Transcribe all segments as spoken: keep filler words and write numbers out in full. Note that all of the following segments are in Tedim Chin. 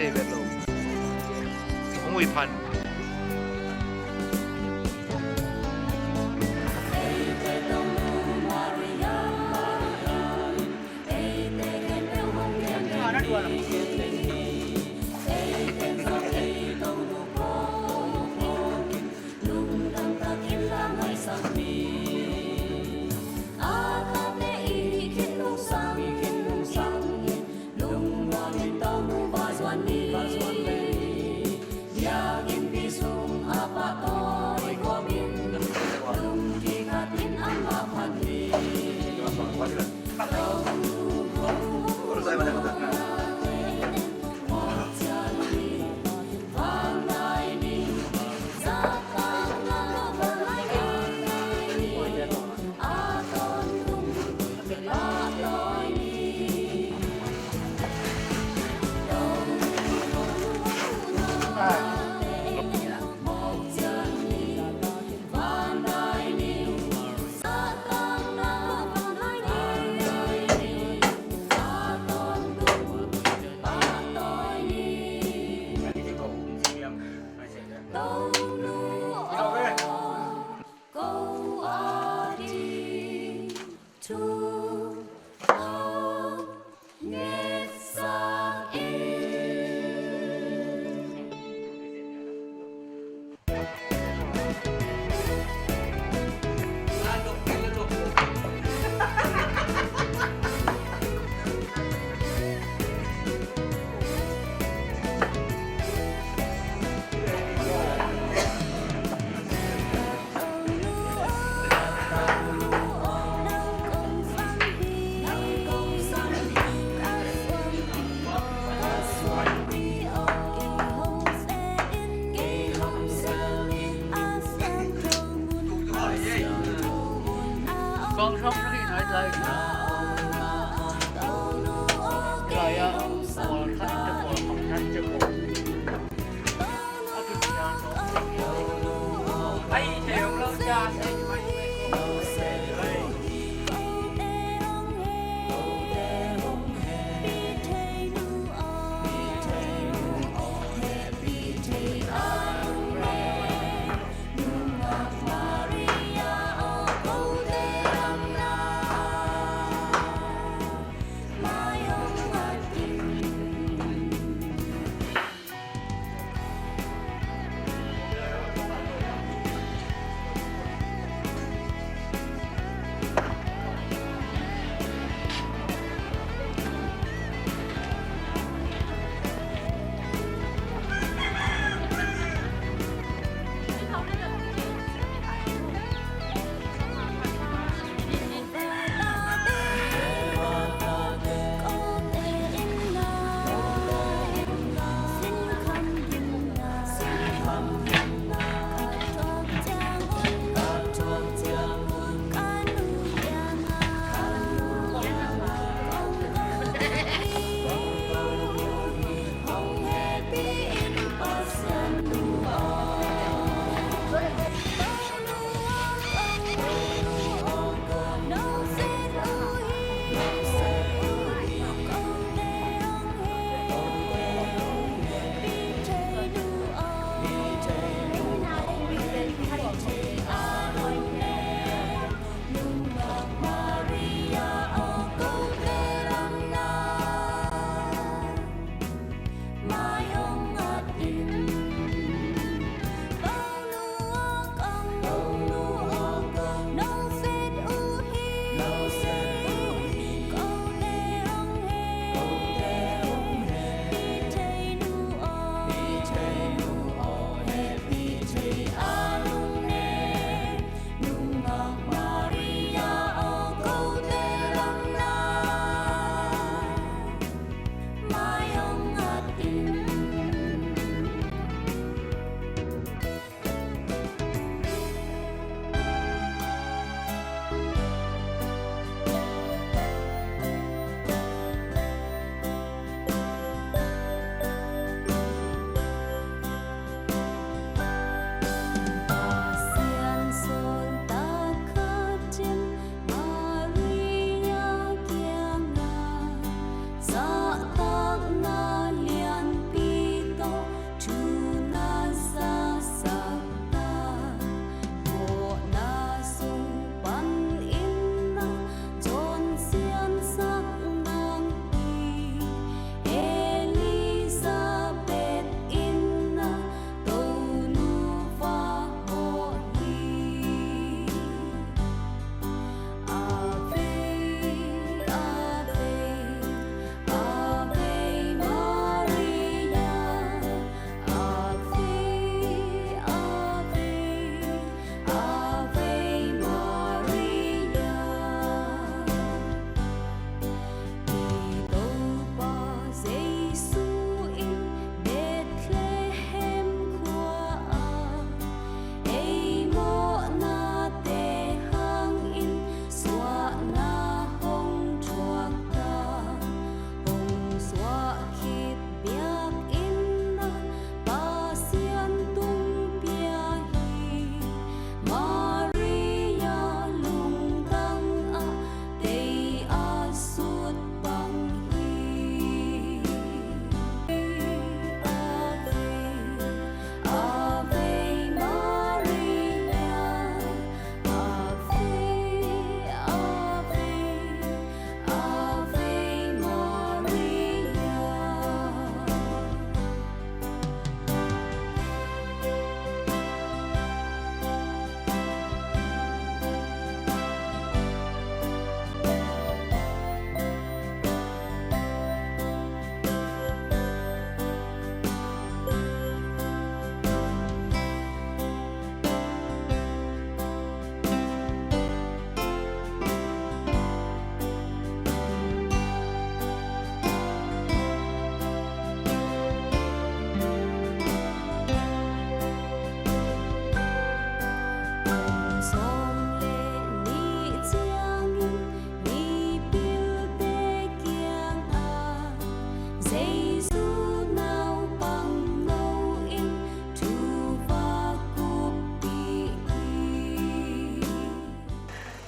Hong ui phan.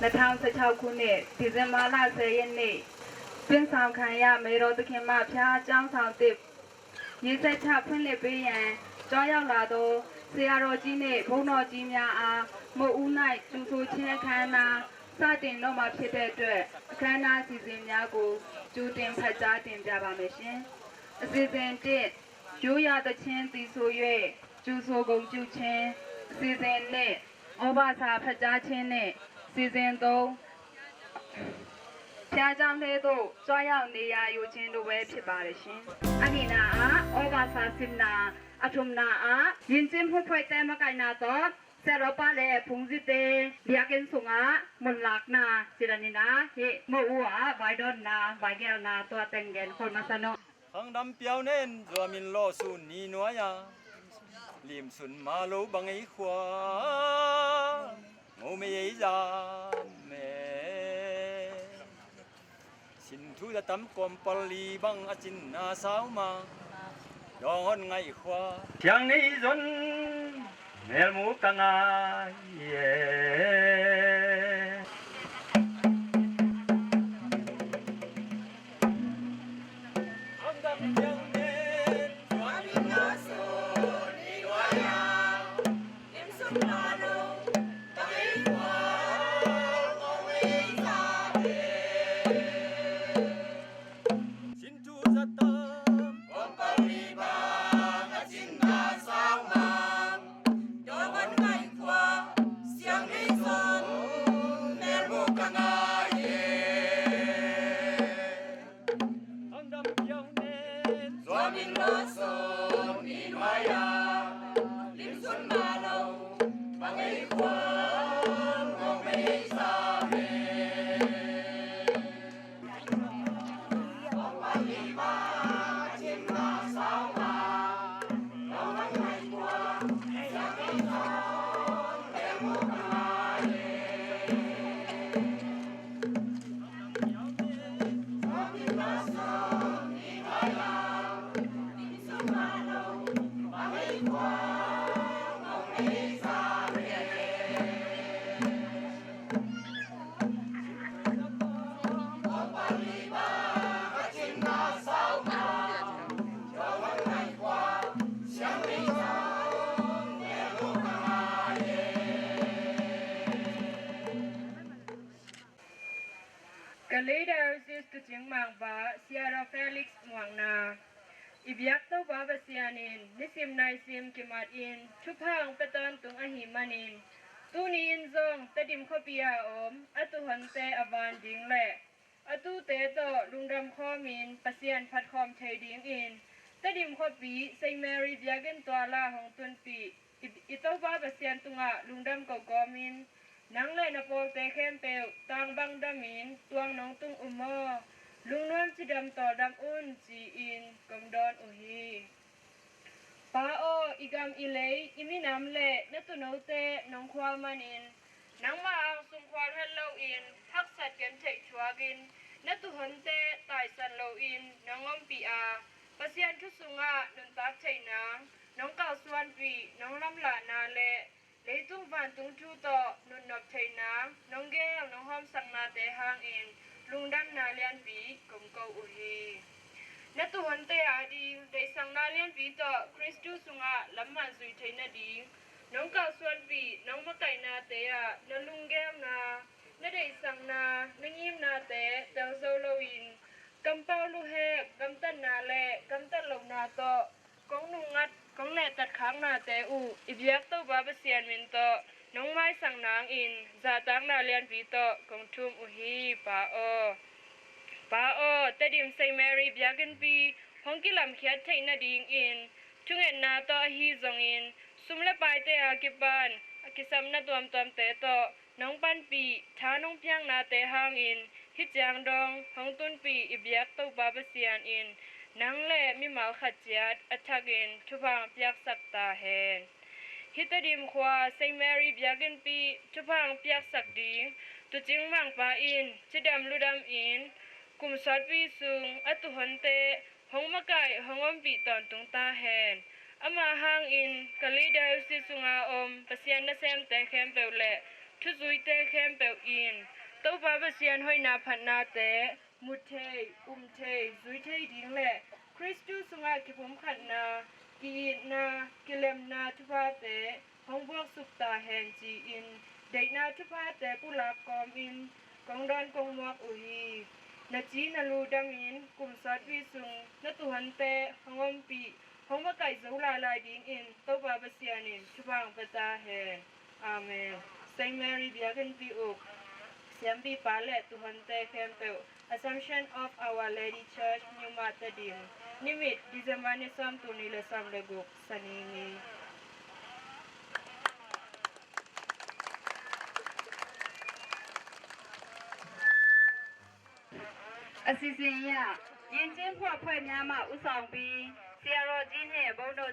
နှစ်ထောင်ဆယ့်ခြောက်ခုနှစ် ဒီဇင်ဘာလဆယ်ရက်နေ့ သွင်းဆောင်ခံရ မေတော်သခင်မှ ဘုရားကျောင်းဆောင်သစ် ရေစက်ချဖွင့်လှစ်ပေးရန် ကြွရောက်လာသော ဆရာတော်ကြီးနှင့် ဘုန်းတော်ကြီးများအား မုဒ်ဦး၌ ကြိုဆိုခြင်းအခမ်းအနား စတင်တော့မှာဖြစ်တဲ့အတွက် အခမ်းအနားအစီအစဉ်များကို ကြိုတင်ဖတ်ကြားတင်ပြပါမယ်ရှင်။ အစီအစဉ်တစ် ရိုးရာသီချင်းသီဆို၍ ကြိုဆိုဂုဏ်ပြုခြင်း၊ အစီအစဉ်နှစ် ဩဝါစာဖတ်ကြားခြင်းနှင့် အစီအစဉ်သုံး ဘုရားကျောင်းထဲသို့ ကြွရောက်နေရာယူခြင်းတို့ပဲ ဖြစ်ပါတယ်ရှင်။ အနံၣ်နာအါ ဩဝါစာစင်နာ အထုံနာအါ ယဉ်ကျေးမှုအဖွဲ့တဲမကိုင်နာသော ဆရာတော်ပါလေဖုန်စီတဲ ဘုရားကျောင်းဆောင်က မွန်လၢကနာ စီရနီနာ ဟေ့ မုဒ်ဦးအ ဘိုင်ဒွန်နာ ဘိုင်ကဲလ်နာ တွားတဲင်ကဲလ် ခေါ်မဆါနီႈ Khang dam piau nen, zuamin lawh sun ni nuai a, lim sun ma lo bang ei khua, ngo mei ei zam me. Sin thu za tam kawm pal li bang a cin na sau ma, dawng hon ngaih khua. Siang nei zon, mel mu ka ngai e. Kalay Diocese Tucing Mangpa, Siara Felix Muangna. I biak Topa Pasian in nisim naisim kimat in thupha hong pia tawntung ahih manin, tuni in zong Tedim khuapi a om a tuuhonte a van ding le a tuute tawh lungdam khawmin Pasian phat khawm thei dingin Tedim khuapi Saint Mary biakinn tuala hong tunpih i, i Topa Pasian tungah lungdam ko kawmin, nang le na pawlte khempeuh tangbang damin tuang nong tung um aw. Lungnuam cidam tawldam un ci-in kong dawn uh hi. Pa aw, i gam i lei, i minam le na tuunote nong khual manin, nangmah angsung khual het loin haksat gentheih thuakin, na tuuhonte taisan loin nong ompih a, Pasian thu sungah nuntak theih nang nong kalsuanpih, nong lamlahna le leitung vantung thu tawh nunnop theih nang nong geel nong hawmsaknate hangin lungdamna lianpi kong ko uh hi. Na tuuhonte ading deihsakna lianpi tawh Khristu sungah lamman zui theih nading nong kalsuanpih, nong makaihnate ah na lunggeelna, na deihsakna, na ngimnate tel zo loin, kampau luhek, gamtatna le gamtat lohna tawh kong nungngat, kong nehtat khaknate uh i biak Topa Pasian min tawh nong maisak nangin zahtakna lianpi tawh kong thum uh hi, Pa aw. Pa aw, Tedim Saint Mary biakinnpi hong kilamkhiat theih nadingin thungetna tawh ahi zongin, sum le paite a kipan a kisapna tuamtuamte tawh nong panpih, tha nong piaknate hangin hih ciang dong hong tunpih i biak Topa Pasian in nang le mimal khat ciat a thakin thupha hong piaksak ta hen. Hih Tedim khua Saint Mary biakinnpi thupha hong piaksak ding Tucing Mangpa in cidam ludam in kum sawtpi sung a tuuhonte hong makaih, hong ompih tawntung ta hen. Ama hangin Kalay Diocese sunga om Pasian nasemte khempeuh le Thuzuite khempeuh in Topa Pasian hoihna phatnate mu thei, um thei, zui thei ding le Khristu sungah kipumkhatna, ki-itna, kilemna thuphate hong buaksuk ta hen ci-in deihna thuphate pulak kawmin kong dawn kong muak uh hi. Na ci na lu dangin kum sawtpi sung na tuuhonte hong ompih, hong makaih zo lailai dingin Topa Pasian in thupha hong pia ta hen. Amen. Saint Mary biakinnpi uk siampipa le tuuhonte khempeuh, Assumption of Our Lady Church, New Martyrdom, nimit December ni sawm, tul nih le sawm le guk, Sani ni. A sisi ya, yin chin phua phua nyama u sawng pi, siaro jin he bo do.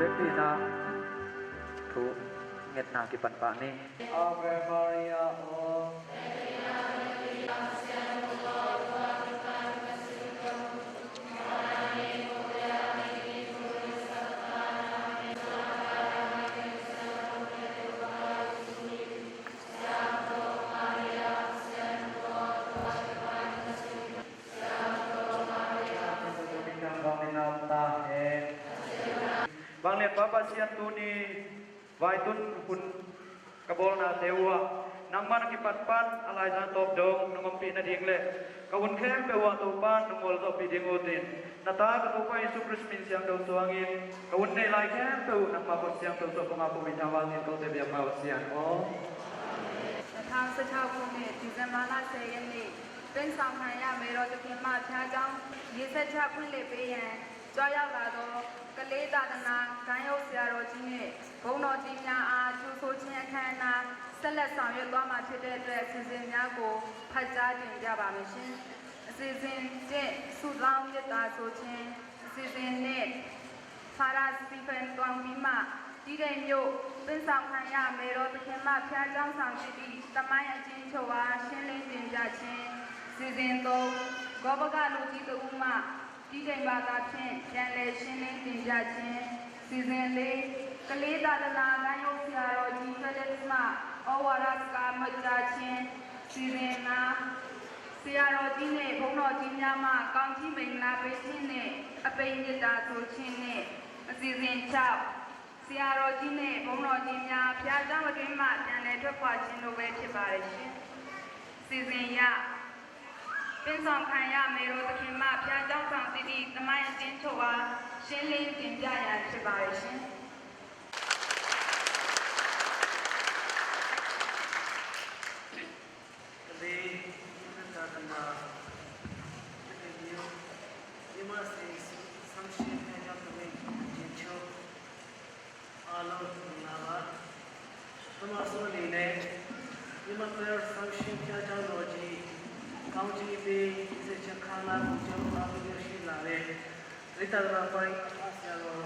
Lepina thu ngetna kipan pah ni. Ave Maria, aw. Vanglianpa Pasian, tuni vaitun hun ka bawlnate uh ah nangmah na kipat pan a laizang tawp dong nong ompih nading le ka hun khempeuh uh ah Topa nong gualzawhpih ding utin, na Ta ka Topa Jesu Khrist min siangtho suangin ka hun nei lai khempeuh uh nangmah khut siangtho tawh kong ap uh hi. Thangvahna in kote biakpa uh Pasian aw. နှစ်ထောင်ဆယ့်ခြောက်ခုနှစ် ဒီဇင်ဘာလဆယ်ရက်နေ့ ပင့်ဆောင်ခံရ မယ်တော်သခင်မှ ဘုရားကျောင်းရေစက်ချဖွင့်လှစ်ပေးရန် ကြွရောက်လာသော ကလေးသာသနာ ဂိုဏ်းအုပ်ဆရာတော်ကြီးနှင့် ဘုန်းတော်ကြီးများအား ကြိုဆိုခြင်းအခမ်းအနား ဆက်လက်ဆောင်ရွက်သွားမှာဖြစ်တဲ့အတွက် အစီအစဉ်များကို ဖတ်ကြားတင်ပြပါမယ်ရှင်။ အစီအစဉ်တစ် ဆုတောင်းမေတ္တာဆိုခြင်း၊ အစီအစဉ်နှစ် ဖာဒာ စတီဖန် တွမ်ပီးမး တီးတိန်မြို့ ပင့်ဆောင်ခံရ မယ်တော်သခင်မှ ဘုရားကျောင်းဆောင်ဖြစ်သည့် သမိုင်းအကျဉ်းချုပ်အား ရှင်းလင်းတင်ပြခြင်း၊ အစီအစဉ်သုံး ဂေါပကလူကြီးတစ်ဦးမှ တီးတိန်ဘာသာဖြင့် ပြန်လည်ရှင်းလင်းတင်ပြခြင်း၊ အစီအစဉ်လေး ကလေးသာသနာ ဂိုဏ်းအုပ်ဆရာတော်ကြီး ဖဲလစ်မှ ဩဝါဒစကားမှတ်ကြားခြင်း၊ အစီအစဉ်ငါး ဆရာတော်ကြီးနှင့် ဘုန်းတော်ကြီးများမှ ကောင်းချီးမင်္ဂလာပေးခြင်းနှင့် အပိမ်မေတ္တာဆိုခြင်းနှင့် အစီအစဉ်ခြောက် ဆရာတော်ကြီးနှင့် ဘုန်းတော်ကြီးများ ဘုရားကျောင်းအတွင်းမှ ပြန်လည်ထွက်ခွာခြင်းတို့ပဲ ဖြစ်ပါတယ်ရှင်။ စီစဉ်ရ ပင့်ဆောင်ခံရ မယ်တော်သခင်မှ ဘုရားကျောင်းဆောင်သီးသီး သမိုင်းအကျဉ်းချုပ်အား ရှင်းလင်းတင်ပြရန် ဖြစ်ပါတယ်ရှင်။ ကလေးသာသနာ တကယ်မျိုး မြန်မာ့စိတ်ဆင်းရဲကြောင်းတွေ ကျဉ်းချုပ် အားလုံးမင်္ဂလာပါ။ ပထမဆုံးအနေနဲ့ မြန်မာ့ပယီၤသီချင်းဘုရားကျောင်းတော်ကြီး ကောင်းချီးပေး နှစ်ဆယ့်ခြောက် ခန်းမကို ကျောင်းသားတွေ ရောက်ရှိလာတဲ့ ကလေးသာသနာပိုင်း အခဆရာတော်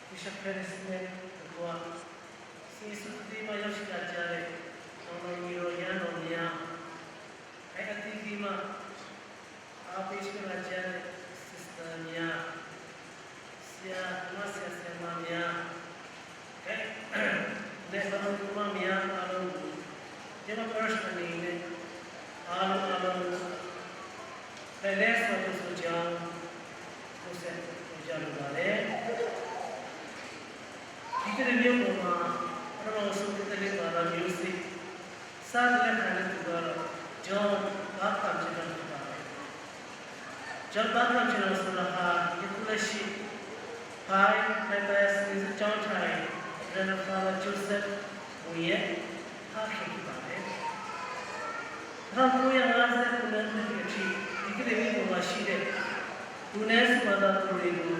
Bishop Harris နဲ့တကွ Sister Fatima ရောက်ရှိလာကြတဲ့ မောင်တော်ညီတော် ရဟန်းတော်များ၊ အဲအသီးသီးမှ အားပေးချစ်လာကြတဲ့ Sister များ၊ ဆရာ၊ ဆရာမများ၊ အဲနဲ့ ပရိသတ်များအားလုံးကို ကျွန်တော် Parish အနေနဲ့ အားလုံးအားလုံး ဖဲလဲဆိုသူဆိုကြောင်း ကိုယ်ဆက်ပြောကြလိုပါတယ်။ ဒီကနေ့မြို့ပေါ်မှာ ပထမဆုံးကလေးဘာသာမျိုးစစ် စတင်လက်ခံတဲ့သူကတော့ John Barcamp ဖြစ်ပါတယ်။ John Barcamp ဆိုတာဟာ ယခုလက်ရှိ ထိုင်း Methodist ကျောင်းထိုင် Reverend Father Joseph ဝင်ရဲ့ ဖခင်ဖြစ်ပါတယ်။ ထောင့်ကိုးရာငါးဆယ့်ခုနစ်နှစ်အထိ ဒီကနေ့မြို့ပေါ်မှာရှိတဲ့ လူနည်းစုဘာသာသူတွေကို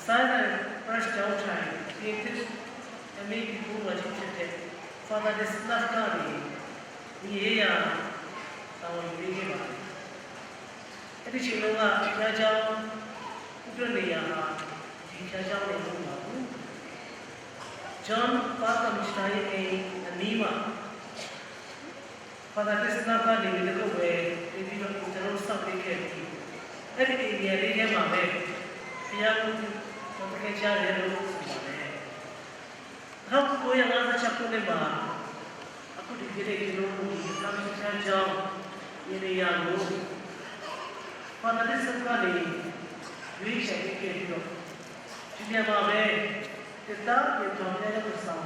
Silent First ကျောင်းထိုင် ပြင်သစ်အမည်ခံဘုန်းတော်ကြီးဖြစ်တဲ့ Father Detlef ကနေ ညီရေးရာတာဝန်ယူပေးခဲ့ပါတယ်။ အဲ့ဒီချိန်တုန်းက ဘုရားကျောင်းဥပဒေနေရာဟာ ဒီဘုရားကျောင်းနေလို့မဟုတ်ပါဘူး။ John Barcamp ရဲ့အိမ်အနီးမှာ Father Detlef ကနေ ဒီလိုပဲ ဒီလိုကျွန်တော်စောင့်နေခဲ့ပြီး အဲ့ဒီအိမ်နေရာလေးထဲမှာပဲ ဘုရားကိုတော်တကယ်ကြားတယ်လို့ဆိုပါတယ်။ ထောင့်ကိုးရာငါးဆယ့်ခြောက်ခုနှစ်မှာ အခုဒီကနေ့ကျွန်တော်တို့ဒီကမ်းဆန်းကျောင်းနေရာကို Father Detlef ကနေ ရွေးချယ်ပေးခဲ့ပြီးတော့ ဒီနေရာမှာပဲ သစ်သားပြင်ထောင်ဘုရားကျောင်းတစ်ဆောင်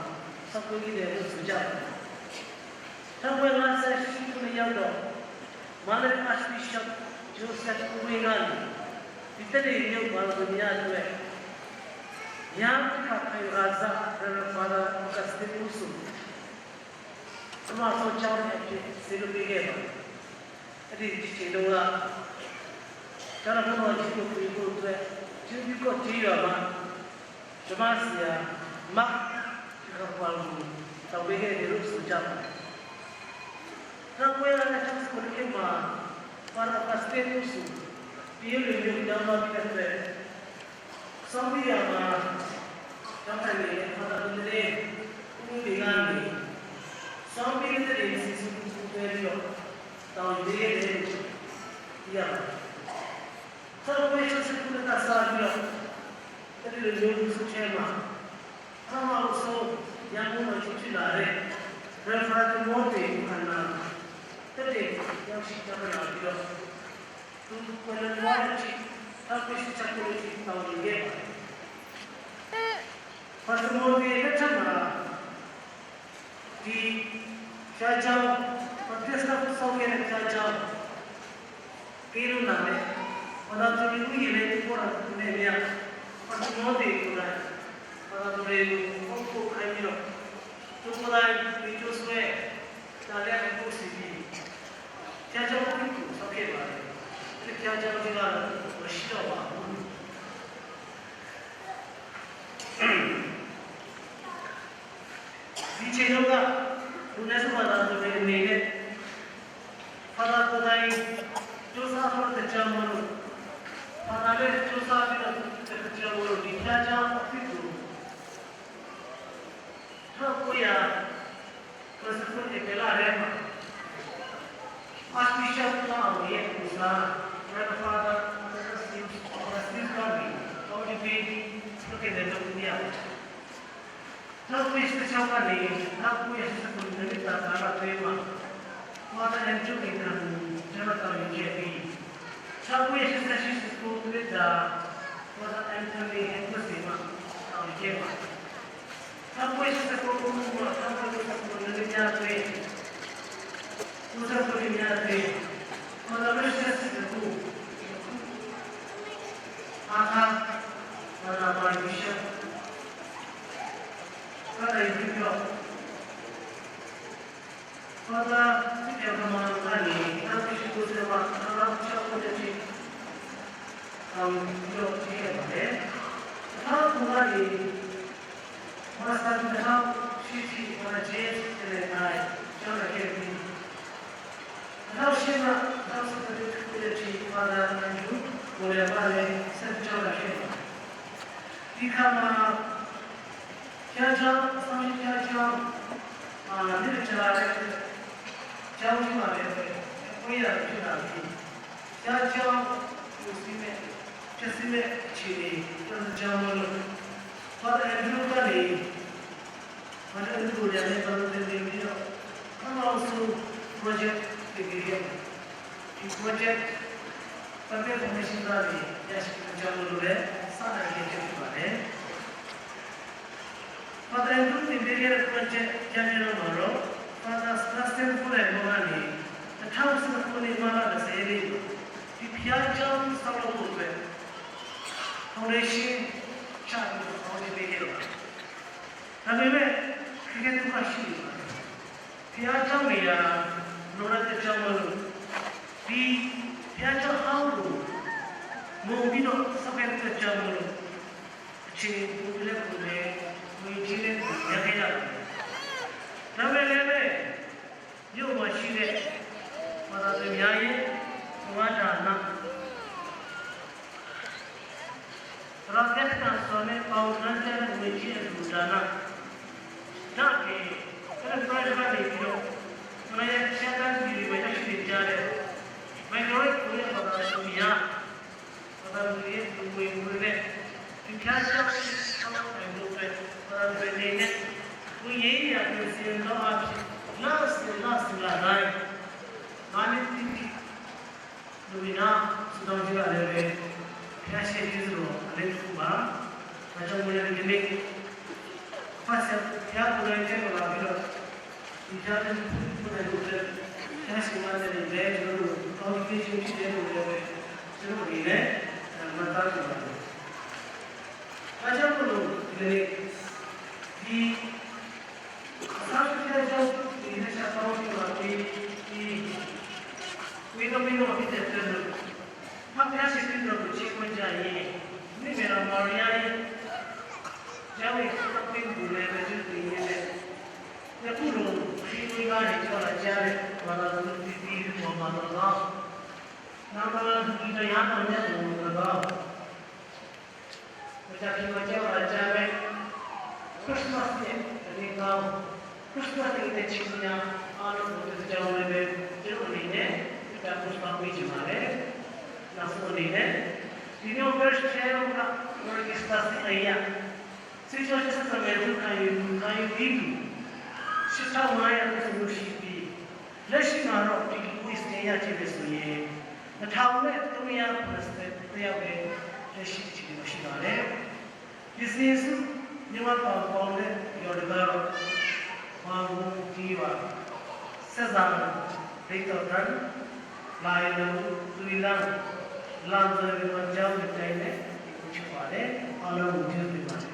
ဆောက်ပေးခဲ့တယ်လို့ဆိုကြပါတယ်။ ထောင့်ကိုးရာငါးဆယ့်ရှစ်ခုနှစ်ရောက်တော့ မန္တလေး Archbishop Joseph ဦးဝင်းကနေ ဒီတနေ့မြို့ပါသူများအတွက် ရဟန်းအခါခံခါစား Reverend Father Augustine ဦးဆောင် ပထမဆုံးကျောင်းအဖြစ် စေလွှတ်ပေးခဲ့ပါတယ်။ အဲ့ဒီချိန်တုန်းက ကျောင်းတော်ဘုန်းတော်ကြီးကို ကူညီဖို့အတွက် ကျေးဇူးပြုကော့ကျေးရွာမှာ ဓမ္မဆရာ Mark Kikapal ကို ဆောင်ပေးခဲ့တယ်လို့ဆိုကြပါတယ်။ ထောင့်ကိုးရာငါးဆယ့်ခုနှစ်မှာ Father Augustine ဦးဆောင် တရုတ်လူမျိုးကျောင်းသားဖြစ်တဲ့အတွက် စောင်းပြရမှာ ကျောင်းထိုင်နေတဲ့ ဖာသာမင်းသတင်း ဦးမင်းတင်ကနေ စောင်းပြတဲ့တဲ့စီစဉ်သူတွေပြီးတော့ တောင်းပေးခဲ့တယ်လို့ သိရပါတယ်။ ဆရာတော်ရဲ့ ဆက်ကူတတ်စားပြီးတော့ တတိယမျိုးစုထဲမှာ ပထမဆုံး ရန်ကုန်မှာ ဖြစ်လာတဲ့ Reverend Timothy ခန္ဓာ တက်တဲ့ရောက်ရှိကြလာပြီးတော့ သူကွယ်လွန်သွားတဲ့အထိ ထောင့်ကိုးရာငါးဆယ့်ခုနှစ်အထိ တာဝန်ယူခဲ့ပါတယ်။ ပထမဆုံး လက်ထက်မှာ ဒီဘုရားကျောင်း၊ ဘပ်တစ်စတန်ကို ဆောက်ခဲ့တဲ့ ဘုရားကျောင်း ပြီးလို့လာတယ်။ ဘာသာသူတွေ ဥယျာဉ်လည်း တူးဖို့တာ သူနဲ့မြတ်၊ ပထမတေကိုယ်တိုင် ဘာသာသူတွေကို အုပ်ဖို့ခိုင်းပြီးတော့ သူကိုယ်တိုင် ဒီကျိုးစွဲ တားလျားကို ပို့စီပြီး ဘုရားကျောင်း အုပ်ဖို့ ဆောက်ခဲ့ပါတယ်။ အဲဒီဘုရားကျောင်းကြီးကတော့ မရှိတော့ပါဘူး။ ဒီအချိန်တုန်းက လူနည်းစု ဘာသာသူတွေအနေနဲ့ ဘာသာကိုယ်တိုင် ကြိုးစားဖို့အတွက်ကြောင့်မို့လို့၊ ဘာသာနဲ့ ကြိုးစားပြီးတော့ အတွက်ကြောင့်မို့လို့ ဒီဘုရားကျောင်းအသစ်ကို ထောင့်ကိုးရာခုနစ်ဆယ့်ခုနစ် ဧပြီလထဲမှာ Archbishop ဦးအောင်မြင့် ကိုယ်စား Reverend Father Augustine Augustine ကနေ ကော်မတီပေး လုပ်ခဲ့တယ်လို့ သိရတယ်။ ထောင့်ကိုးရာရှစ်ဆယ့်ခြောက်ကနေ ထောင့်ကိုးရာရှစ်ဆယ့်ခုနစ် နှစ်တာကာလအတွင်းမှာ Father Andrew နေပြည်တော်ကို ကျွန်တော် တာဝန်ယူခဲ့ပြီး၊ ထောင့်ကိုးရာရှစ်ဆယ့်ရှစ် ရှစ်ဆယ့်ကိုး နှစ်တာ Father Anthony Henderson မှာ တာဝန်ယူခဲ့ပါတယ်။ ထောင့်ကိုးရာရှစ်ဆယ့်ကိုး ခုနှစ်မှ ထောင့်ကိုးရာရှစ်ဆယ့်ခုနစ် နှစ်များအတွင်း ကိုးဆယ့်ခုနစ်များအတွင်း Father Richard စစ်ကို အခါ ဘာသာပိုင် Bishop ကနေပြီးတော့ Father ဖြစ်တဲ့ ကမ္ဘာကနေ နောက်တစ်ခုကို ဆက်မ နောက်တစ်ခုကို တစ်ခု အောင်ပြောပြခဲ့ပါတယ်။ တစ်ထောင့်ကိုးကနေ Master တစ်ထောင့်ရှစ်ထိ Father James နဲ့ I ကျောင်းလာခဲ့ပြီး တစ်ထောင့်ရှစ်မှ တစ်ထောင့်ဆယ့်တစ်ခုနှစ်ထိ Father Andrew ကိုလည်း ဆက်ကျောင်းလာခဲ့ပါတယ်။ ဒီခါမှာ ဘုရားကျောင်း၊ အဆောင်ရှိဘုရားကျောင်းမှာ နှစ်မကြာတဲ့ ကျောင်းကြီးမှာလည်း အခွင့်အရေးဖြစ်လာပြီး ဘုရားကျောင်း ပြုစုမဲ့၊ ဖျက်ဆီးမဲ့အခြေအနေ ပြောင်းပြောင်းလဲလို့ Father Andrew ကနေ Father Andrew ကိုလည်း ဘာလို့တင်ပြီးတော့ ပထမဆုံး project တင်ပေးခဲ့တယ်။ ဒီ project ပတ်သက် information တွေ ရရှိဖို့ကြောင့်လို့လည်း စတင်ခဲ့ခြင်းဖြစ်ပါတယ်။ Father Andrew တင်ပေးခဲ့တဲ့ project အကြမ်းဖျင်းမှာတော့ Father Sebastian ကိုယ်တိုင်ကနေ နှစ်ထောင့်ဆယ့်ခုနှစ် မတ်လ တစ်ဆယ့်ရက်နေ့မှာ ဒီဘုရားကျောင်းဆောက်လုပ်ဖို့အတွက် foundation ချပြီးတော့ ဆောင်ရွက်ပေးခဲ့ပါတယ်။ ဒါပေမဲ့ ခက်ခဲဒုက္ခရှိနေပါတယ်။ ဘုရားကျောင်းနေရာ လိုအပ်တဲ့ကြောင့်မလို့ ဒီဘုရားကျောင်းဟောင်းကို မူပြီးတော့ ဆောက်ခဲ့တဲ့အတွက်ကြောင့်မလို့ အချိန်ပိုပြီးလည်းပိုတယ်၊ ငွေကြေးလည်းပိုရခဲ့ရတယ်။ ဒါပေမဲ့လည်းပဲ မြို့မှာရှိတဲ့ ဘာသာသူများရဲ့ သဝဏ်ဒါန၊ သရပြတ်တန်စွာနဲ့ ပေါင်သန်းကျပ်ငွေကြေးအလှူဒါန၊ ဒါ့အပြင် Enterprise ကနေပြီးတော့ မလၢယဆရာသားကြီးတွေမှာ ရောက်ရှိနေကြတဲ့ Microwave ကိုလည်း ဘာသာသူများ၊ ဘာသာသူရဲ့ လူငွေငွေနဲ့ ဒီဘုရားကျောင်းဆောက်လုပ်နိုင်ဖို့အတွက် ဘာသာသူတွေအနေနဲ့ ငွေရေးရာပြင်ဆင်သောအားဖြင့် လစဉ်လစဉ်လတိုင်း ငါးနှစ်တိတိ လူမင်းသား ဆုတောင်းကြည့်ပါလေပဲ ဘုရားရှင်ကျေးဇူးတော် အလေးတစ်ခုပါ။ ဒါကြောင့်မို့လည်း ဒီကနေ့ ဖတ်ဆရာဘုရားကိုယ်တိုင် တက်လာပြီးတော့ ဒီကြားထဲမှာ ဘုရားကိုယ်တိုင် ဘုရားရှင်ကလည်းပဲ ကျွန်တော်တို့ ကောင်းကြီးဖြစ်ခြင်းဖြစ်တယ်လို့လည်းပဲ ကျွန်တော်အနေနဲ့ မှတ်သားချင်ပါတယ်။ ဒါကြောင့်မို့လို့ ဒီကနေ့ ဒီ အစားထိုးတဲ့ကြောင့် ဒီနေ့ ဆရာတော်ကြီးက ဒီ ဒီ ဝိသုဒ္ဓိမင်းတော်ဖြစ်တဲ့အတွက်လို့ ဖခင်ရှင်ခရစ်တော်ကို ချီးမွမ်းကြရင် မိမိတော် မာရိယရဲ့ ကျောင်းရဲ့ သခင်ကိုလည်း မကျူးတင်ရတဲ့ ယခုလို ခရစ်ဝင်ကားနေကြလာကြတဲ့ ဘာသာသူတွေ ဒီပေါ်မှာတော့ နာမည်ဒီတရားတော်မြတ်ကိုလည်း မကြာခင်မှာ ကျရောက်လာကြမယ့် ခရစ်စမတ်ရဲ့ သတင်းကောင်း၊ ခရစ်စမတ်ရဲ့ သီချင်းများအားလုံးကို တစ်ကြောင်းလည်းပဲ ကျွန်တော်အနေနဲ့ အတန်ဖိုး ဆောင်ပေးချင်ပါတယ်။ နောက်ဆုံးအနေနဲ့ ဒီနေ့ First Chair က Orchestra စီအရ စစ်ကြောင်းဆက်ဆံမယ်လို့ ခံယူ၊ ခံယူပြီးသူ ရှစ်ထောင့်ငါးရာ ကို ဆိုလို့ရှိပြီး လက်ရှိမှာတော့ ဒီလို ဝေ့စတင်ရခြင်းပဲဆိုရင် နှစ်ထောင်သုံးရာ ခုနစ်ဆယ့်တစ်ယောက်ပဲ လက်ရှိအချိန်မှာ ရှိပါတယ်။ ဒီစီရင်စု မြန်မာ့ပေါင်ဖော်တဲ့ ရော်တကားတော့ Mangkuk Tiwa, Sezang Victor Tan, Lailo Tuilang, Lamzoi Victor Jam Victor ne, Kuchipale, Alo Tuilang.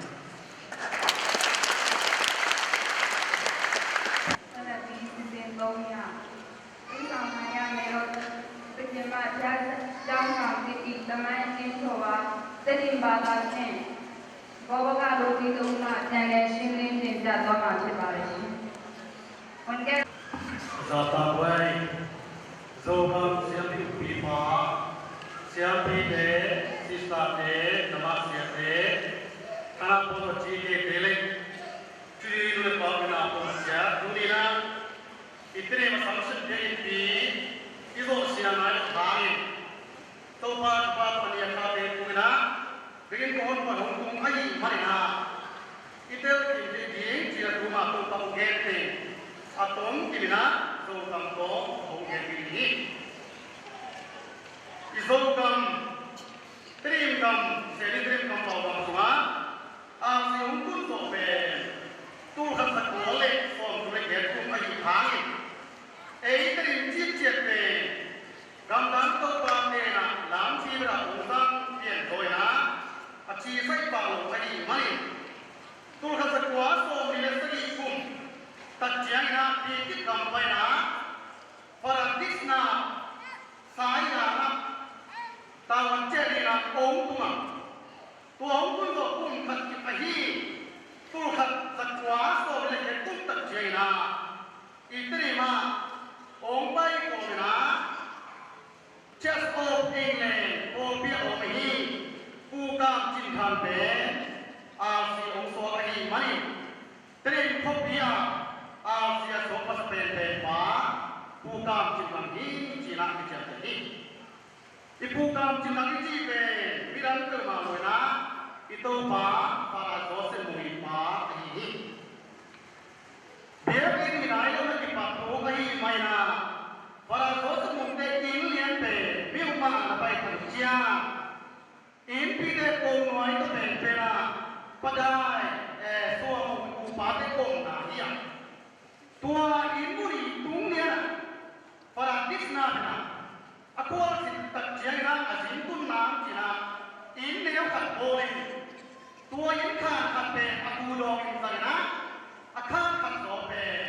Zata Buai, Zogam Siampi Upipa, Siampite, Sistate, Namasiate, Kanapo Chite Delek, Tui Nule Pau Kanapo Sia, Tunina, Itene masang sep dia inpi, i zawh sia nai lo hangin, Topa thupha tawh a nia khate tungin ah, biakin kong hong pua hong tung ahih manin ah, i tel kim thei ding ci-in ah tuma Topa hong gen teng, a tom kimin ah Zogam tawh hong gen ding hi. I Zogam, Tedim gam, Seli Tedim gam, Pau gam sungah, a si hong tun zawh pen, tul khat za kua le sawmthum le giat kum ahih hangin, ei Tedim citciat pen, gamdang Topa tenah lampi bera hong sang pian dawina, a ci saih pah lo ahih manin, tul khat za kua sawmli le sagih kum, tak ciangin ah Pikit gam paina, Father Dixon-a, Saihana, tavuan ciah dingin ah hong tung a, tua hong tun zawh kum khat khit ahi, tul khat za kua sawm le giat kum tak ciangin ah, i Tedim ah hong pai kawmin ah, Church of England pawlpi ah a om ahi Pu Kam Cin Thang pen, a si hong suak ahih manin, Tedim khuapi ah, a si a suak masa penpen pa, Pu Kam Cin Thang hi, ci-in ah kiciamteh hi. I Pu Kam Cin Thang i cih pen, midang peuhmah lo-in ah, i Topa, Father Joseph Mung i pa ahi hi. Biakinn i nai lo na kipat thu ahih manin ah, Father Joseph Mungte inn lian pen, mi upna na pai thang ciang, innpite kongnuai tawh penpen ah, padai, eh, suang upate kongna hi a. Tua inn mun i tung lian ah, Father Dixon-a pen ah, a khualzin tak ciangin ah a zin tun nang ci-in ah, inn neu khat bawl in, tua inn khan khat pen a pu dawng in zangin ah, a khan khat zaw pen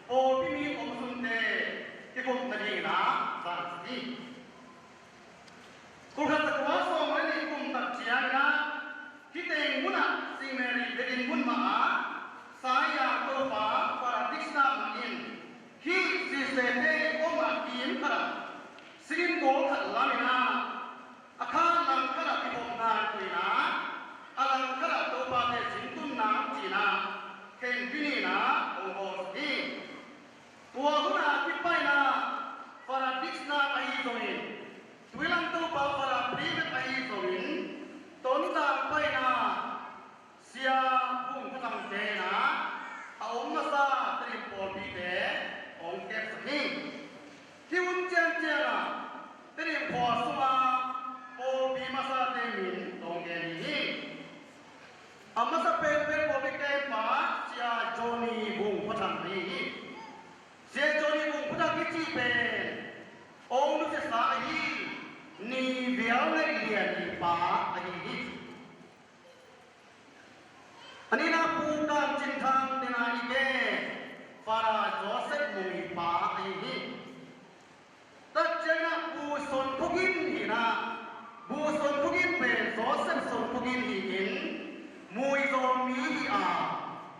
pawlpi mi om sunte kikhopna dingin ah zangsak hi. Tul khat za kua sawm le nih kum tak ciangin ah, hih teng mun ah Saint Mary biakinn mun mah ah, Saihana Topa Father Dixon-a mah in, hih Sister-te i om a kim khat ah, singin bawl khat lamin ah, a khan lang khat ah kikhopna dingin ah, a lang khat ah Topate zin tun nang ci-in ah, khenpi ni-in ah hong bawlsak hi. Tua hun a kipanin ah, Father Dixon-a ahi zongin, Tuilang Topa Father Private ahi zongin, Tonzang panin ah, Sia Vung Kha Thang-te in ah, a om masa Tedim pawlpite hong kepsak hi. Hih hun ciangciang ah, Tedim khua sungah pawlpi masate min hong gen hi. A masa penpen pawlpi keppa Sia Johnny Vung Kha Thang ahi hi. Sia Johnny Vung Kha Thang i cih pen, hong nusiasa ahi, Ni Vial Ngaih Lian i pa ahi hi. A nihna Pu Kam Cin Thang tena i gen, Father Joseph Mung i pa ahi hi. Tak ciangin ah Pu Son Kho Gin hi-in ah, Pu Son Kho Gin pen Joseph Son Kho Gin hi-in, Muizawl mi hi a,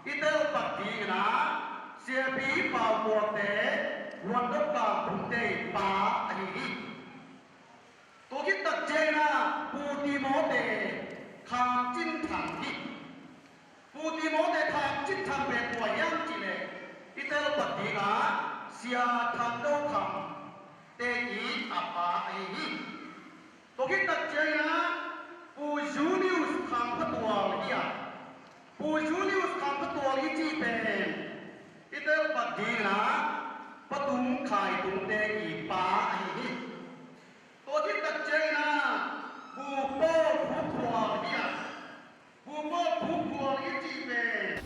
i telpak dingin ah, Siapi Pau Kuakte, Ruandok Kam Phungte i pa ahi hi. Tua khit tak ciangin ah Pu Timote Kham Cin Thang hi. Pu Timote Kham Cin Thang pen kua hiam cih leh, i telpak dingin ah Sia Tham Do Kham te i a pa ahi hi. Tua khit tak ciangin ah Pu Julius Kham Pha Tual hi a, Pu Julius Kham Pha Tual i cih pen, i telpak dingin ah Pa Tung Khai Tung te i pa ahi hi. Tua khit tak ciangin ah Pu Paul Phu Khual hi a, Pu Paul Phu Khual i cih pen,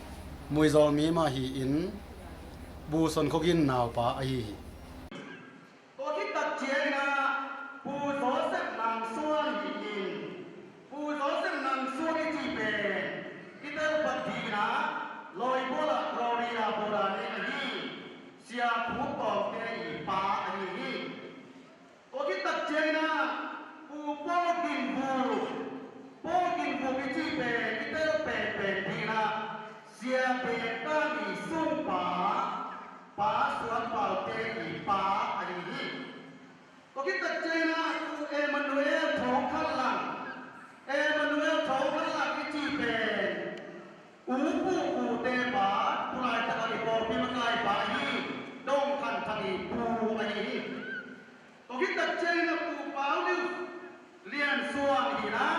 Muizawl mi mah hi-in, Pu Son Khua Gin naupa ahi hi. Tua khit tak ciangin ah Pu Joseph Nang Suan hi in, Pu Joseph Nang Suan i cih pen i telpat dingin ah Lawibual ah Gloria Bodani ahi, Sia Thuk Tawngte i pa ahi hi. Tua khit tak ciangin ah Pu Paul Gin Vuk, Paul Gin Vuk i cih pen i tel penpen dingin ah Sia Bek Kami sungpa, Pa Suan Paute i pa ahi hi. Tua khit tak ciangin ah Pu Emmanuel Thawng Khan Lang, Emmanuel Thawng Khan Lang i cih pen U Pu Pute pa, tulaitak a i pawlpi makaipa ahi Dong Khan Thang i pu ahi hi. Tua khit tak ciangin ah Pu Pau Liu Lian Suan hi in ah,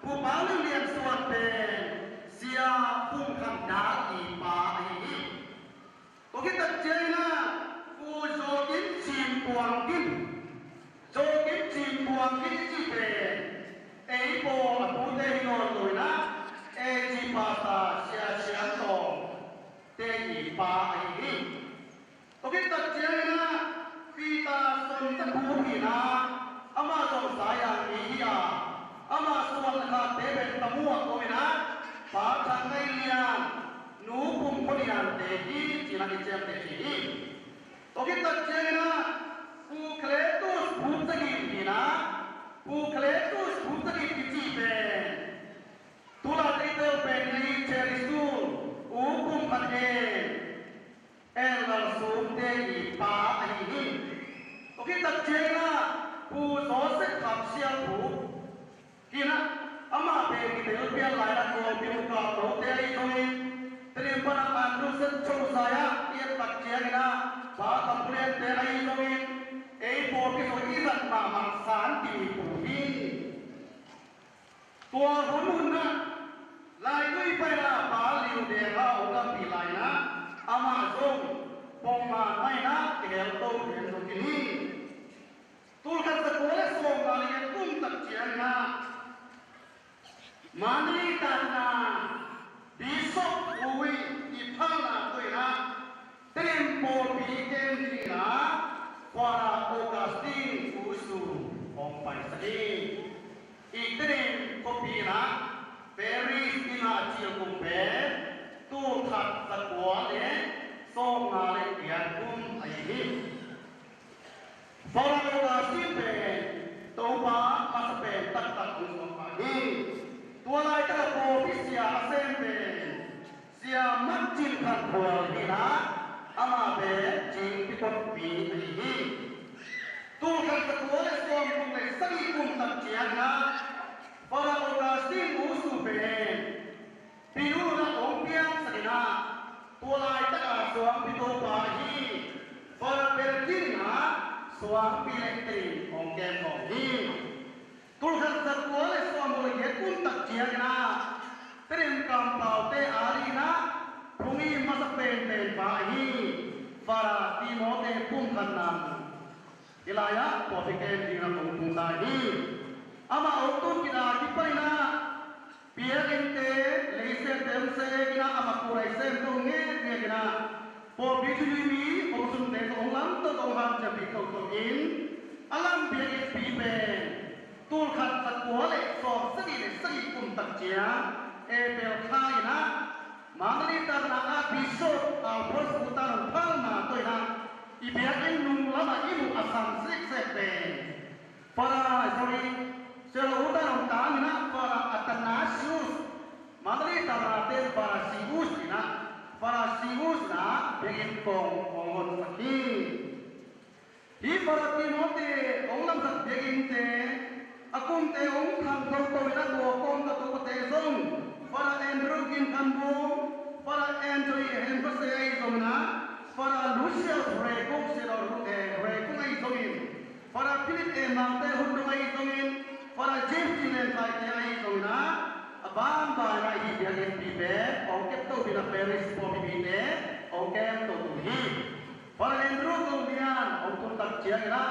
Pu Pau Liu Lian Suan pen Sia Phung Khan Dal i pa ahi hi. Tua khit tak ciangin ah Pu Zo Kim Cin Puang Gin, Zo Kim Cin Puang Gin i cih pen ei pawl a pute hi nawn lo in ah, A G Pastor Sia Siam Tawng te i pa ahi hi. Tua khit tak ciangin ah Peter Son Za Phu hi in ah, amah zong Sai Yang mi hi a, amah suan a khakte pen Pa Muak om in ah, Pa Thang Ngai Lian, Nu Pum Khua Nian te hi ci-in ah i ciamteh hi. Tua khit tak ciangin ah Pu Cletus Phup Za Gin hi in ah, Pu Cletus Phup Za Gin i cih pen tulaitak i tel pen i Cherisu, U Pum Khan En, En Lal Sum te i pa ahi hi. Tua khit tak ciangin ah Pu Joseph Kham Sial Phu hi in ah, amah pen i tel pian lai-in ah Kawlpi mukap lote ahi zongin, Tedim pan ah Andrew Set Cho Zai ah i et tak ciangin ah Pa Tam Pu Lian te ahi zongin, ei pawlpi zong i zat mahmah San Timi Pu hi. Tua hun hun ah Lainui pai-in ah Pa Liu Deng a hong kampih lai-in ah, amah zong pongman mah in ah kihel to den zong khin hi. Tul khat za kua le sawmnga le giat kum tak ciangin ah Mandalay taakna Bishop Hui i phalna tawh in ah Tedim pawlpi kem dingin ah Father Augustine Usu hong paisak hi. I Tedim khuapi in ah Paris i ngah cil kum pen tul khat za kua le sawmnga le giat kum ahi hi. Father Augustine pen Topa masa pen taktak hong suak pah hi. Tua laitak a pawlpi sia a sem pen Sia Mak Cin Khan Khual hi in ah, amah pen Cing Pikot mi ahi hi. Tul khat za kua le sawmguk le sagih kum tak ciangin ah Father Augustine Usu pen Pi Nu in ah hong piangsak in ah, tua laitak a suangpi topa ahi Father Belkin in ah suangpi lecturer in hong kem khawm hi. Tul khat za kua le sawmguk le giat kum tak ciangin ah Tedim kampaute adingin ah phung i masa penpen pa ahi Father Timothy Pum Khan Nang i lai-ah pawlpi kem dingin ah hong tung lai hi. Amah hong tun khit a kipan in ah biakinnte, leisente hong sep in ah, amah kuai sem to ngekngek in ah, pawlpi thuneihmi hong sunte tawh hong lam toto, hong hanciampih toto in, a lam biakinnpi pen tul khat za kua le sawmsagih le sagih kum tak ciang April kha in ah Mandalay taakna ah Bishop Alphonse Hu Tan hong phalna tawh in ah i biakinn nung lamah i muh a sang siksek pen Father, sorry, Sia Lo Hu Tan hong tang in ah Father Athanasius, Mandalay taakna ten Father Sius in ah, Father Sius in ah biakinn kong hong honsak hi. Hih Father Timothy hong lamsak biakinnte, a kumte hong thang toto in ah, tua kawm ka tupate zong Father Andrew Gin Khan Bum, Father Andrew Hen Base ahi zongin ah, Father Lucius Ray Kung, Sia Lo Hu, eh, Ray Kung ahi zongin, Father Philip E. Mangte Hun Dong ahi zongin, Father James Tin Len Thaite ahi zongin ah, a bangbang ah hih biakinnpi pen hong kep to dingin ah parish pawlpi mite hong kem toto hi. Father Andrew Ko Lian hong tun tak ciangin ah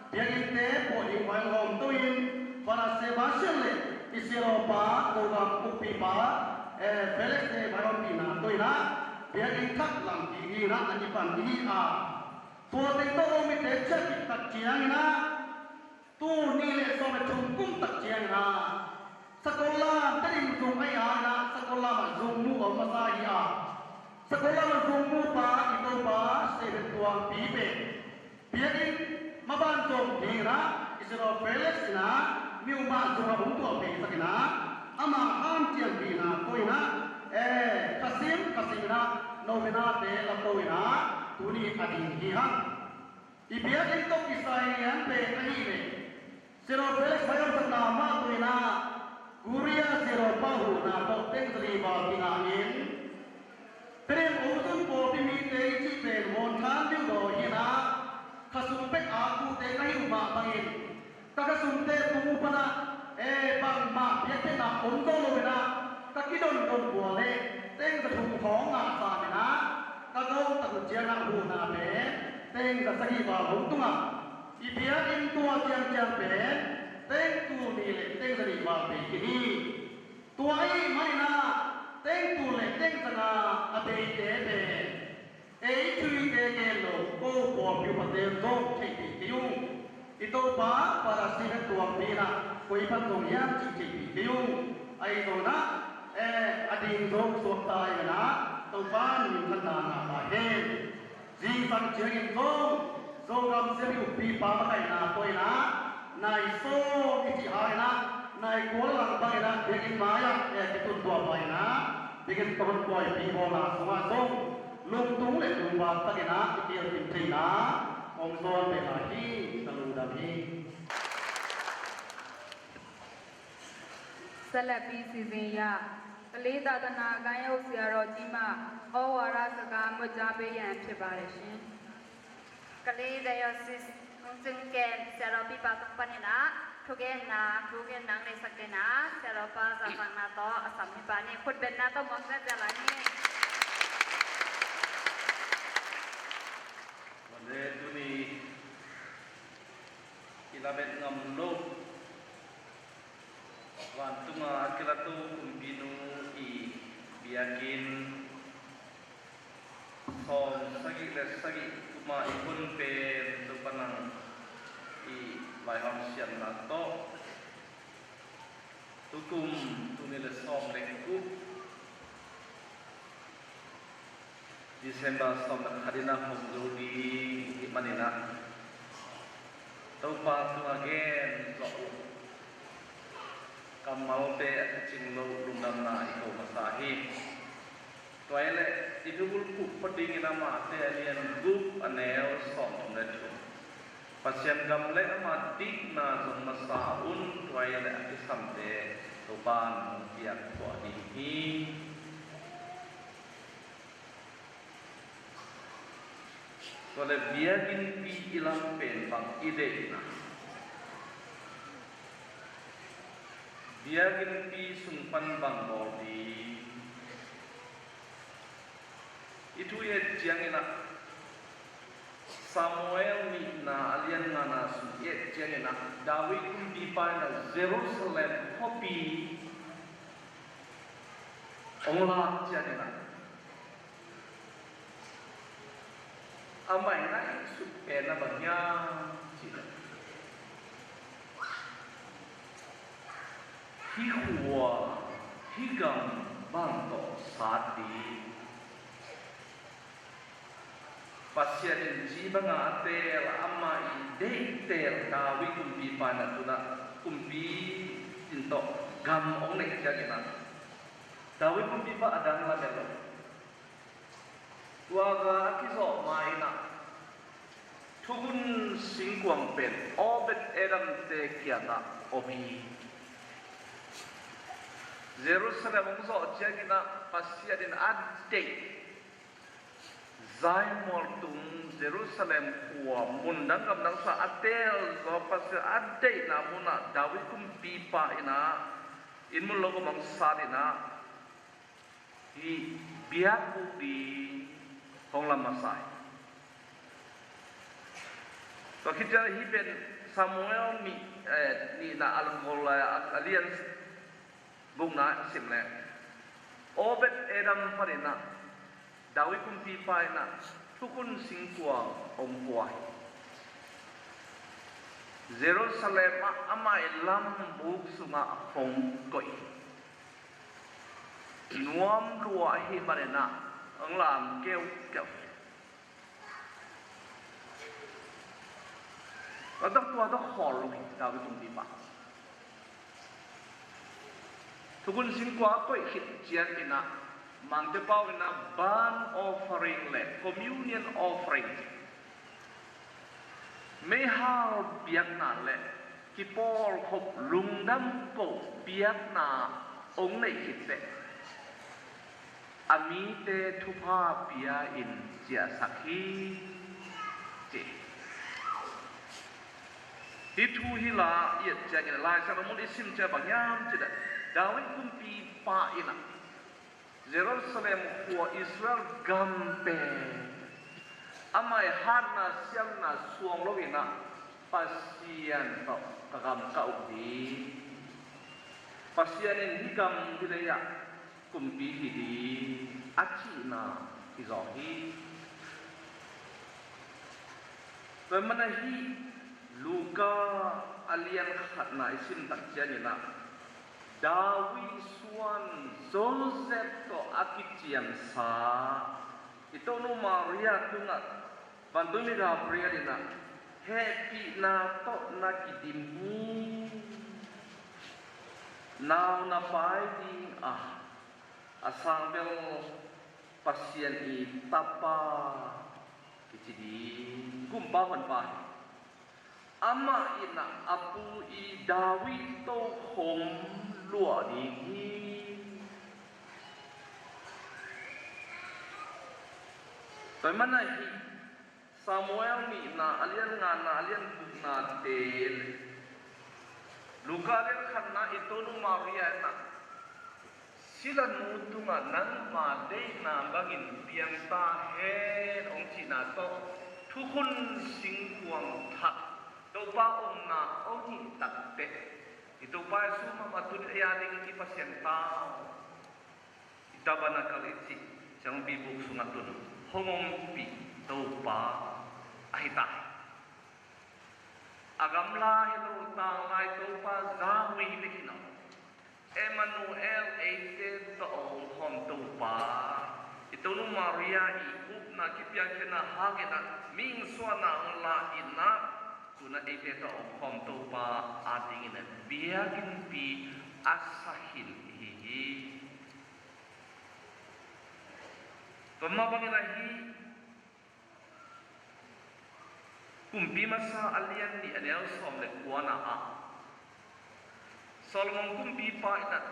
biakinnte puah ding vai hong lawmto in, Father Sebastian le i sialawpa, Zogam ukpipa, eh, Felix te vai hong pina to in ah, Biakinn thak lam kik hi in ah, a kipan hi a, tua teng tawh Rom mite ciah kik tak ciangin ah, tul nih le sawm le thum kum tak ciangin ah, Sakollam Tedim zung ahi a in ah, Sakollam ah zung mu om masa hi a, Sakollam ah zung mu pa i Topa Stephen Tuangpi pen biakinn maban zong ding in ah, Israel Palace in ah, mi um ah zung ah hong tuah pei sak in ah, ama hanciam ding in ah, ko in ah, eh, khasim khasim in ah, novena te la ko in ah, tuni a ding hi hang. I biakinn tawh kisai lian pen ahih leh, Zero Felix Mayam Sakna mah tawh in ah, Korea Zero pa huhna tawh teng zali val kingah in, Tedim Ozum pawlpi mite i cih pen Muan Than Myo Daw hi in ah, khasum pek a kute ka hih uh mah bangin, ka khasumte tung uh pan ah, eh, bangmah biakpiakna om zo lo in ah, ka kidondon bual leh teng za thum khawng ngah sam in ah, ka gawm tak uh ciangah huhna pen teng za sagih val hong tung a, i biakinn tua ciangciang pen teng tul nih le teng za nih val bei khin hi. Tua ahih manin ah teng tul le teng za nga a beite pen ei thuite gen lo, ko pawlpi upate zong theihpih kei ung. I Topa Father Stephen Tuangpi in ah koi pan zong hiam cih theihpih kei ung. Ahi zongin ah, eh, a ding zong suakta in ah, Topa in minthanna ngah ta hen. Zingsang ciangin zong Zogam siapi uppipa makaihna tawh in ah, nai sawm i cih hangin ah, nai kua lang bangin ah, biakinn mai-ah, eh, kitun tuah pa in ah, biakinn tawh hong buaipi bawlna sungah zong lungtung le lungvak takin ah i kielkim theihna om zawn pen lai hi. Ka lungdam hi. ဆက်လက်ပြီးစီစဉ်ရ ကလေးသာသနာအသင်းအုပ်ဆရာတော်ကြီးမှ ဩဝါဒစကားမိန့်ကြားပေးရန်ဖြစ်ပါတယ်ရှင်။ ကလေးသင်းအုပ်ဆရာတော်ကြီးမှ ဆရာတော်ပြပါကပန်းနေလား။ ထိုကဲ့နာထိုကဲ့နန်းနေစကဲ့နာ ဆရာတော်ပါစာသင်နာတော့အစာမပါနေ ခုတ်ဘက်နာတော့မွန်သက်ကြလာနေ။ Wan le tuni i lamet ngam lo vantunga a kilatu kumpinu i biakinn sawm sagih le sagih kuma i hun pen Topa nang i vaihawm siamna tawh tukum tuni le sawm le kup December sawm le khat in a hong zo ding i hih manin ah Topa tungah gen zawh uh kammalte a kicing lo lungdamna i ko masa hi. Tua hi leh i thubulphuh phot dingin amate a lian guk a neu sawm thum le thum. Pasian gam le ama dikna zong masa un, tua hi leh a kisamte Topa in hong piak tuah ding hi. Tua le biakinnpi i lam pen bang i deihna, biakinnpi sung pan bang bawl ding. I thu i et ciangin ah Samuel nihna a lian ngana sung i et ciangin ah David kumpipa in ah Jerusalem khuapi hong lak ciangin ah amah i ngaihsut pen a bang hiam cih leh hih khua hih gam bang tawh sat ding. Pasian in ci banga a teel amah i deih teel David kumpipa in ah tu-in ah kumpi in tawh gam hong neih ciangin ah David kumpipa a dang lamet lo. Tua ga a kizawh ma-in ah thukhun singkuang pen Obed Edom te kiangah om hi. Jerusalem hong zawh ciangin ah Pasian in a deih Zion mual tung Jerusalem khua mundang gamdang sa a teel zaw Pasian a deihna munah David kumpipa in ah inn mun lo gam hong sat in ah hih biak buk ding hong lam masa hi. Tua khit ciang hih pen Samuel nih, eh, nihna a, a lian gukna sim leh Obed Edom panin ah David kumpipa in ah thukhun singkuang hong pua hi. Jerusalem ah amah i lambuk sungah hong koih hi. Nuam lua ahih manin ah hong lam keukeu hi. Tua tawh tua tawh khawl lo hi David kumpipa. Thukhun singkuang a koih khit ciangin ah Mangte pau in ah burnt offering le communion offering, meihal biakna le kipawlkhop lungdam koh biakna hong neih khit teh a mite thupha pia-in ciahsak hi, ci. Hih thu hih la i et ciangin Lai Siangtho mun i sim ciang bang hiam cih leh David kumpipa in ah Jerusalem khua, Israel gam pen amah i hatna siamna suang lo-in ah Pasian tawh ka gam ka uk ding, Pasian in hih gam hih lei ah kumpi hi ding a cihna hi zaw hi. Tua manin hih Luka a lian khatna i sim tak ciangin ah David suan Joseph tawh a kiciamsa i Tonu Maria tungah vantungmi Gabriel in ah hehpihna tawh na kidim hi. Nau na pai ding a, a sang bel Pasian i Tapa kici ding, Kumpa Honpa hi. Amah in ah a pu i David tokhom luah ding hi. Tua manin ah hih Samuel nihna a lian ngana a lian gukna te le Luka lian khatna i Tonu Maria in ah silanu tungah nangma deihna bangin piang ta hen hong cihna tawh thukhun singkuang thak Topa omna hong hih tak teh i Topa Jesu mahmah tuni a ding i Pasian tau i tabernacle i cih siangpibu sungah tun hong ompih Topa ahi ta hi. A gamla hi lo, tanglai Topa, Yahweh bek hi lo. Emmanuel, eite tawh a omkhawm Topa. I Tonu Maria i upna kipiakkhiatna hangin ah mihing suahna hong la-in ah tu-in ah eite tawh a omkhawm Topa a dingin ah biakinnpi a sa khin i hi hi. Tua mah bangin ah hih Kumpi Masa a lian nih a neu sawm le kuana ah Solomon kumpipa in ah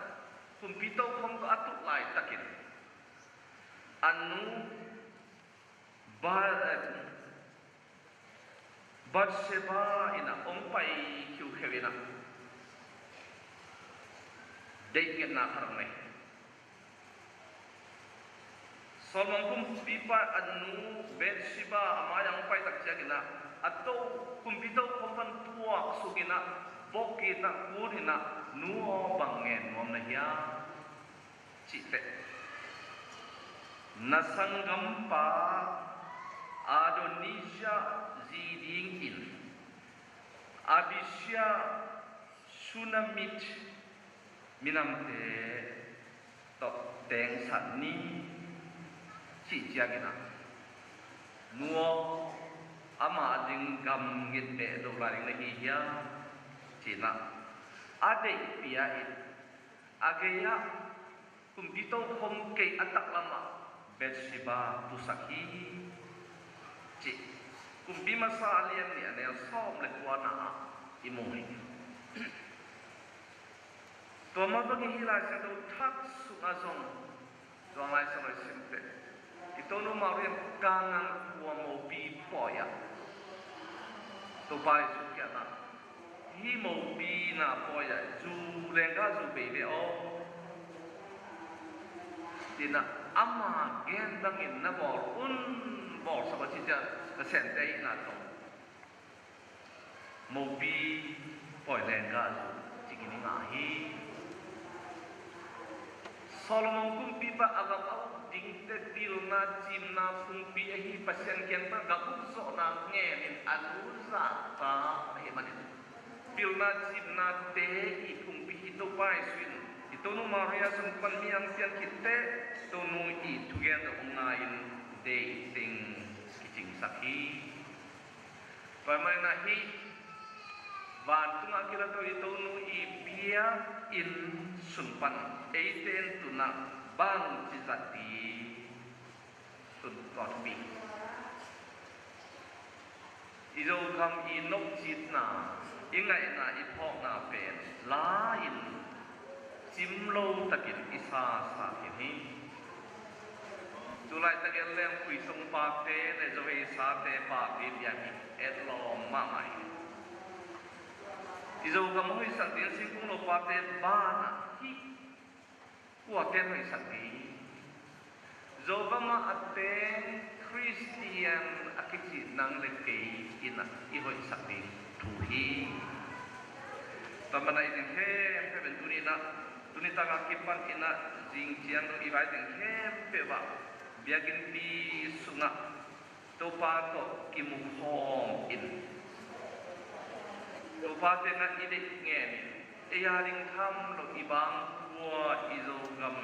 kumpi tokhom tawh a tuh laitakin a nu Ba- Bathsheba in ah hong pai khiukheu in ah deih ngetna khat hong nei. Solomon kumpipa a nu Bathsheba a mai-ah hong pai tak ciangin ah a to, kumpi tokhom pan tuaksuk in ah bok in ah kun in ah, "Nu aw, bang ngen nuam na hiam?" cih teh, "Na sanggampa Adonijah zi dingin Abishag Shunammite minamte tawh tengsan ni," cih ciangin ah, "Nu aw, ama ading gam nget beh lo lai ding na hi hiam?" ci-in ah a deih pia in, a gei-ah kumpi tokhom kei a taklamah Bathsheba pusak hi, cih Kumpi Masa a lian nih a neu sawm le kuana ah i mu hi. Tua mah bangin hih Lai Siangtho Thak sungah zong, zong Lai Siangtho i sim teh, i Tonu Maria in Kanaan khua mopi pawi ah Topa Jesu kiangah, "Hih mopi na pawi ah zu, lenggah zu bei ve aw," ci-in ah ama gen bangin na bawl un, bawlsak un, ci ciang Pasian deihna tawh mopi pawi lenggah zu ci-in i ngah hi. Solomon kumpipa a gam a Dingte pilna cimna phungpi ahi Pasian kiang pan gam ukzawhna ngenin a luzahta ahih manin, pilna cimnate i phungpi hi Topa Jesuh in i Tonu Maria sung pan mi hong pian khitteh Tonu i thugen zong hong ngai-in deih ding kicingsak hi. Tua ahih manin ah hih vantungah kilato i Tonu i biakinn sung pan eite in tu-in ah bangci zat ding? Tu-in tua thupi, i Zogam i nopcitna, i ngaihna, i phawkna pen la-in cim lo takin i sasa khin hi. Tu laitakin leng Puisong pakte le Zoheisate pakte biakinn etlawm mahmah hi. I Zogam hoihsak ding singkung lo pakte banah hih kuate hoihsak ding? Zogam ah a teng Khristian a kici nang le kei in ah i hoihsak ding thu hi. Tua manin ah i ding khempeuh in tuni in ah, tuni takah kipan in ah zing ciang dong i vai ding khempeuh ah biakinnpi sungah Topa tawh kimu khawm in, Topa tengah i deih ngen in, ei a ding tham lo i bang khua, i Zogam,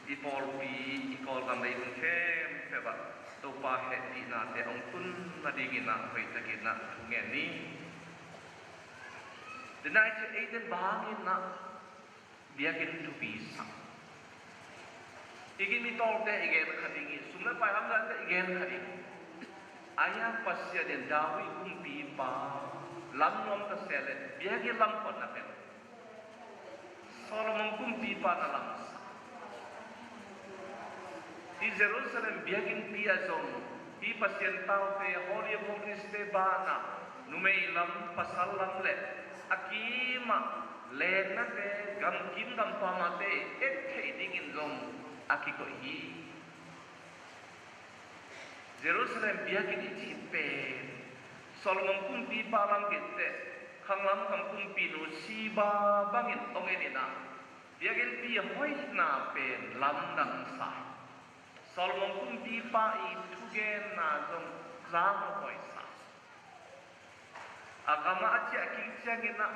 i pawlpi, i Kawlgam leitungah khempeuh ah Topa hehpihnate hong tun nadingin ah hoihtakin ah thu ngen ni. Tua ahih ciangin eite bangin ah biakinn thupi sak. I gim i tawlte i gen kha ding hi, sum le pai hamsate i gen kha ding. Ahi hang Pasian in David kumpipa lam nuam ta se leh biakinn lam pan na pen Solomon kumpipa na lamsak. Hih Jerusalem biakinnpi ah zong hih Pasian taute, Holy of Holies-te banah numei lam, pasal lam le a kimah leknate, gamkim gampamate et theih dingin zong a kikoih hi. Jerusalem biakinn i cih pen Solomon kumpipa lam khitteh khanglam gam kumpinu Sheba bangin hong en in ah biakinnpi hoihna pen lamdang sa hi. Solomon kumpipa i thugenna zong zang a hoih sa. A gam ah a ciah kik ciangin ah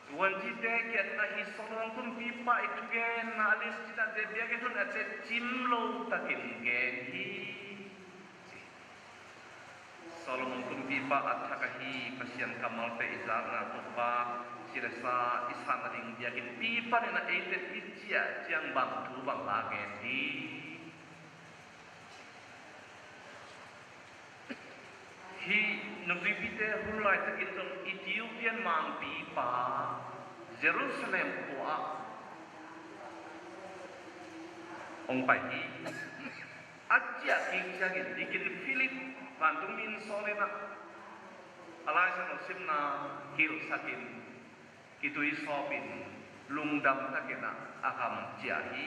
vuanzite kiangah hih Solomon kumpipa i thugenna a limci nate, biakinn hun a teh cim lo takin gen hi. Solomon kumpipa a thak ahi Pasian kammalte i zakna, Topa si le sa i san nading biakinnpi panin ah eite i ciah ciang bang thu bang la gen hi. Hih nungzuipite hun laitakin zong Ethiopian mangpipa Jerusalem khua ah hong pai hi. A ciah kik ciangin Deacon Philip vantungmi in sawl in ah a Lai Siangtho simna hilhsakin kitui sawpin lungdam takin ah a gam ciah hi.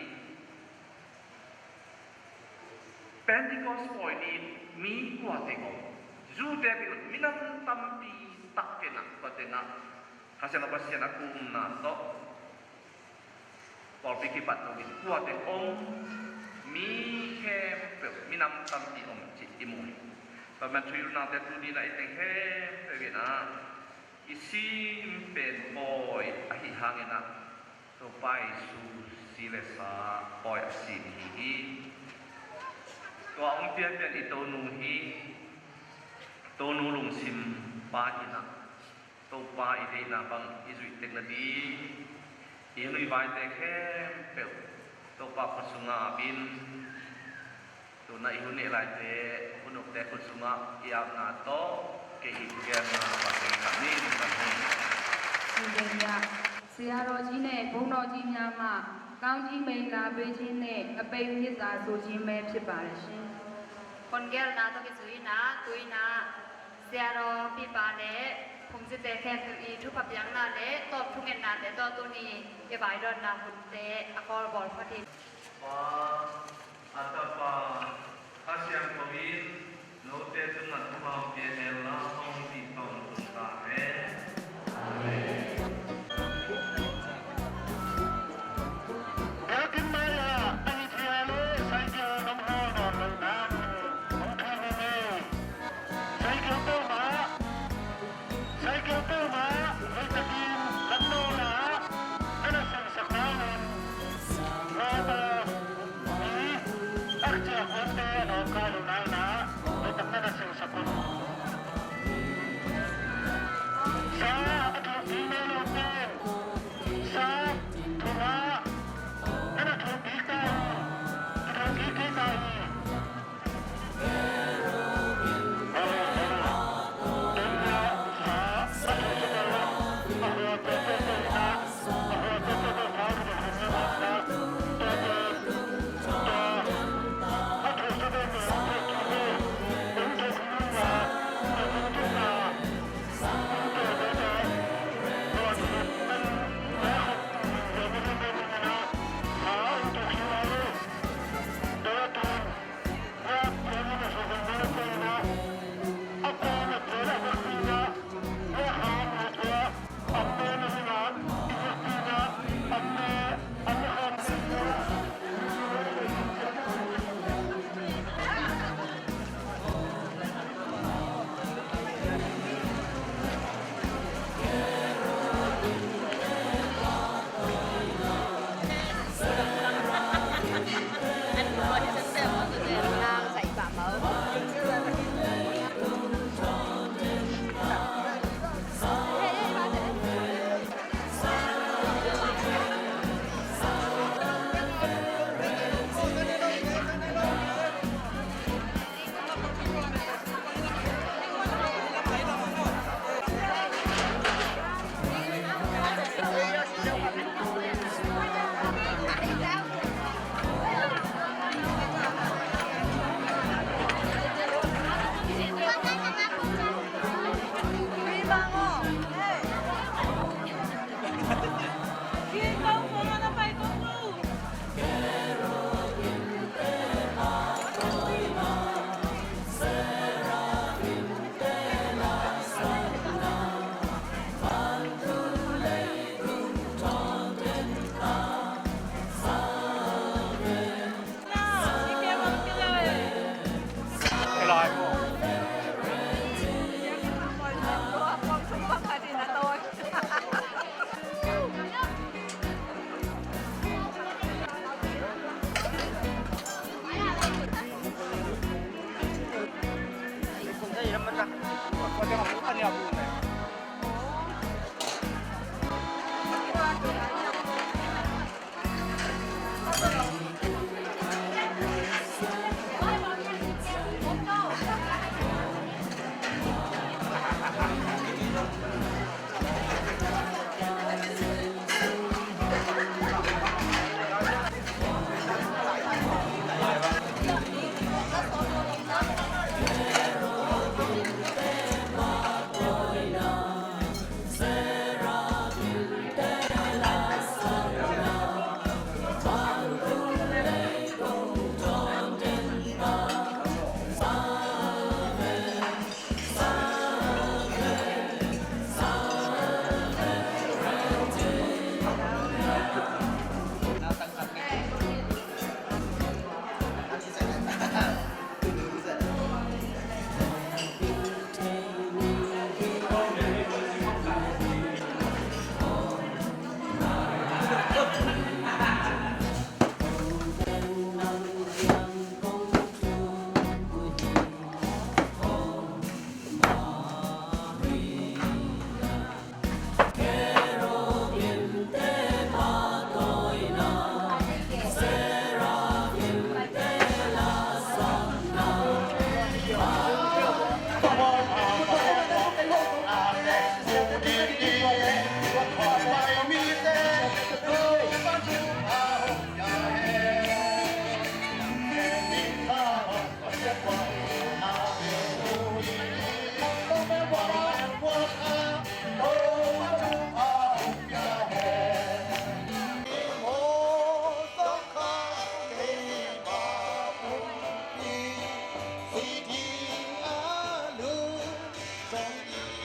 Pentecost pawi ni-in mi kua teng om? Jew-te teng om, minam tampi tak teng ah, kua teng ah Kha Siangtho Pasian a kumna tawh pawlpi kipat loin kua teng om? Mi khempeuh, minam tampi om cih i mu hi. Tua manin thuhilhnate tuni-in ah i teng khempeuh in ah i sim pen pawi ahih hangin ah Topa Jesu si le sa pawi a sim hi hi. Tua hong piapian i Tonu hi. Tonu lungsim pa in ah Topa i deihna bang i zuih tek nading i hun i vaite khempeuh Topa khut sungah ap in, tu-in ah i hun neh laite, hun ukte khut sungah i apna tawh kei i thugenna Pasian in tangko ni. ဆရာတော်ကြီးနဲ့ ဘုန်းတော်ကြီးများမှ ကောင်းကြီးမင်္ဂလာပေးခြင်းနဲ့ အပိတ်သစ္စာဆိုခြင်းပဲဖြစ်ပါတယ်ရှင်။ Kon gelna tawh kizui-in ah, tu-in ah ဆရာတော် Pipa နဲ့ phungzite khempeuh i thupha piakna le tawp thungetnate tawh tuni i vaidotna hunte a kawlbawl phot hi. Pa, a Tapa, Kha Siangtho in note tungah thupha hong pia hen la, hong cih tawntung ta hen. Amen. Biakinn mai-ah a hiat le cycle dong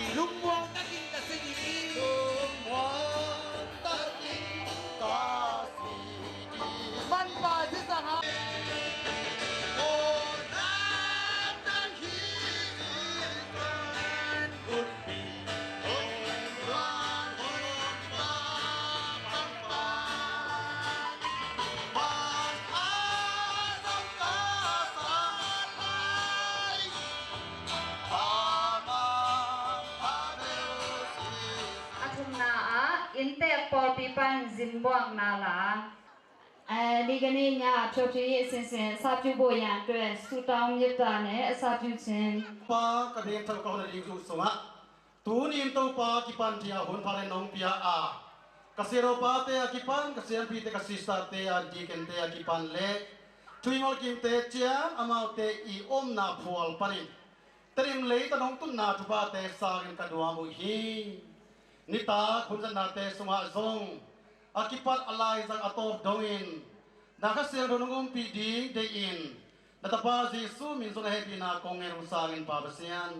Lungmuang takin ka si ding. Lungmuang takin ka si ding. Manpa Cing Sang a. A thumna ah inntek pawlpi pan zin buakna la. Eh, ni ka ni nya thawṭi sinsin saptu bo yang tue suta om yet ta ne saptu cin. Pa ka ding thau ka hona ding zu sungah. Tuni in Topa kipan thia hun pha le nong pia a, ka siaropate a kipan, ka siampite, ka sisterte a, dikente a kipan le thu i ngol kimte ciang amaute i omna phual panin Tedim lei tawh nong tunna thuphate sangin ka duam uh hi. Nitak hunzatnate sungah zong a kipat a laizang a tawp dongin na Kha Siangtho nong umpih ding deihin na Tapa Jesuh min zong na hehpihna kong ngen uh sangin Pa Pasian.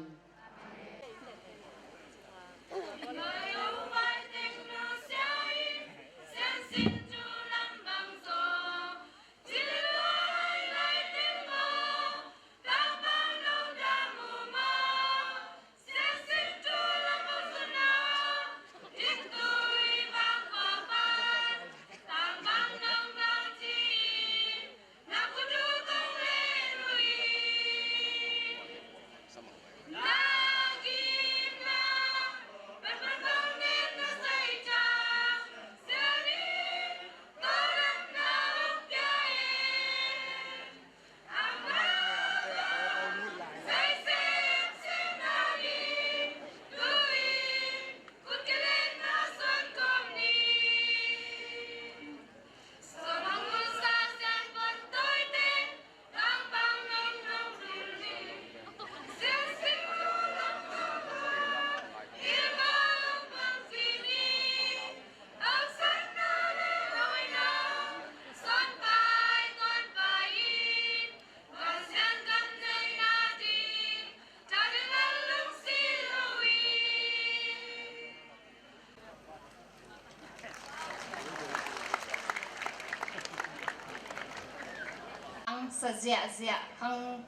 Ang sa ziahziah khang,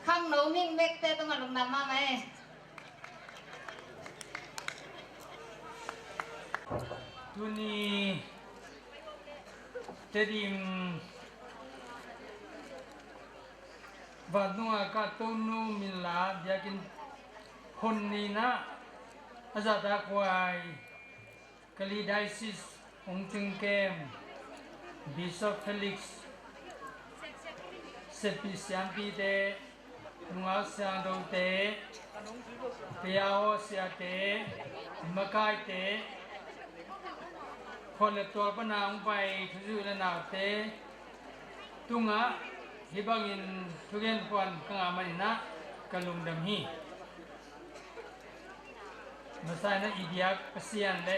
khangno mikmekte tungah lungdam mahmah e. Tuni Tedim Vanua ka tonu min la biakinn Hon ni-in ah a zahtakhuai Kalay Diocese hong cingkem Bishop Felix, seppi siampite, nungak siangthote, pia aw siate, makaite, khuan le tual pana hong pai thuzuih le naute tungah hih bangin thugen khuan ka ngah manin ah ka lungdam hi. Masa-in ah i biak Pasian le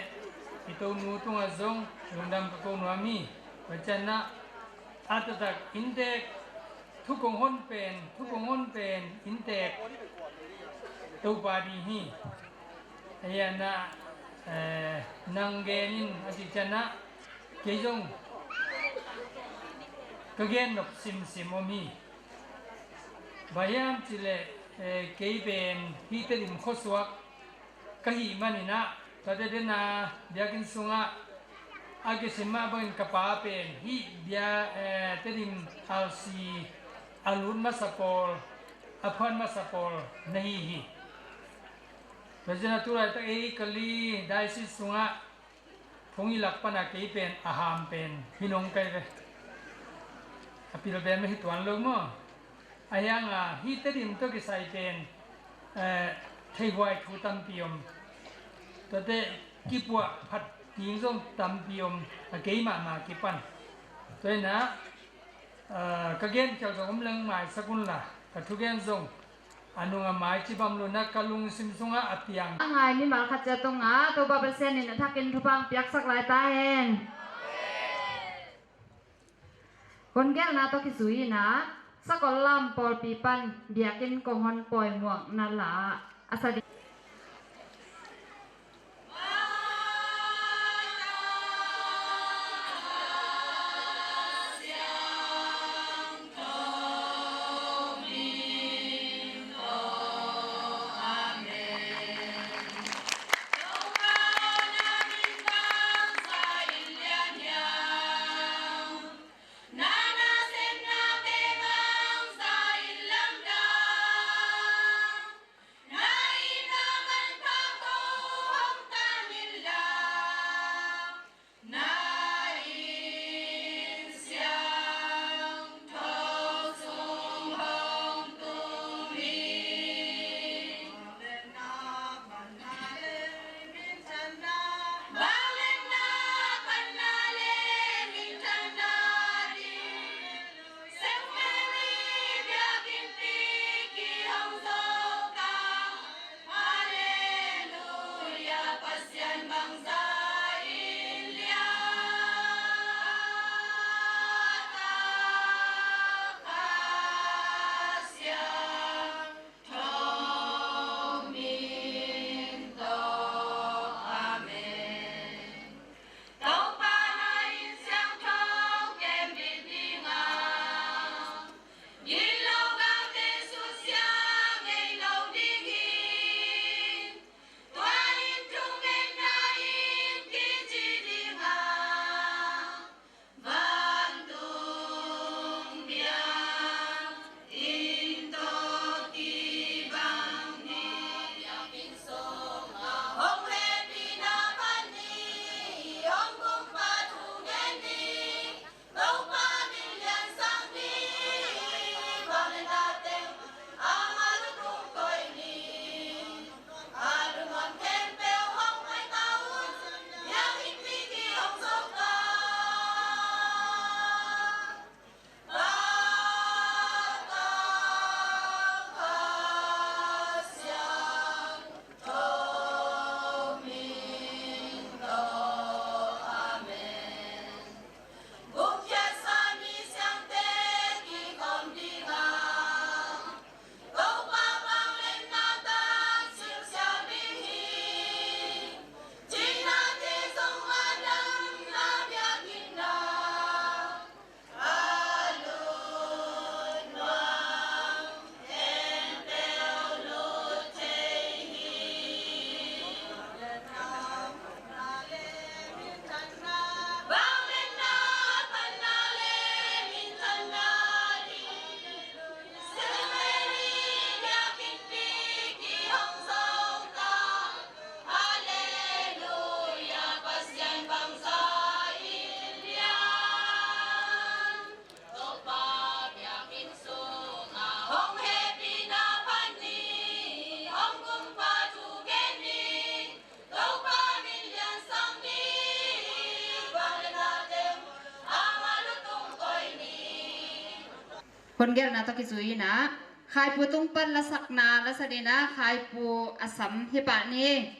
i Tonu tungah zong lungdam ka ko nuam hi. Tua ciangin ah a taktak inntek, thu kong hon pen, thu kong hon pen inntek Topa ding hi. Ahi zongin ah, eh, nang gen in a cih ciangin ah kei zong ka gen nop simsim om hi. Bang hiam cih leh, eh, kei pen hih Tedim khuasuak ka hih manin ah, tua Tedim a biakinn sungah a kisim mah bangin ka pa pen hih bia, eh, Tedim R C a lut masa pawl, a phuan masa pawl na hi hi. Tua ciangin ah tu laitak ei Kalay Diocese sungah phung i lak pana kei pen a ham pen hi nong kai ve. A pil pen mah hi tuan lo maw. Ahi zongin ah hih Tedim tawh kisai pen, eh, theihhuai thu tampi om. Tuate kipuah phat ding zong tampi om, a kei mahmah kipan. Tua hi-in ah, eh, ka gen khial zong om leng maisak un la, ka thugen zong a nung a mai cibam lo-in ah ka lungsim sungah a piang. A ngai mimal khat ciat tungah Topa Pasian in a thakin thupha hong piaksak lai ta hen. Kon gelna tawh kizui-in ah Sakollam pawlpi pan biakinn kong hon pawi muakna la a sa ding. Hun gelhna tawh kizui in ah, Khaipu tung pan lasakna la sa dingin ah, Khaipu a sam hi pah ni.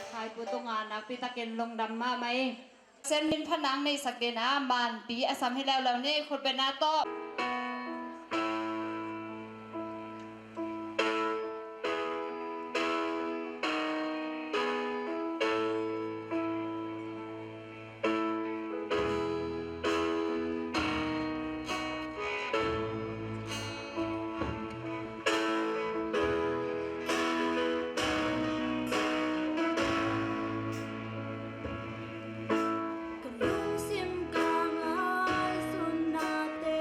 Khaipu tungah nakpi takin lungdam mahmah ing. Sen min pha nang nei sak dingin ah, Manpi a sam hi leuleu ni, khutbetna tawh. Ka lungsim ka ngaihsutnate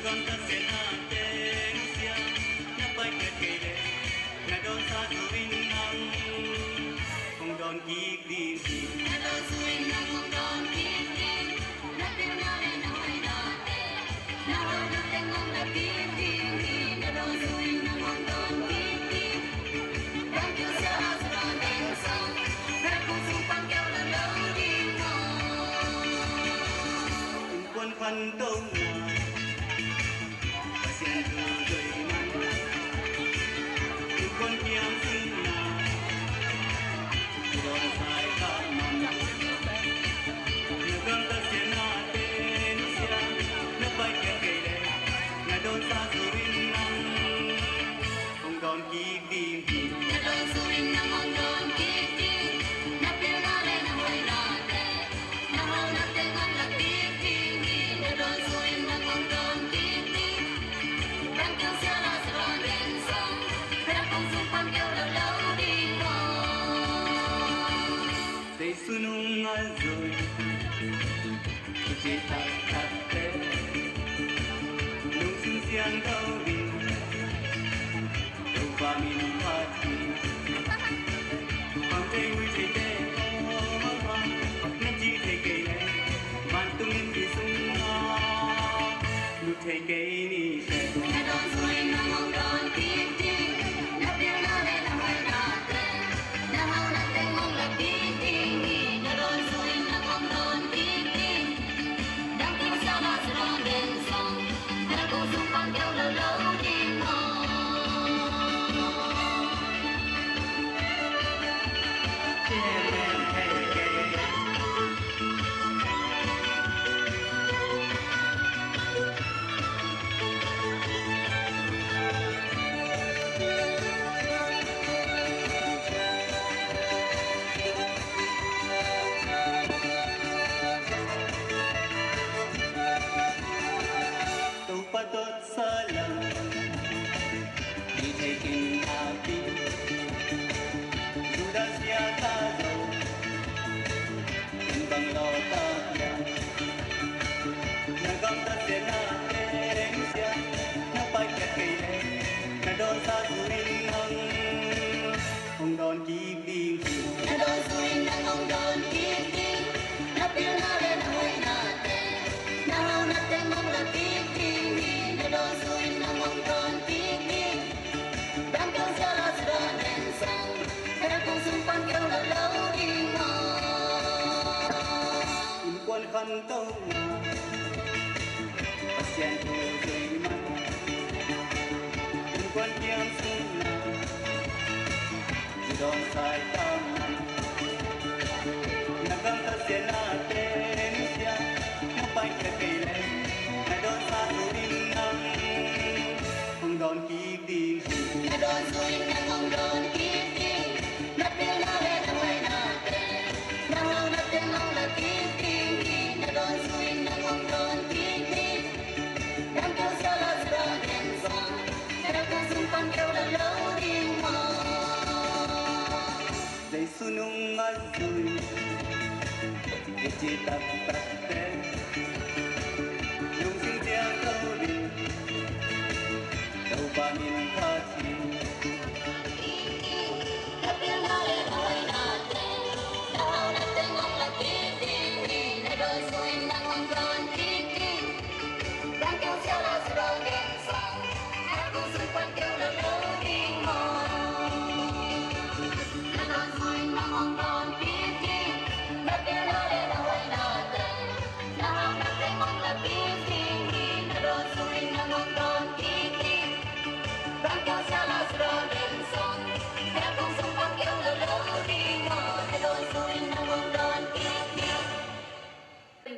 Dawn ka siatnate nusia, na paikhiat kei leh, na dawnsa zo in nang hong dawn kik ding hi. Na dawn zo in nang hong dawn kik ding, na pilna leh na hoihnate, na hauhnate hong la kik ding hi. Na dawn zo in nang hong dawn kik ding, dangkil sia la, Lazarus den song, khuadakung sung pan keu lo lo ding maw. Innkuan khantohna, Pasian thu zui man. Innkuan kiam sihna, dawn sai kha man. Na gamtat siatnate nusia, na paikhiat kei leh, na dawnsa zo in nang hong dawn kik ding hi. Na dawn zo in nang hong dawn kik ding, na pilna leh na hoihnate, na hauhnate hong la kik ding hi. Na dawn zo in nang hong dawn kik ding, dangkil sia la, Lazarus den song, khuadakung sung pan keu lo lo ding maw. Zeisu nung a zui, i cih taktakte, lungsim siangtho in Topa min phat hi. Pang thei, ui theite aw, na cih thei kei leh, vantung innpi sungah lut thei kei ni teh. Na dawn zo in nang hong dawn kik ding, na pilna leh na hoihnate, na hauhnate hong la kik ding hi. Na dawn zo in nang hong dawn kik ding, dangkil sia la, Lazarus den song, khuadakung sung pan keu lo lo ding maw. Topa tawh sa lam, i thei khin napi, Judas sia ta zo, in bang law ta hiam? Na gamtat siatnate nusia, na paikhiat kei leh, na dawnsa zo in nang hong dawn kik ding hi. Na dawn zo in nang hong dawn kik ding, na pilna leh na hoihnate, na hauhnate hong la kik ding hi. Na dawn zo in nang hong dawn kik ding, dangkil sia la, Lazarus den song, khuadakung sung pan keu lo lo ding maw. Innkuan khantohna, Pasian thu zui man. Innkuan kiam sihna, i dawn sai kha man. Na gamtat siatnate nusia, na paikhiat kei leh, na dawnsa zo in nang hong dawn kik ding hi. Na dawn zo in nang hong dawn kik ding, na pilna leh na hoihnate, na hauhnate hong la kik ding hi. Na dawn zo in nang hong dawn kik ding, dangkil sia la, Lazarus den song, khuadakung sung pan keu lo lo ding maw. Jesu nung a zui, i cih taktakte, lungsim siangtho in Topa min phat hi.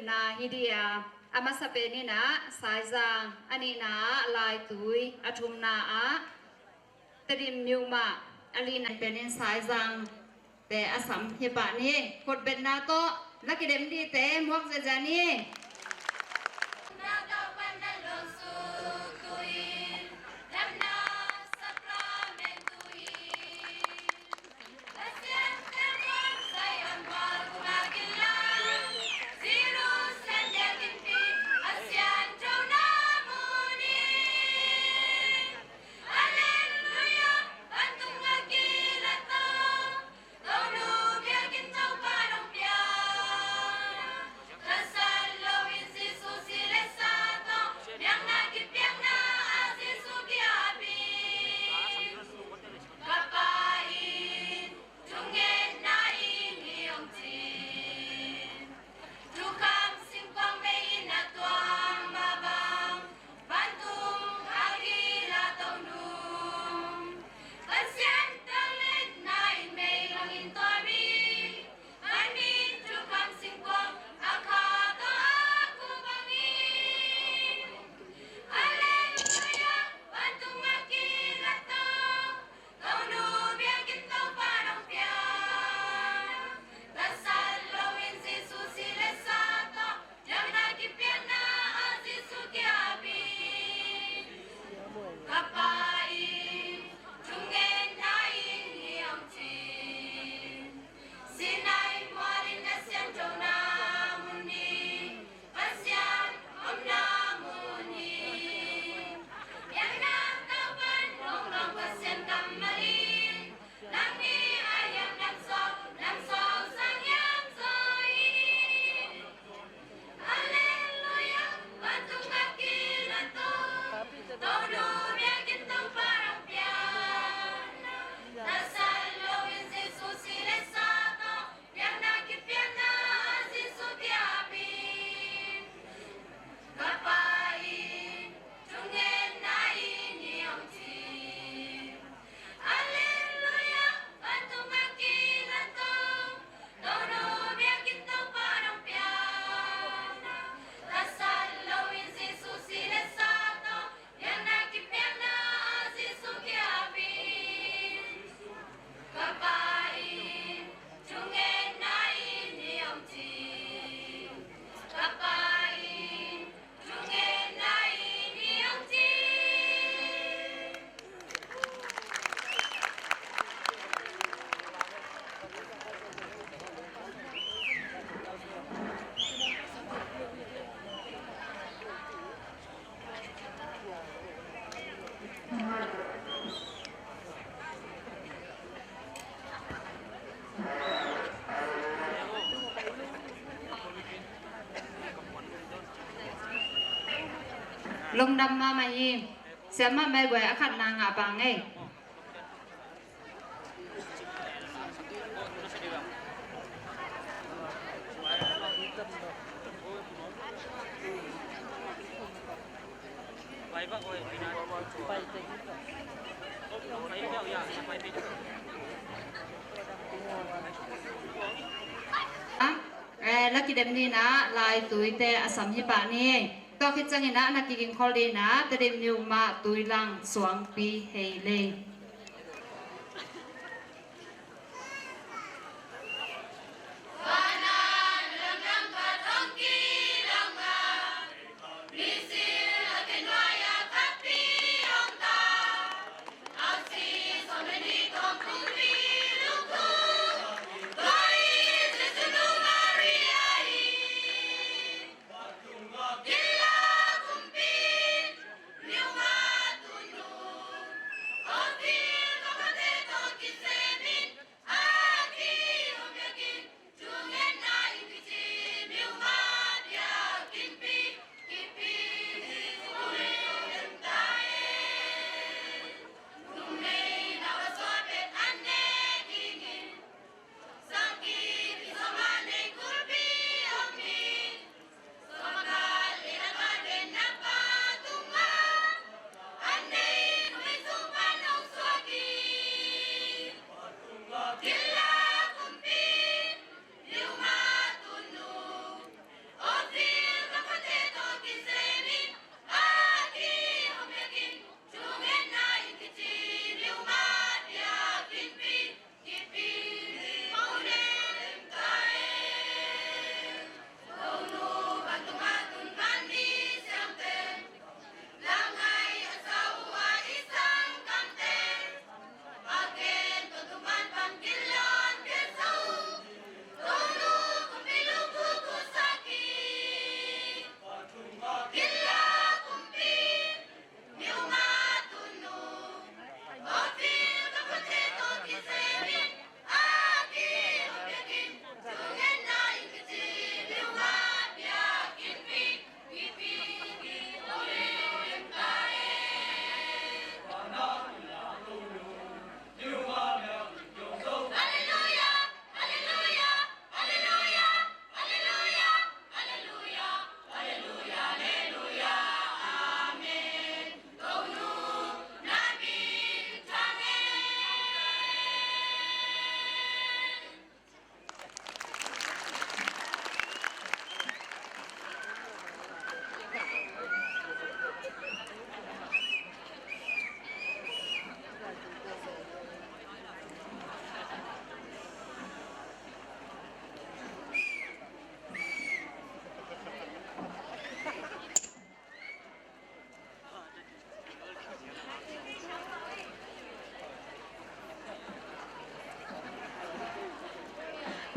Na hi dia, a masa pen in ah Saizang, a nihna ah Laitui, a thumna ah Tedim Myoma, a lina pen in Saizang te a sam hi pah ni. Khutbetna tawh na kidem dingte muak ziahziah ni. Lungdam mahmah hi. Siamah Mai Guai a khatna ngah pah ing ei. Eh, la kidem ding in ah laituite a sam hi pah ni. Tua khit ciangin ah na kigingkhol ding in ah Tedim Niuma Tuilang Suangpi Heilei.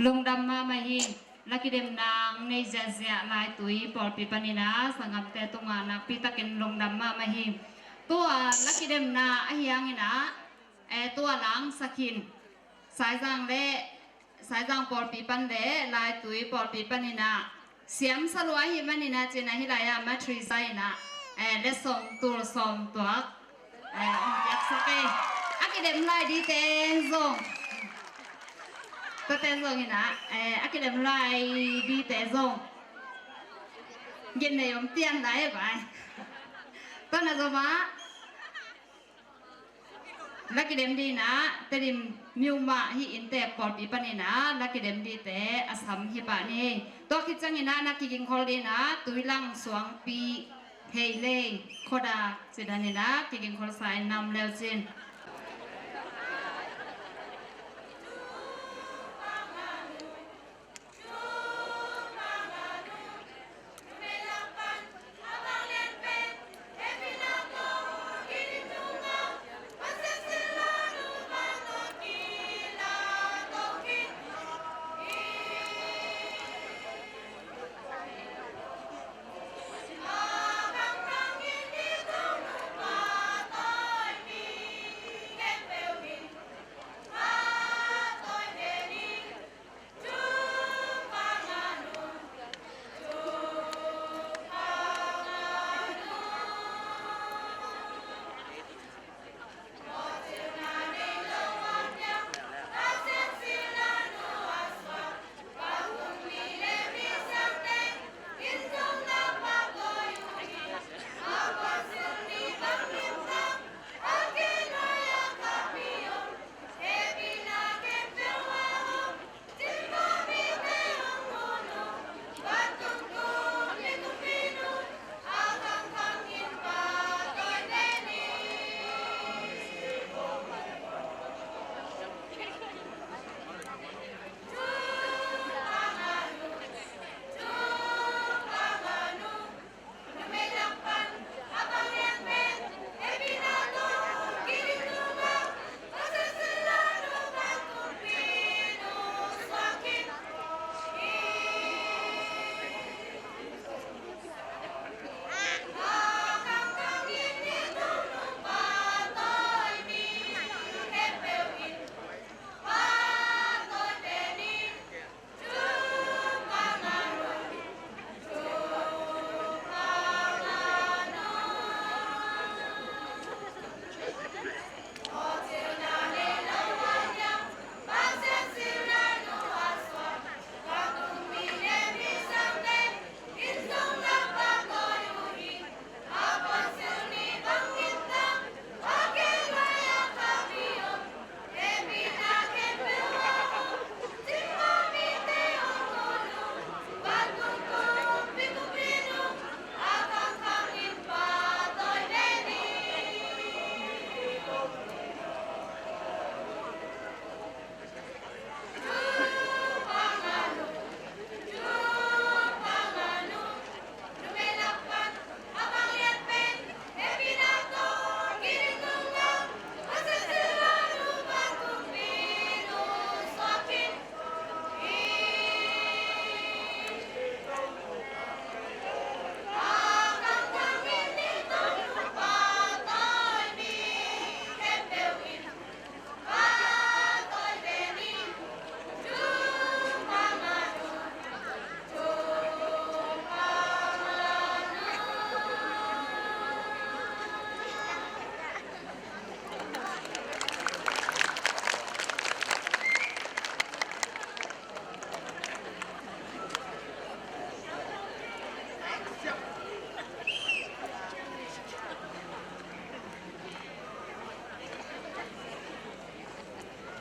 Lungdam mahmah hi. La kidemna nei ziahziah laitui pawlpi panin ah sanggamte tungah nakpi takin lungdam mahmah hi. Tua la kidemna ahi hangin ah, eh, tua lang sakhin Saizang le Saizang pawlpi pan le laitui pawlpi panin ah siamsa lua ahih manin ah cin ah hih lai-ah matriza in ah, eh, letsong tul sawm tuak, eh, hong piaksak ei. A kidem lai dingte zong, tuate zong in ah, eh, a kidem lai dingte zong gen nei om tian lai vai. Tua na zong ah la kidem ding in ah Tedim Niuma hih inntek pawlpi panin ah la kidem dingte a sam hi pah ni. Tua khit ciangin ah na kigingkhol ding in ah Tuilang Suangpi Heilei Khodak cidan in ah kigingkholsa in nam leu cin.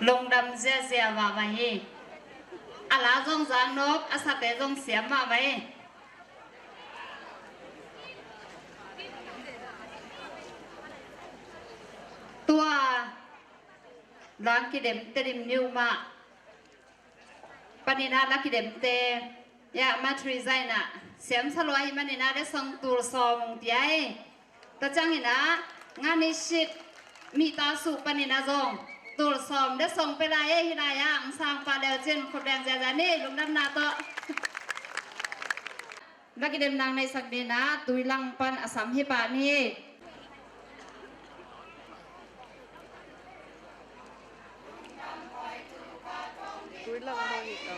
Lungdam ziazia mahmah hi. A la zong zang nawk, a sate zong siam mahmah hi. Tua dang kidem Tedim ni uh mah. Panin a la kidemte, ya, Matriza in a siam sa lua hi manin a letsong tul sawm hong pia hi. Tua ciangin a, Ngani Sit, Mita Su panin a zong tul sawm letsong pia lai hi. Hi lai a hong sang pah le uh cin khut beng ziazia ni, lungdamna tawh. Na kidem nang nei sak ding a, Tuilang pan a sam hi pah ni. Tuilang mah hi ta.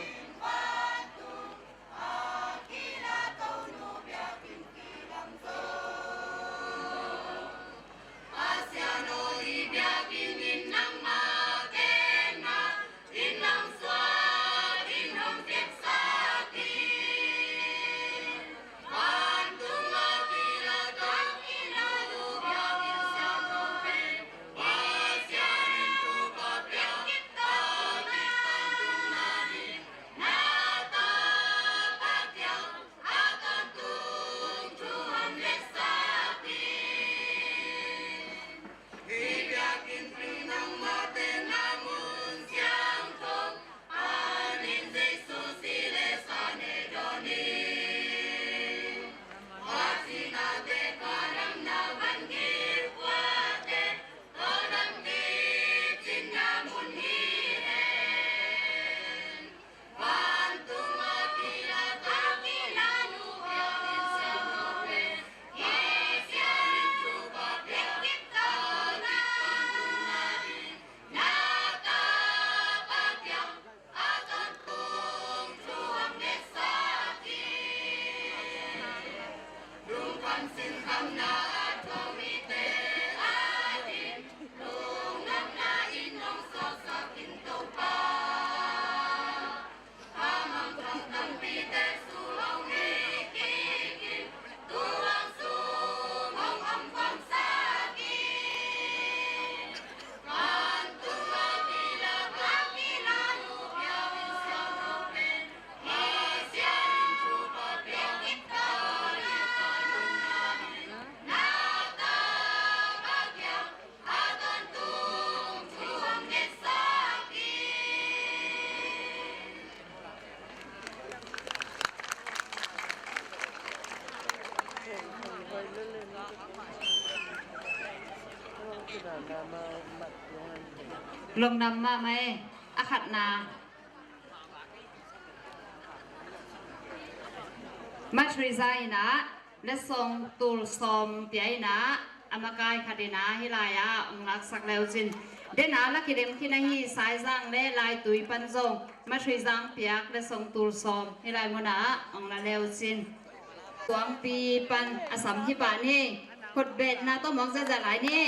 Lungdam mahmah e. A khatna, Matriza in a letsong tul sawm pia in a, a makai khat in a hi lai a hong laksak le uh cin. Den a la kidem khin ahi Saizang le Laitui pan zong Matriza hong piak letsong tul sawm hi lai mun a hong la le uh cin. Tuangpi pan a sam hi pah ni. Khut betna tawh muak ziazia lai ni.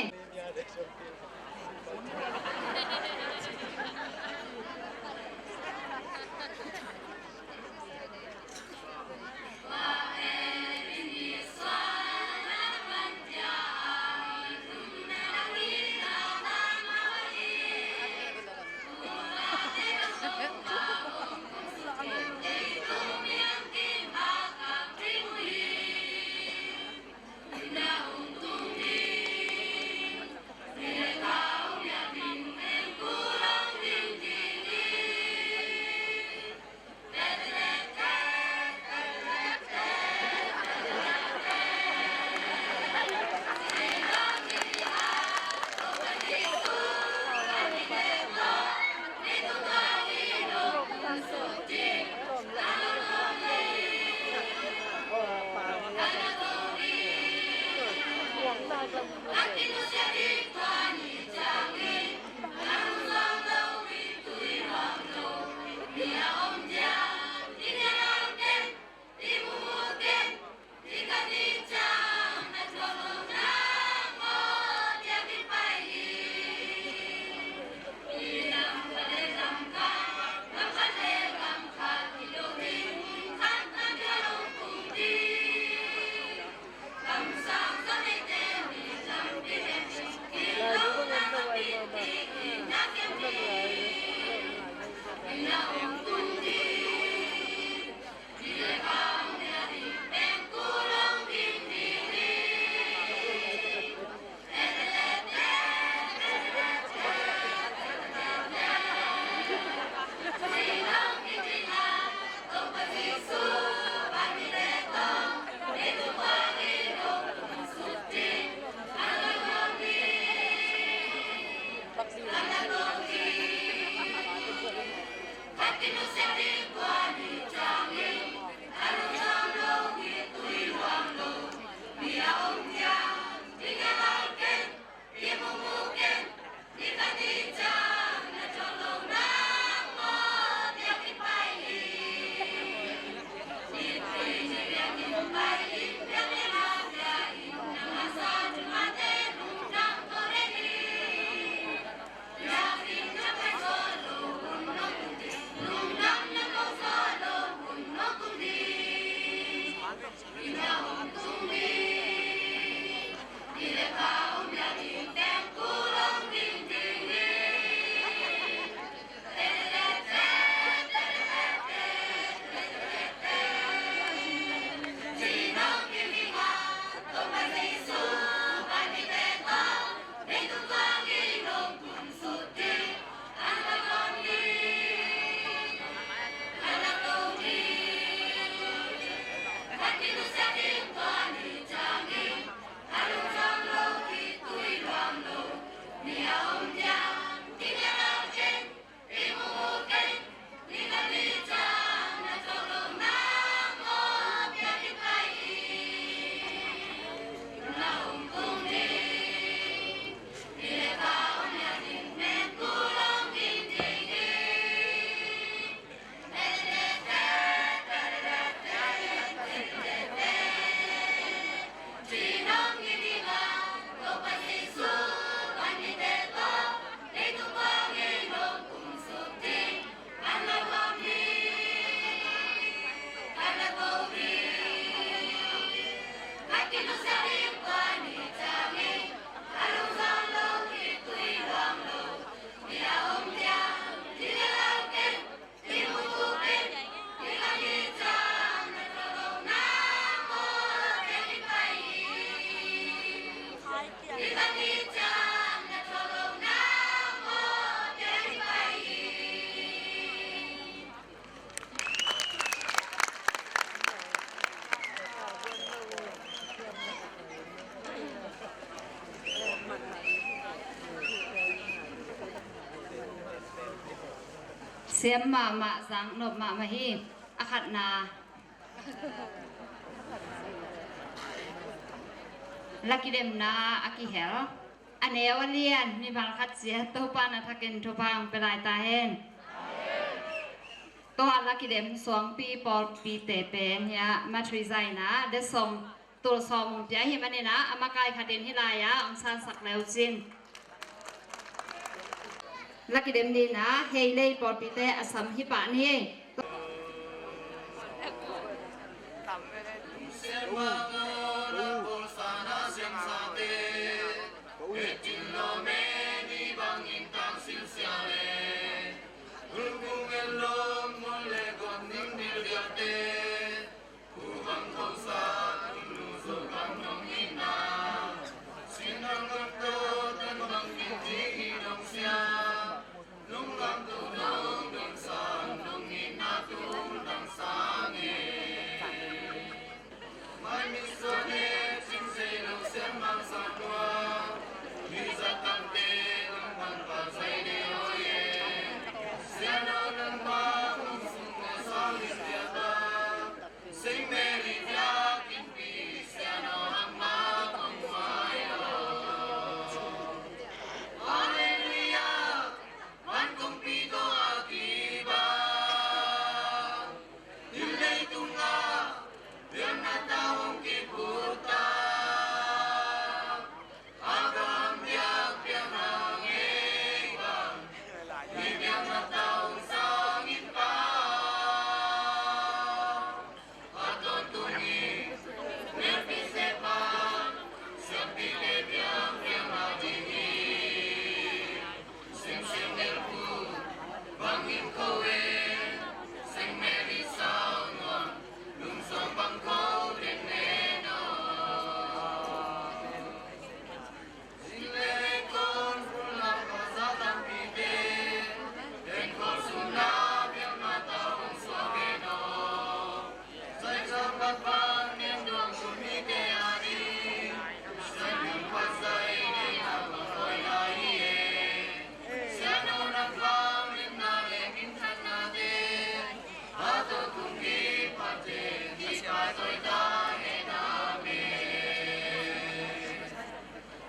Siam mahmah, zang nop mahmah hi. A khatna, la kidemna a kihel. A neu a lian mimal khat ciat Topa na thakin thupha hong pia lai ta hen. Tua la kidem suangpi pawlpite pen hiah Mathuizai in ah letsong tul sawm hong pia hi manin ah a makai khatin hih lai-ah hong sansak le uh cin. La kidem nihna, Heilei pawlpite a sam hi pah ni.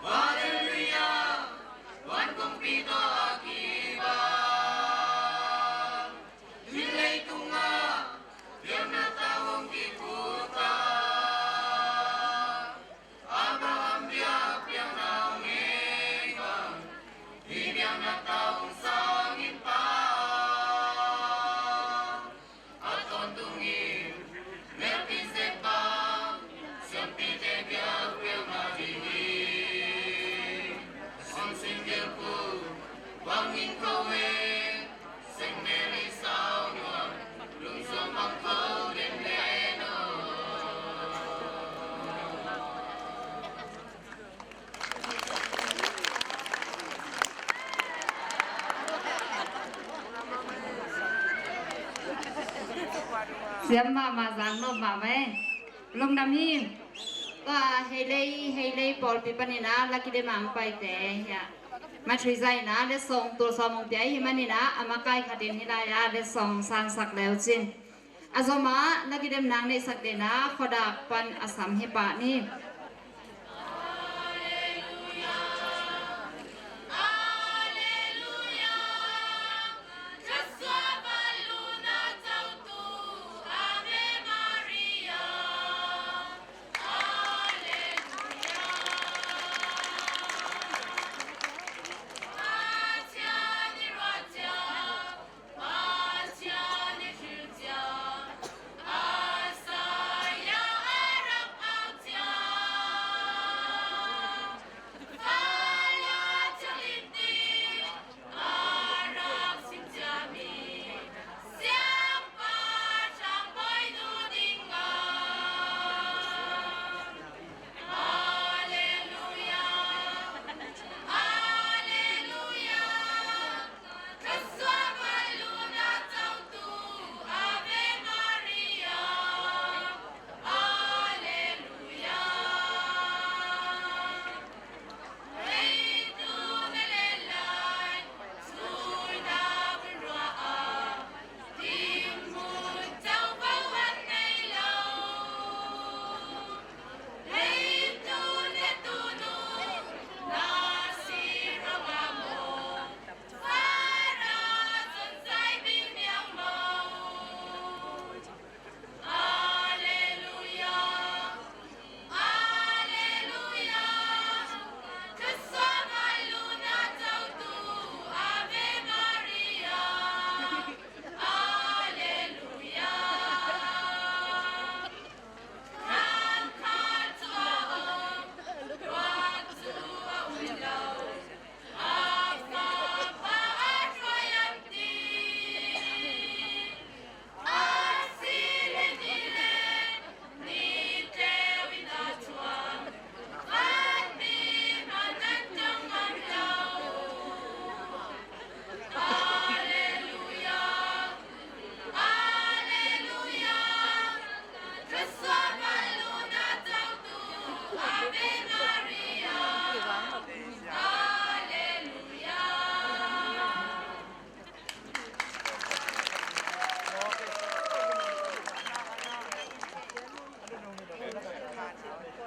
Halleluiah. Van kongpi tawh a kibat, hih leitungah biakna tawh hong kiphut a, Abraham biakpiakna hong neih bang, hih biakna tawh hong sang in pa. A tawntungin Melkizedek bang, siampite biakpiakna ding hi. Hong sing gelh kul bangin ko e, Saint Mary saunuam, lungsuang bang ko den le no. Siam mahmah, zang nop mahmah e. Lungdam hi. Tua Heilei, Heilei pawlpi panin a la kidem a hong paite hiah Mathuizai in a letsong tul sawm hong pia ahih manin a, a makai khatin hih lai-ah letsong sansak le uh cin. A zom a la kidem nang neihsak den a khuadak pan a sam hi pah ni.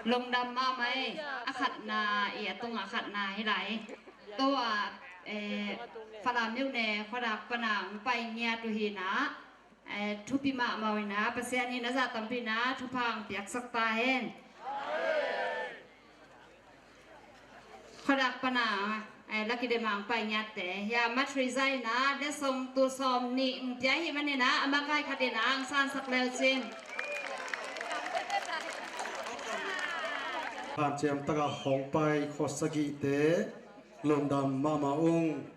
Lungdam mahmah ei. A khatna i a tungah khatna hi lai. Tua, eh, Falam myo ne khuadak pana hong pai ngiat uh hi na, eh, thupi mahmah uh hi na, Pasian in a zah tampi na thupha hong piaksak ta hen. Khuadak pana, eh, Lucky Dem hong pai ngiatte hi a, matri zaina lesson tu sawm nih hong pia hi manin a, a makai khat in a hong sansak leu cin. Hanciam taka hong pai khua sagihte lungdam mahmah ung.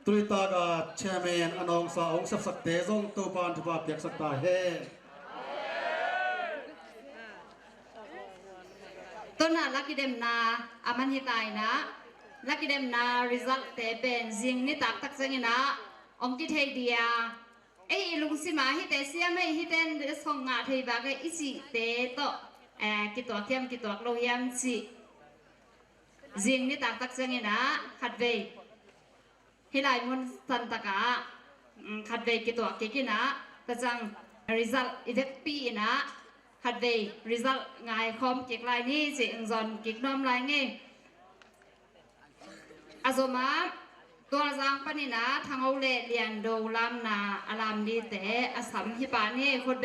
Tuni taka chairman a nawngsa hong sepsakte zong Topan thupha piaksak ta hen. Tuna Lucky Dem na a man hi ta hi na, Lucky Dem na result te pen zing nitak tak ciangin a hong kithei dia. Ei i lungsima hite siam ei, hite lesson ngah thei bak ei i cihte tawh, eh, kituak hiam kituak lo hiam cih zing nitak tak ciangin a khatvei hih lai mun santakah, mm, khatvei kituak kik in a, tua ciang result i vekpi in a, khatvei result ngaikhawm kik lai ni cih hong zon kik nuam lai ngei. A zom a, Tualzang panin a Thangho le Liando lamna a lam nite a sam hi pah ni. Khut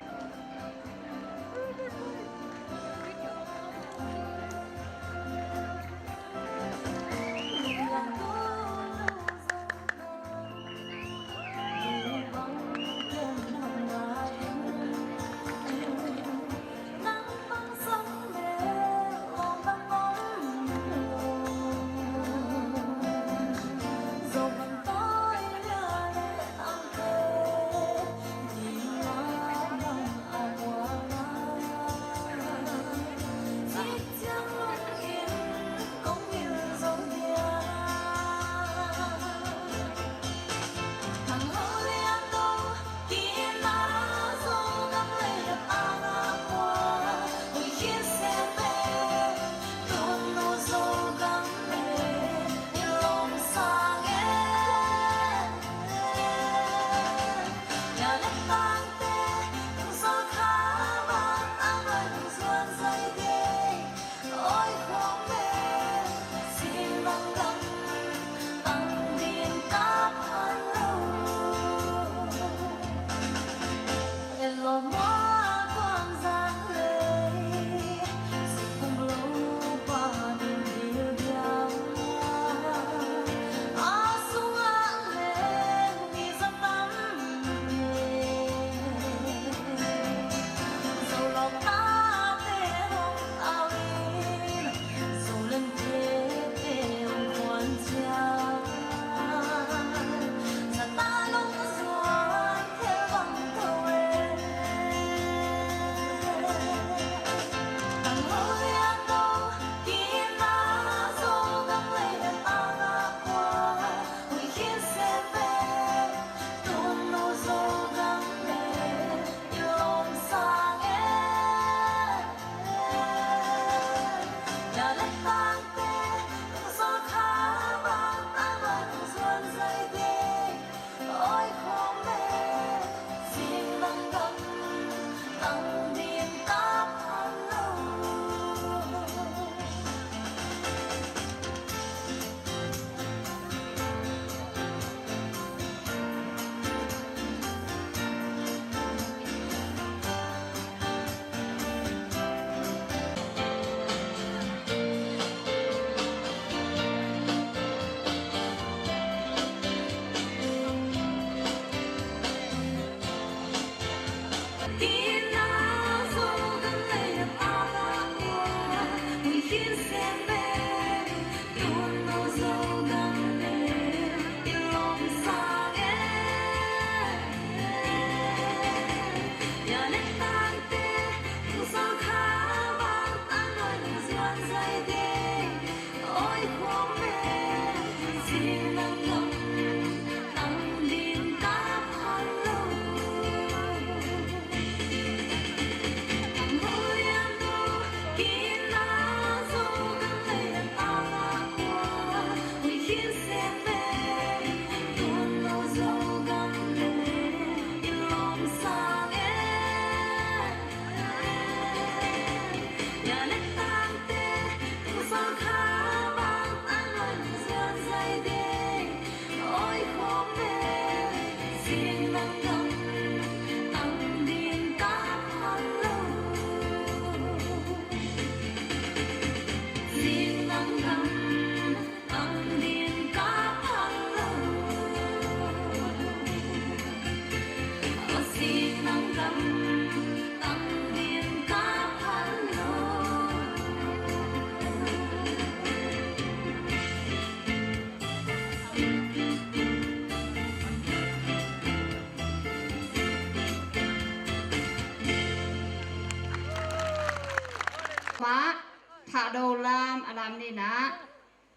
Dolam a lam ni na,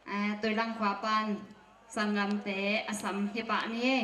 eh, Toilang khua pan sanggamte a sam hi pah ni.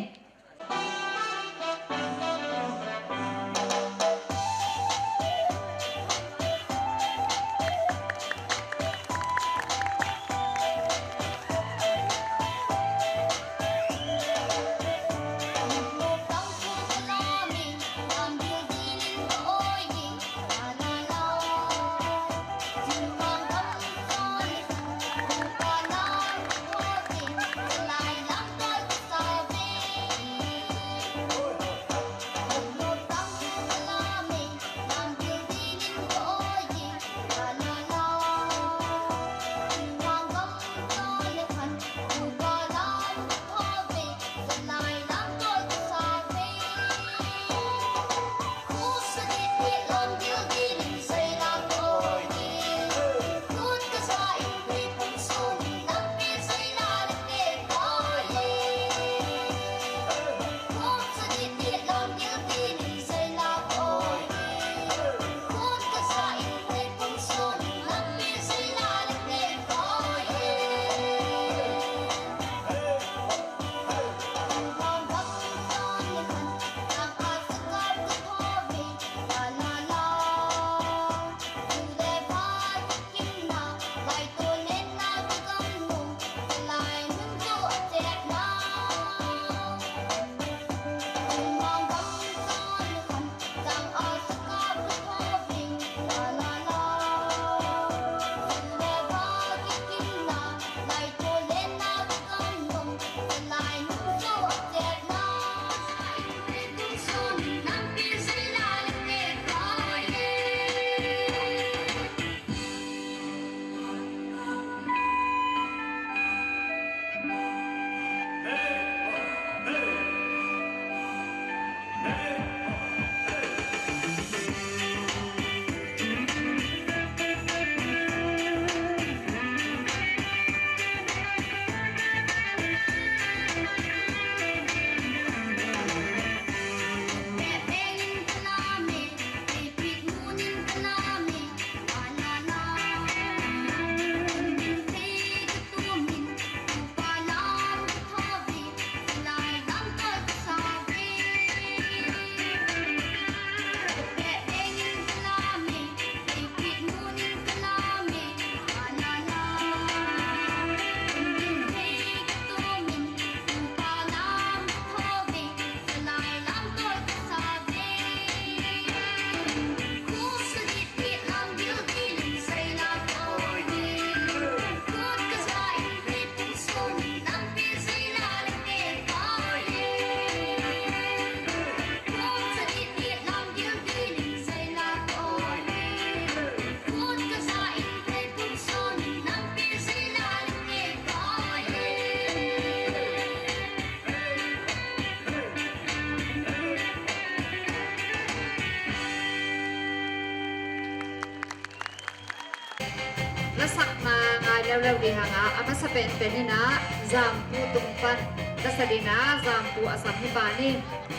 Lasakna ngai leuleu ding hang a, a masa penpen in ah Zangpu tung pan lasa ding ah Zangpu a sam hi pah ni.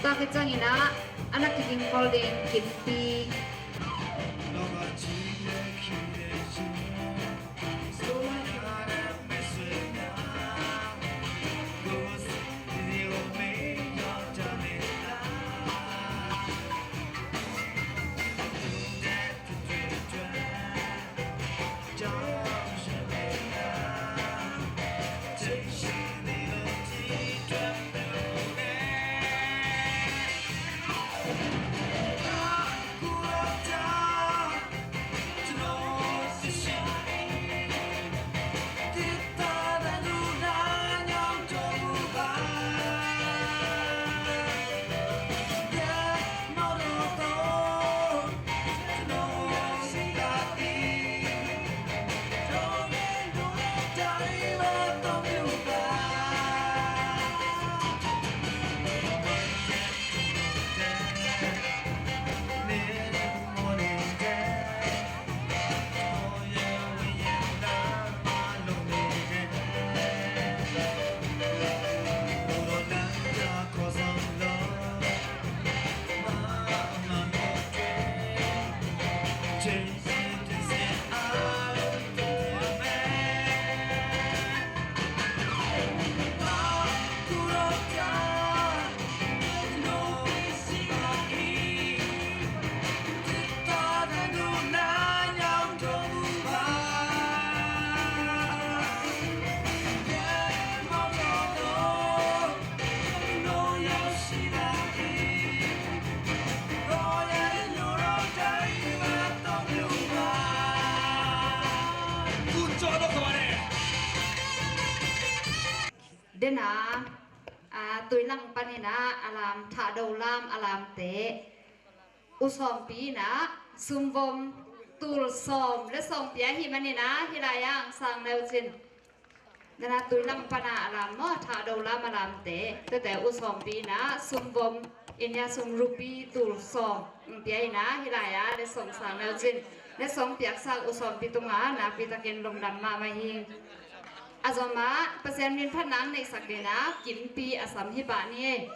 Tua khit ciangin ah a na kiging khol ding Kimpi. Dena, a, Tuilang panin ah a lam, Thahdo lam a lamte, U Sawmpi in ah sumvom tul sawm le sawm pia ahih manin ah hih lai-ah hong sang le uh cin. Dena Tuilang pan ah a lam maw, Thahdo lam a lamte, tuate U Sawmpi in ah sumvom, India sum rupi tul sawm hong pia in ah hih lai-ah letsong sang le uh cin. Letsong piaksa U Sawmpi tungah nakpi takin lungdam mahmah hi. A zomah Pasian min phatna hong neihsak dingin ah Kimpi a sam hi pah ni.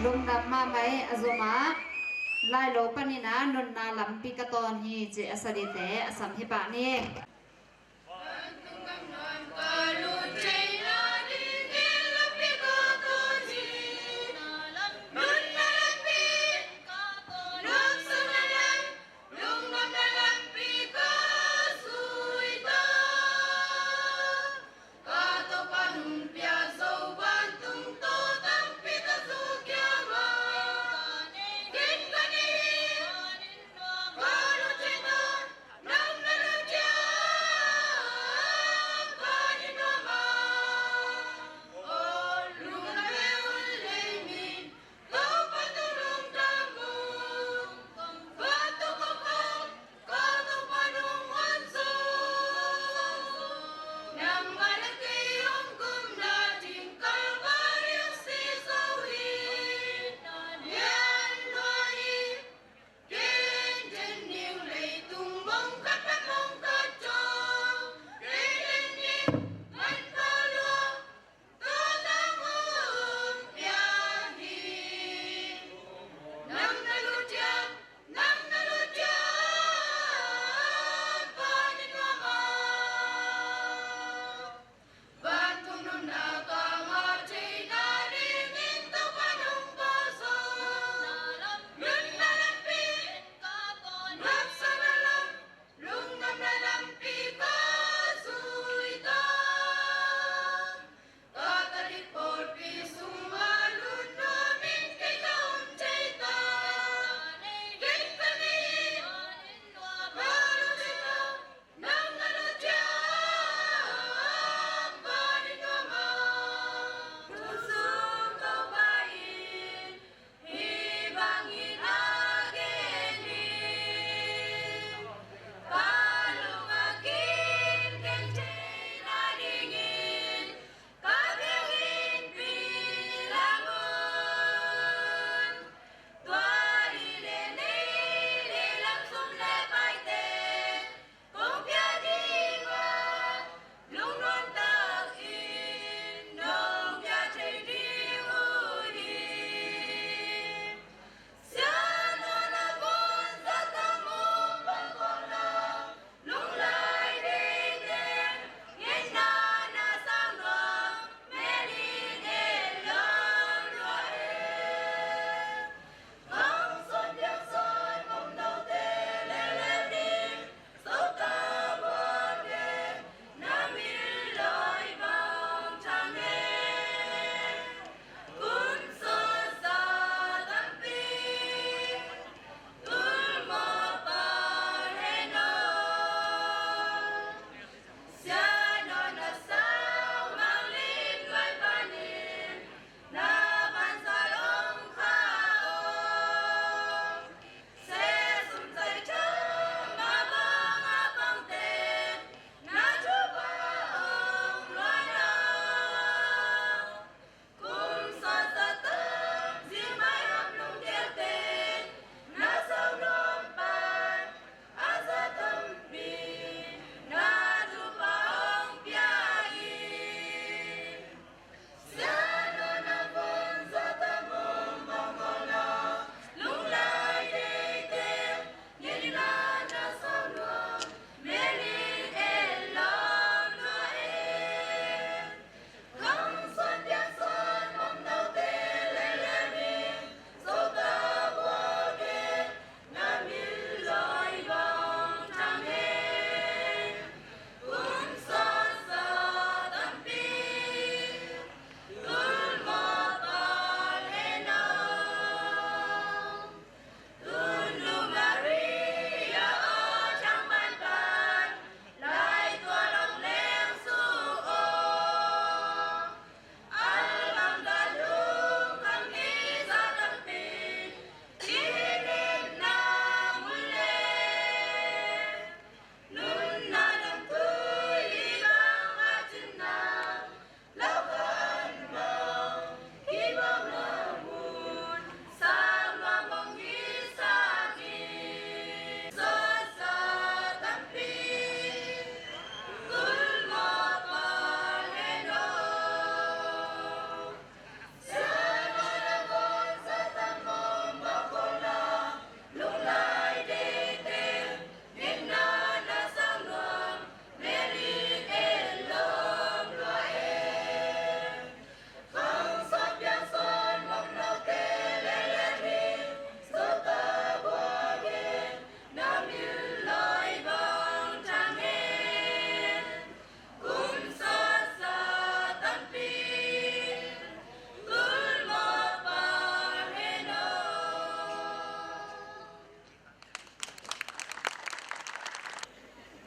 Lungdam mahmah hi. A zomah Lailo panin ah Nunna Lampi Ka Tawn Hi cih a sadite a sam hi pah ni.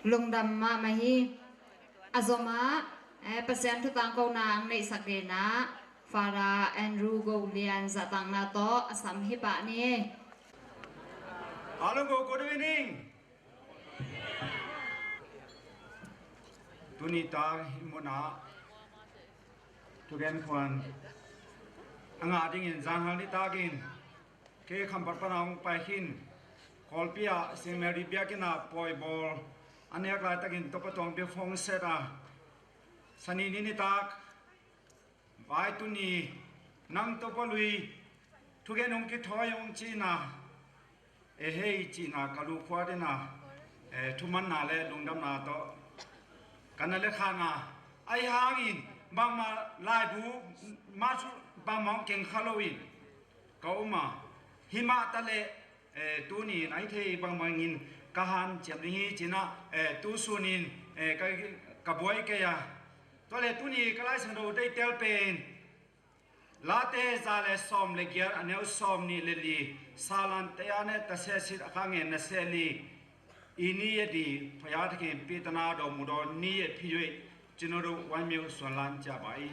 Lungdam mahmah hi. A zomah, eh, Pasian thu tangkona ang neihsak denah Father Andrew Go Lian zahtakna tawh a sam hi pah ni. Hello, go, good evening. Tuni ta hih munah thugen khuan a ngah dingin zanghal nitakin kei Khampat pana hong pai khin Kawlpi ah Saint Mary biakinn ah pawi bawl a nek laitakin Topa tuangpi phone set a, Sani ni nitak, vai tuni nang Topa lui thugen hong kithawi hong cihna, e hei cihna ka lukhua dena, e, thumanna le lungdamna tawh ka na le khana. Ahi hangin bangmah laibu mah cu bangmah hong keng kha loin ka um a, himah ta le, e, tuni in ahi thei bangbangin ka hanciam ding hi cinah, e, tusunin, e, ka, ka buai kei a. Tua le tuni ka Lai Siangtho deitel pen Late za le sawm le giat a neu sawm nih le li, salan te a ne ta se sit a kha ngen na se li, i ni e di phaya thakhin pitana do mu do ni e phi yui cinu do wan miu suan lan cia bai.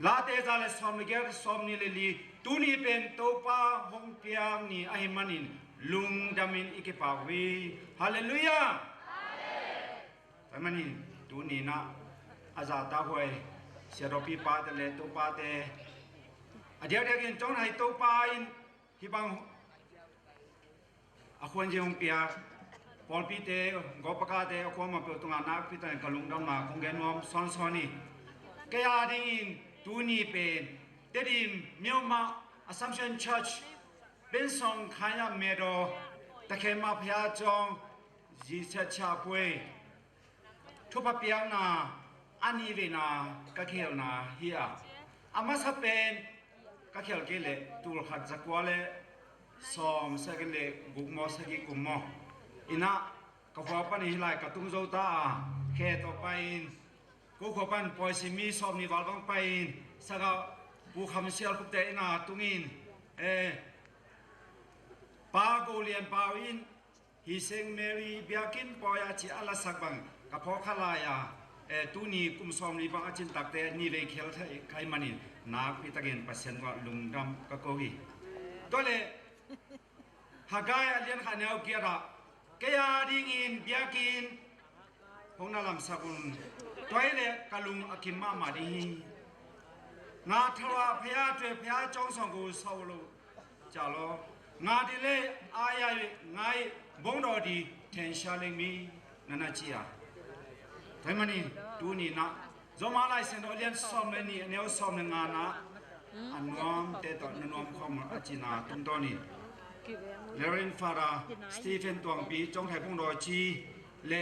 Late za le sawm le giat sawm nih le li, tuni pen Topa hong piak ni ahi manin lungdamin i kipak hui. Halleluiah. Tua manin tuni nah a zahtakhuai siatawpi pate le topate a diakdiakin cong hai Topa in hih bang a khuanzia hong piak pawlpite, gawpakate a khuama peuh tungah nakpi takin ka lungdamna kong gen nuam sawnsawn hi. Kei a dingin tuni pen Tedim Myanmar Assumption Church Bensong Khanya Medo Takhen Mapia Chong Zisiat Chapwe thupha piakna a nih veina ka khelna hi a, a masa pen ka khel kei leh tul khat zakua le sawm sagih le guk maw sagih kum maw inah ka khua pan hi lai ka tung zo ta a, khe tawh pai-in ko khua pan pawi si mi sawm nih val bang pai-in sagah Pu Kham Sial Khupte ina tungin, eh, Pa Go Lian Pau in hi Saint Mary biakinn pawi a ci a lasak bang ka phawk kha lai a, eh, tuni kum sawm li bang a cin takte ni vei khel thei khai manin nakpi takin Pasian tungah lungdam ka ko hi. Tua le Haggai a lian khat neu giat ah kei a dingin biakinn hong na lamsak un. Tua hi le ka lung a kim mahmah ding hi. Nga thalua phaya tue phaya cawng sawng gu sau lo ca lo. Nga di le ai ai ngai bong daw di thensia leng mi na na ci a. Tua hi manin tuni nah Roma Lai Siangtho a lian sawm le nih a neu sawm le nga nah a nuamte tawh na nuam khawm a cina tungtawn in Reverend Father Stephen Tuangpi, Cawngthai Phungdaw ci le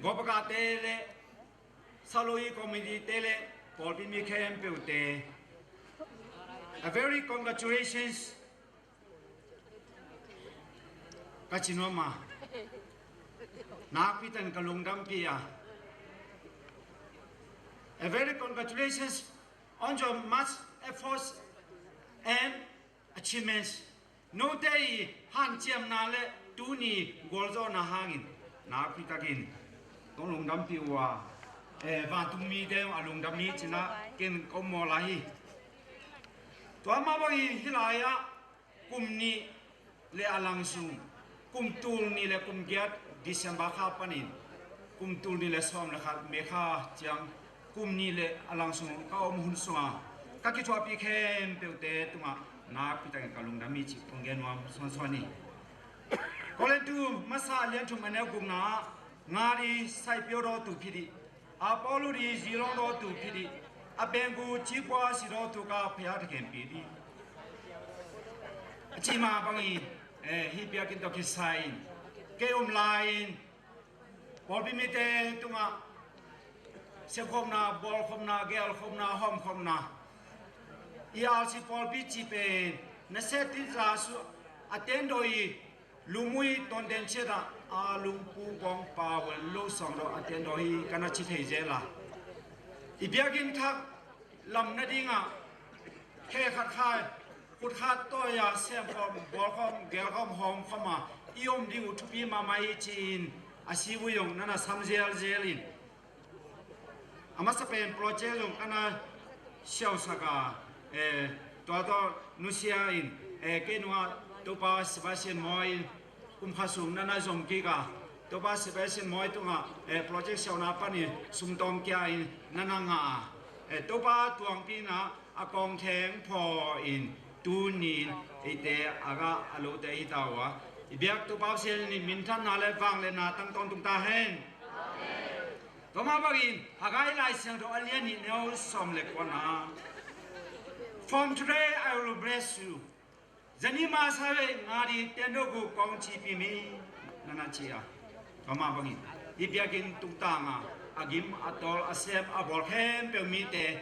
Gopakate le Saloi Committee te le pawlpi mi khempeuhte, a very congratulations ka ci nuam a, nakpi takin ka lungdampih a. A very congratulations on your much efforts and achievements. Note i hanciamna le tuni gualzawhna hangin nakpi takin kong lungdampih uh a, eh, vantung mite a lungdam hi cinah ken ka um maw lai hi. Tua mah bangin hih lai-ah kum nih le a lang sung, kum tul nih le kum giat December kha panin kum tul nih le sawm le khat May kha ciang kum nih le a lang sung ka om hun sunga ka kithuahpih khempeuhte tungah nakpi takin ka lungdam hi cih kong gen nuam sawnsawn hi. Korintu masa a lian thum a neu gukna ah, nga di saipio daw tu phi dih, a Paulu di zilong daw tu phi dih, a benggu cipua si daw tu ka phaya thakhenpih dih. A cih mah bangin, eh, hih biakinn tawh kisai in kei um lai-in pawlpi mite tungah siakhopna, bawlkhopna, gelkhopna, hawmkhopna, i alsi pawlpi cih pen na seh tin za su a tendawh i lungmui tonten ciatah a lungpu kawng pau lo sawng dawh a tendawh hi ka na ci thei zel a. I biakinn thak lam nadingah khe khat khai khut khat tawi-a semkhawm, bawlkhawm, gelkhawm, hawmkhawm a i om ding uh thupi mahmah hi ci-in A si vui zong nana sam zelzel in, a masa pen project zong ana siausak a, eh, tua tawh nusia in, eh, kei nungah Topa Sebastian Mawi in kum khat sung nana zom kik a, Topa Sebastian Mawi tungah, eh, project siauna panin sumtawm kia in nana ngah a, eh, Topa tuangpina a kawngtheng phaw in tunin eite a gah a lote hi ta uh a, i biak Topa Pasian in minthanna le vangliatna tang tawntung ta hen. Tua mah bangin Haggai Lai Siangtho a lian nih neu sawm le kuana, "From today I will bless you." Zani ma sa ve nga di tendo gu kong ci pi mi nana ci a. Tua mah bangin i biakinn tungtang a, a gim a tawl a sem a bawl khempeuh mite,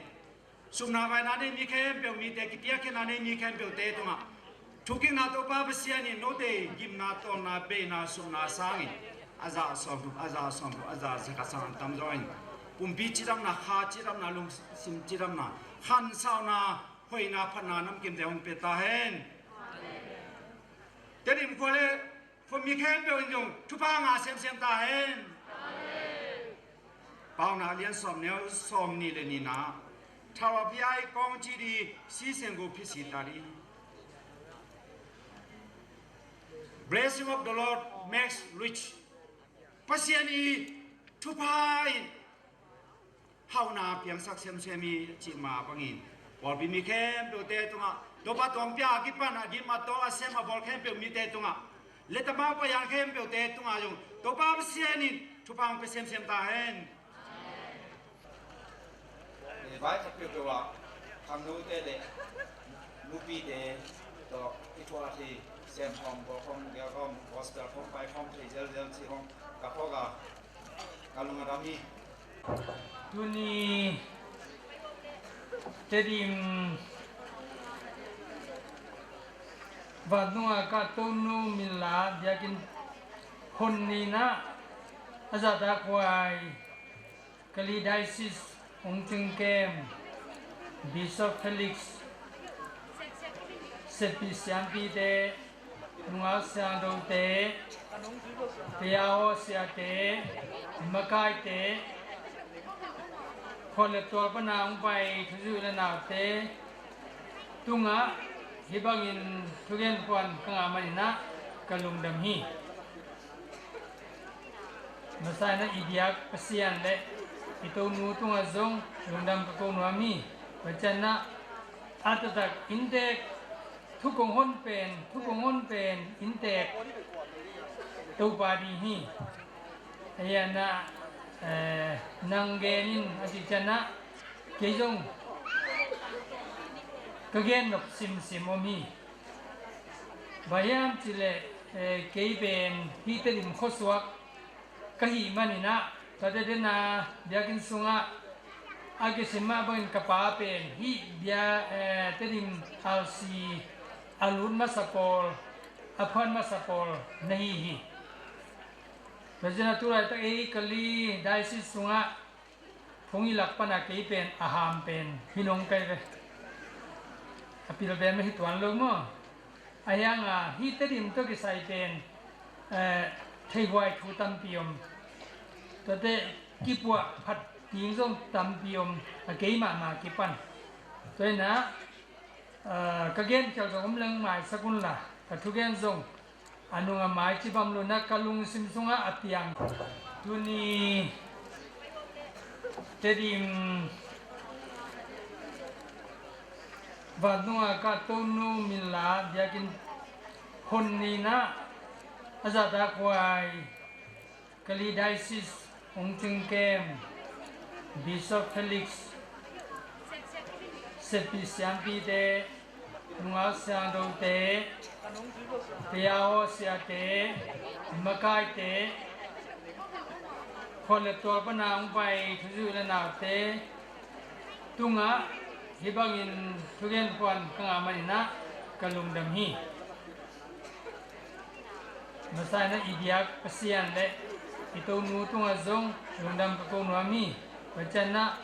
supna vaina nei mi khempeuh mite, kipiakkhiatna nei mi khempeuhte tungah thukikna Topa Pasian in note gimna, tawlna, beina, supna sangin a za sawm, a za sawm, a za za khat sang an tamzaw in pumpi cidamna, kha cidamna, lungsim cidamna, khansauna, hoihna, phatna, namkimte hong pia ta hen. Tedim khua le khuami khempeuh in zong thupha ngah semsem ta hen. Paunak lian sawm neu sawm nih le nihna, "Thawaphiai kong ci di, si senggu phisi ta di." Blessing of the Lord makes rich. Pasian i thupha in hauhna piangsak semsem hi, cih mah bangin pawlpi mi khempeuhte tungah Topa tuangpia a kipan a gim a tawl a sem a bawl khempeuh mite tungah, le tama payan khempeuhte tungah zong Topa Pasian in thupha hong pia semsem ta hen. Vai khat peuhpeuh ah khangnote le nupite tawh i khuathei sem khawm, bawl khawm, gel khawm, gospel khawm, pai khawm thei zelzel cih khawm ka phawk a, ka lung a dam hi. Tuni Tedim vantungah ka Tonu min la biakinn hon nihna a zahtakhuai Kalay Diocese hong cingkem Bishop Felix, seppi siampite, nungak siangthote, paiawsiate, makaite, khua le tual pana hong pai thuzuih le naute tungah hih bangin thugen puan ka ngah maninah ka lungdam hi. Masa inah i biak Pasian le i Tonu tungah zong lungdam ka ko nuam hi. Tua cianah a taktak inntek, thukong hon pen, thukong hon pen inntek Topa ding hi. Ahi anah, eh, nang gen in a cih cianah kei zong ka gen nop simsim om hi. Bang hiam cihleh, eh, kei pen hih Tedim khuasuak ka hih maninah, tua teh dena biakinn sungah a kisim mah bangin ka pa pen hih bia, eh, Tedim R C a lut masa pawl, a phuan masa pawl na hi hi. Tua cianah tu laitak ei Kalay Diocese sungah phung i lak pana kei pen a ham pen hi nong kai ve. A pil pen mah hi tuan lo maw? A hianga hih Tedim tawh kisai pen, eh, theihhuai thu tampi om. Tuate kipuah phat ding zong tampi om, a kei mahmah kipan. Tua inah, eh, ka gen khial zong om leng maisak unla, ka thugen zong a nung a mai cibam lo inah ka lungsim sungah a piang. Tuni Tedim vantungah ka Tonu min la biakinn hon nihna a zahtakhuai Kalay Diocese hong cingkem Bishop Felix, seppi siampite, nungak siangthote, paiawsiate, makaite, khua le tual pana hong pai thuzuih le naute tungah hih bangin thugen puan ka ngah maninah ka lungdam hi. Masa inah i biak Pasian le i Tonu tungah zong lungdam ka ko nuam hi. Tua cianah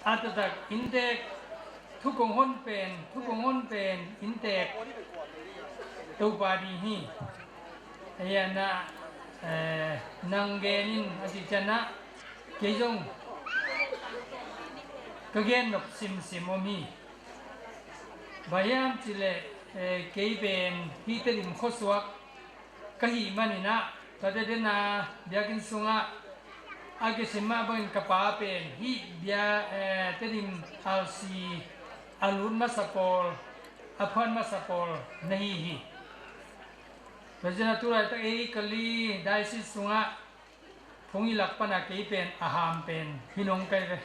a taktak inntek, thukong hon pen, thukong hon pen inntek Topa ding hi. Ahi anah, Eh, nang gen in a cih ciangin ah kei zong ka gen nop simsim om hi. Bang hiam cih leh, eh, kei pen hih Tedim khuasuak ka hih manin ah, tua teh dena biakinn sungah a kisim mah bangin ka pa pen hih bia, eh, Tedim R C a lut masa pawl, a phuan masa pawl na hi hi. Tua ciangin ah tu laitak ei Kalay diocese sungah phung i lak pana kei pen a ham pen hi nong kai ve.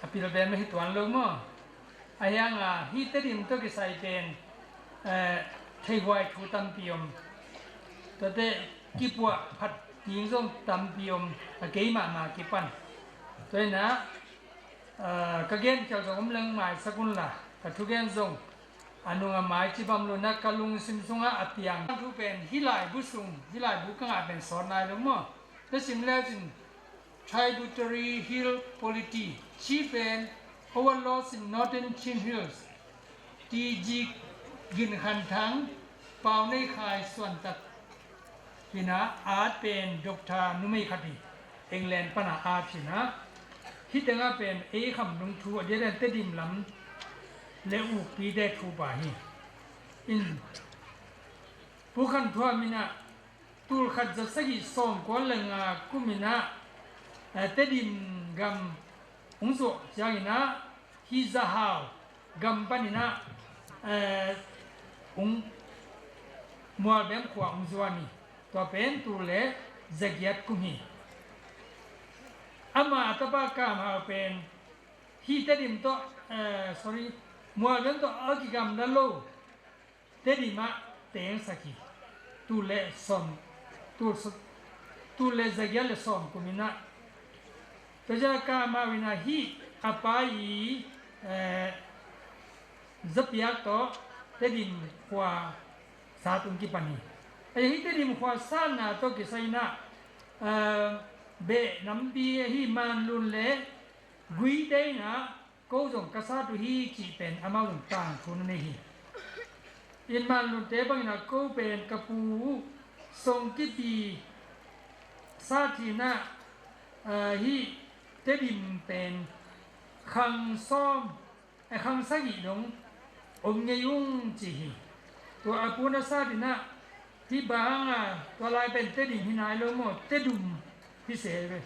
A pil pen mah hi tuan lo maw. Ahi hangin ah hih Tedim tawh kisai pen, eh, theihhuai thu tampi om. Tua teh kipuah phat ding zong tampi om, a kei mahmah kipan. Tua hi-in ah, eh, ka gen khial zong om leng maisak un la, ka thugen zong a nung a mai ci bang lo-in ah ka lungsim sungah a piang thu pen hih laibu sung, hih laibu ka ngah pen sawt nai lo maw. Ka sim le cin Tributary Hill Polity, ci pen Overlords in Northern Chin Hills, T G Gin Khan Thang, Pau Nei Khai Suan Tak hi-in ah, art pen Doctor numei khat hi, England pana art hi-in ah. Hih tengah pen ei kham lungthu a diakdiak Tedim lam le ukpite thu pha hi. In Pu Khan Thuam in ah tul khat za sagih sawmkua le nga kum in ah, eh, Tedim gam hong zuak ciangin ah, hih Zahau gam panin ah, eh, hong, Mualbem khua hong zuan hi. Tua pen tul le zagiat kum hi. Ama a tapa Kam Hau pen hih Tedim tawh, eh, sorry, Mualbem tawh a kigamla lo Tedim ah tengsak hi. Tul le sawm, tul s-, tul le zagiat le sawm kum in ah. Tua ciang Kam Hau in ah hih a pa i, eh, zapiak tawh Tedim khua sat hong kipan hi. Ahi, hih Tedim khua satna tawh kisai in ah, eh, beh nampi ahi Manlun le Guite in ah ko zong ka sat uh hi cih pen amau zong tangthu na nei hi. In Manlunte bangin ah ko pen ka pu Song Kip i sat hi-in ah, ah, hih Tedim pen khang sawm, eh, khang sagih dong om ngei ung ci hi. Tua a pu na sat in ah, hih bang hang a, tua lai pen Tedim hi nai lo maw, Tedum hi se ve.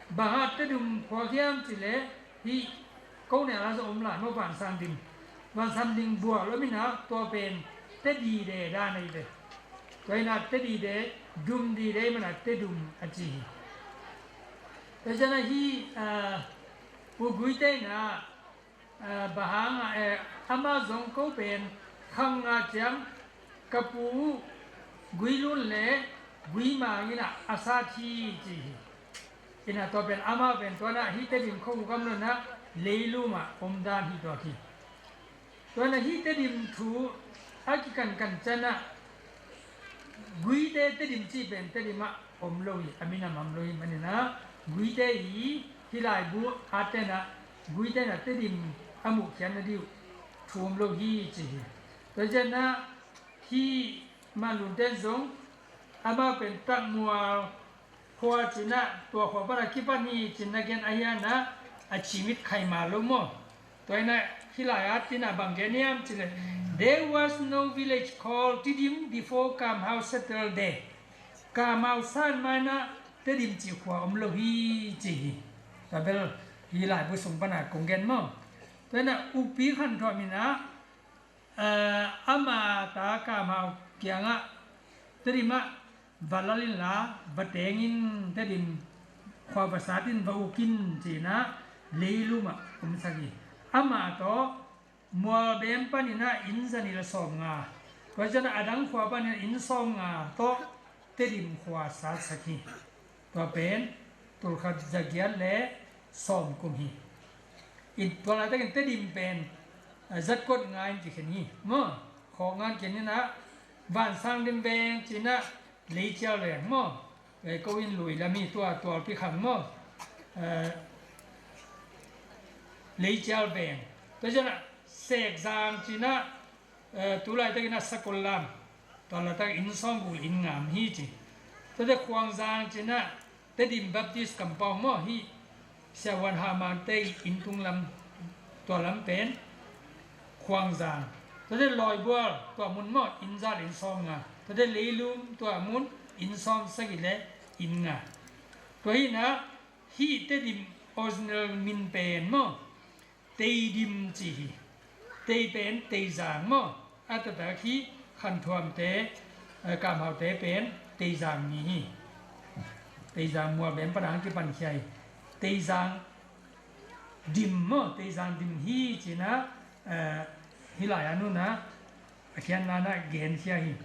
Bang hang a Tedum phuak hiam cih leh, hih ko ne a la zong om lai maw, Vansang Dim. Vansang Dim bual om in ah, tua pen Tedide dan ahi ve. Tua hi-in ah Tedide, Dumdide manin ah Tedum a ci hi. Tua ciang ah hih, ah, Pu Guite in ah, ah, bang hang a, eh, amah zong ko pen khang nga ciang ka pu Guilun le Guimang in ah a sat hi ci hi. In ah tua pen amah pen tua in ah hih Tedim khua gam lo-in ah leilung ah om dan hi tua hi. Tua in ah hih Tedim thu a kikankan ciang ah Guite Tedim cih pen Tedim ah om lo hi, a minam om lo hi manin ah Guite hi, hih laibu art te in ah Guite in ah Tedim a muhkhiatna ding uh thu om lo hi ci hi. Tua ciang ah hih Manlunte zong amah pen Takmual khua ci-in ah tua khua pan a kipan hi ci-in na gen ahi hang ah a cimit khai ma lo maw. Tua in ah hih lai-at in ah bang gen hiam cih leh, "There was no village called Tedim before Kam Hau settled there." Kam Hau sat ma-in ah Tedim cih khua om lo hi ci hi. Tua bel hih laibu sung pan a kong gen maw. Tua in ah Ukpi Khan Thuam in ah, eh, ama ta Kam Hau kiangah Tedim ah va lal inla, va teng in, Tedim khua va sat in, va uk in ci-in ah leilung ah omsak hi. Amah tawh Mualbem panin ah inn za nih le sawmnga, tua ciang ah a dang khua panin ah inn sawmnga tawh Tedim khua satsak hi. Tua pen tul khat za giat le sawm kum hi. In tua laitakin Tedim pen, ah, zat kot nga in kikhen hi maw. Khawk nga in kikhen in ah, Vansang Dim Veng ci-in ah, Leicial Veng maw. Eh, ko in lui lam hi tua, Tualpi Khang maw. Eh, Leicial Veng. Tua ciang ah Sekzang ci-in ah, eh, tu laitakin ah Sakollam. Tua laitak inn sawmguk le inn nga om hi ci. Tate Khuangzang cinah Tedim Baptist kampau maw, hih siavuan Hahmang te inn tung lam, tua lam pen Khuangzang. Tate Lawibual tua mun maw, inn za le inn sawm nga. Tate Leilum tua mun inn sawm sagih le inn nga. Tua hinah hih Tedim original min pen maw, Teidim ci hi. Tei pen Teizang maw? A taktak hi Khanthuamte, eh, Kamhaute pen Teizang mi hi. Teizang mual pen padang kipankhia hi. Teizang dim maw? Teizang dim hi cinah, eh, hih lai-a nunah a khiatna na genkhia hi.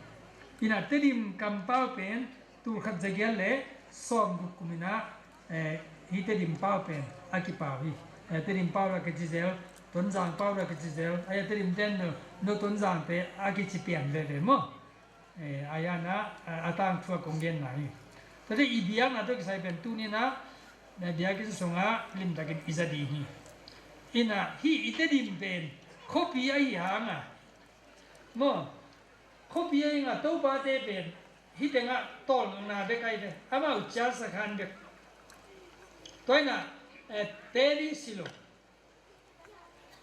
Inah Tedim kampau pen tulkhat zagiat le sawmguk kuminah, eh, hih Tedim pau pen a kipau hi. Eh, Tedim pau la kici zel, Tonzang pau la kici zel, a Tedim ten no, no Tonzangte a kici pian veve maw? Eh, a yanah, a, a tangthu a kong genna hi. Tate i biakna tawh kisai pen tuninah, eh, biakinn sungah limtakin i za ding hi. Inah hih i Tedim pen khuapi ahi hanga maw, khuapi a inga Topate pen hih tengah tawlngakna bek ahi ve. Amau cialsa khan bek. Tua inah, eh, Tedim si lo.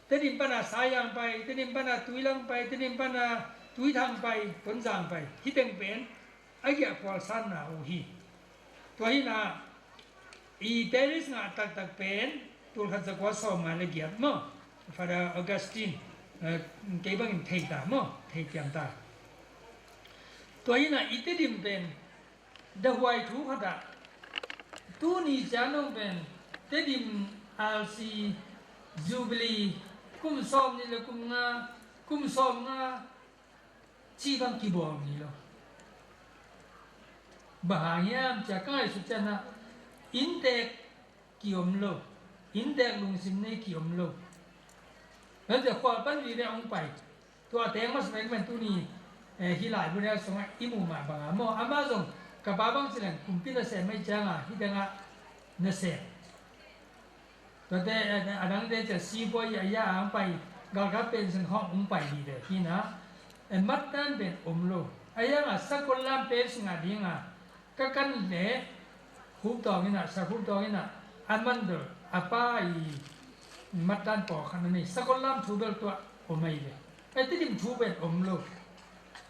Tedim pana Sayang pai, Tedim pana Tuilang pai, Tedim pana Tuithang pai, Tonzang pai. Hih teng pen a giah pualsanna uh hi. Tua hinah i parish ngah taktak pen tulkhat zakua sawm nga le giat maw? Father Augustine, eh, kei bangin thei ta maw? Thei tiam ta. Tua hinah i Tedim pen dahuai thu khatah tuni cianung pen Tedim R C Jubilee kum sawm nih le kum nga, kum sawm nga, cih bang kibawl ni lo. Bang hang hiam cia ka ngaihsut cianah inntek kiom lo, inntek lungsim nei kiom lo. Nanzia khual pan vive hong pai. Tua teng masa mengmen tuni, eh, hih lai bunel sungah i muh mah banga maw, amah zong ka pa bang cileng kumpi nasem mai cianga hih tengah nasem. Tuate, eh, a dangte cia sipuai a ia ang pai, galkap pen sing hong ung pai dih ve hinah, eh, mattan pen om lo. A ianga sakol lam pen sing a dinga ka kan le khuptawng inah, sa khuptawng inah a man bel a pa i mattan pawlkhat na nei, sakol lam thu bel tuah om ai ve. Ai Tedim thu pen om lo.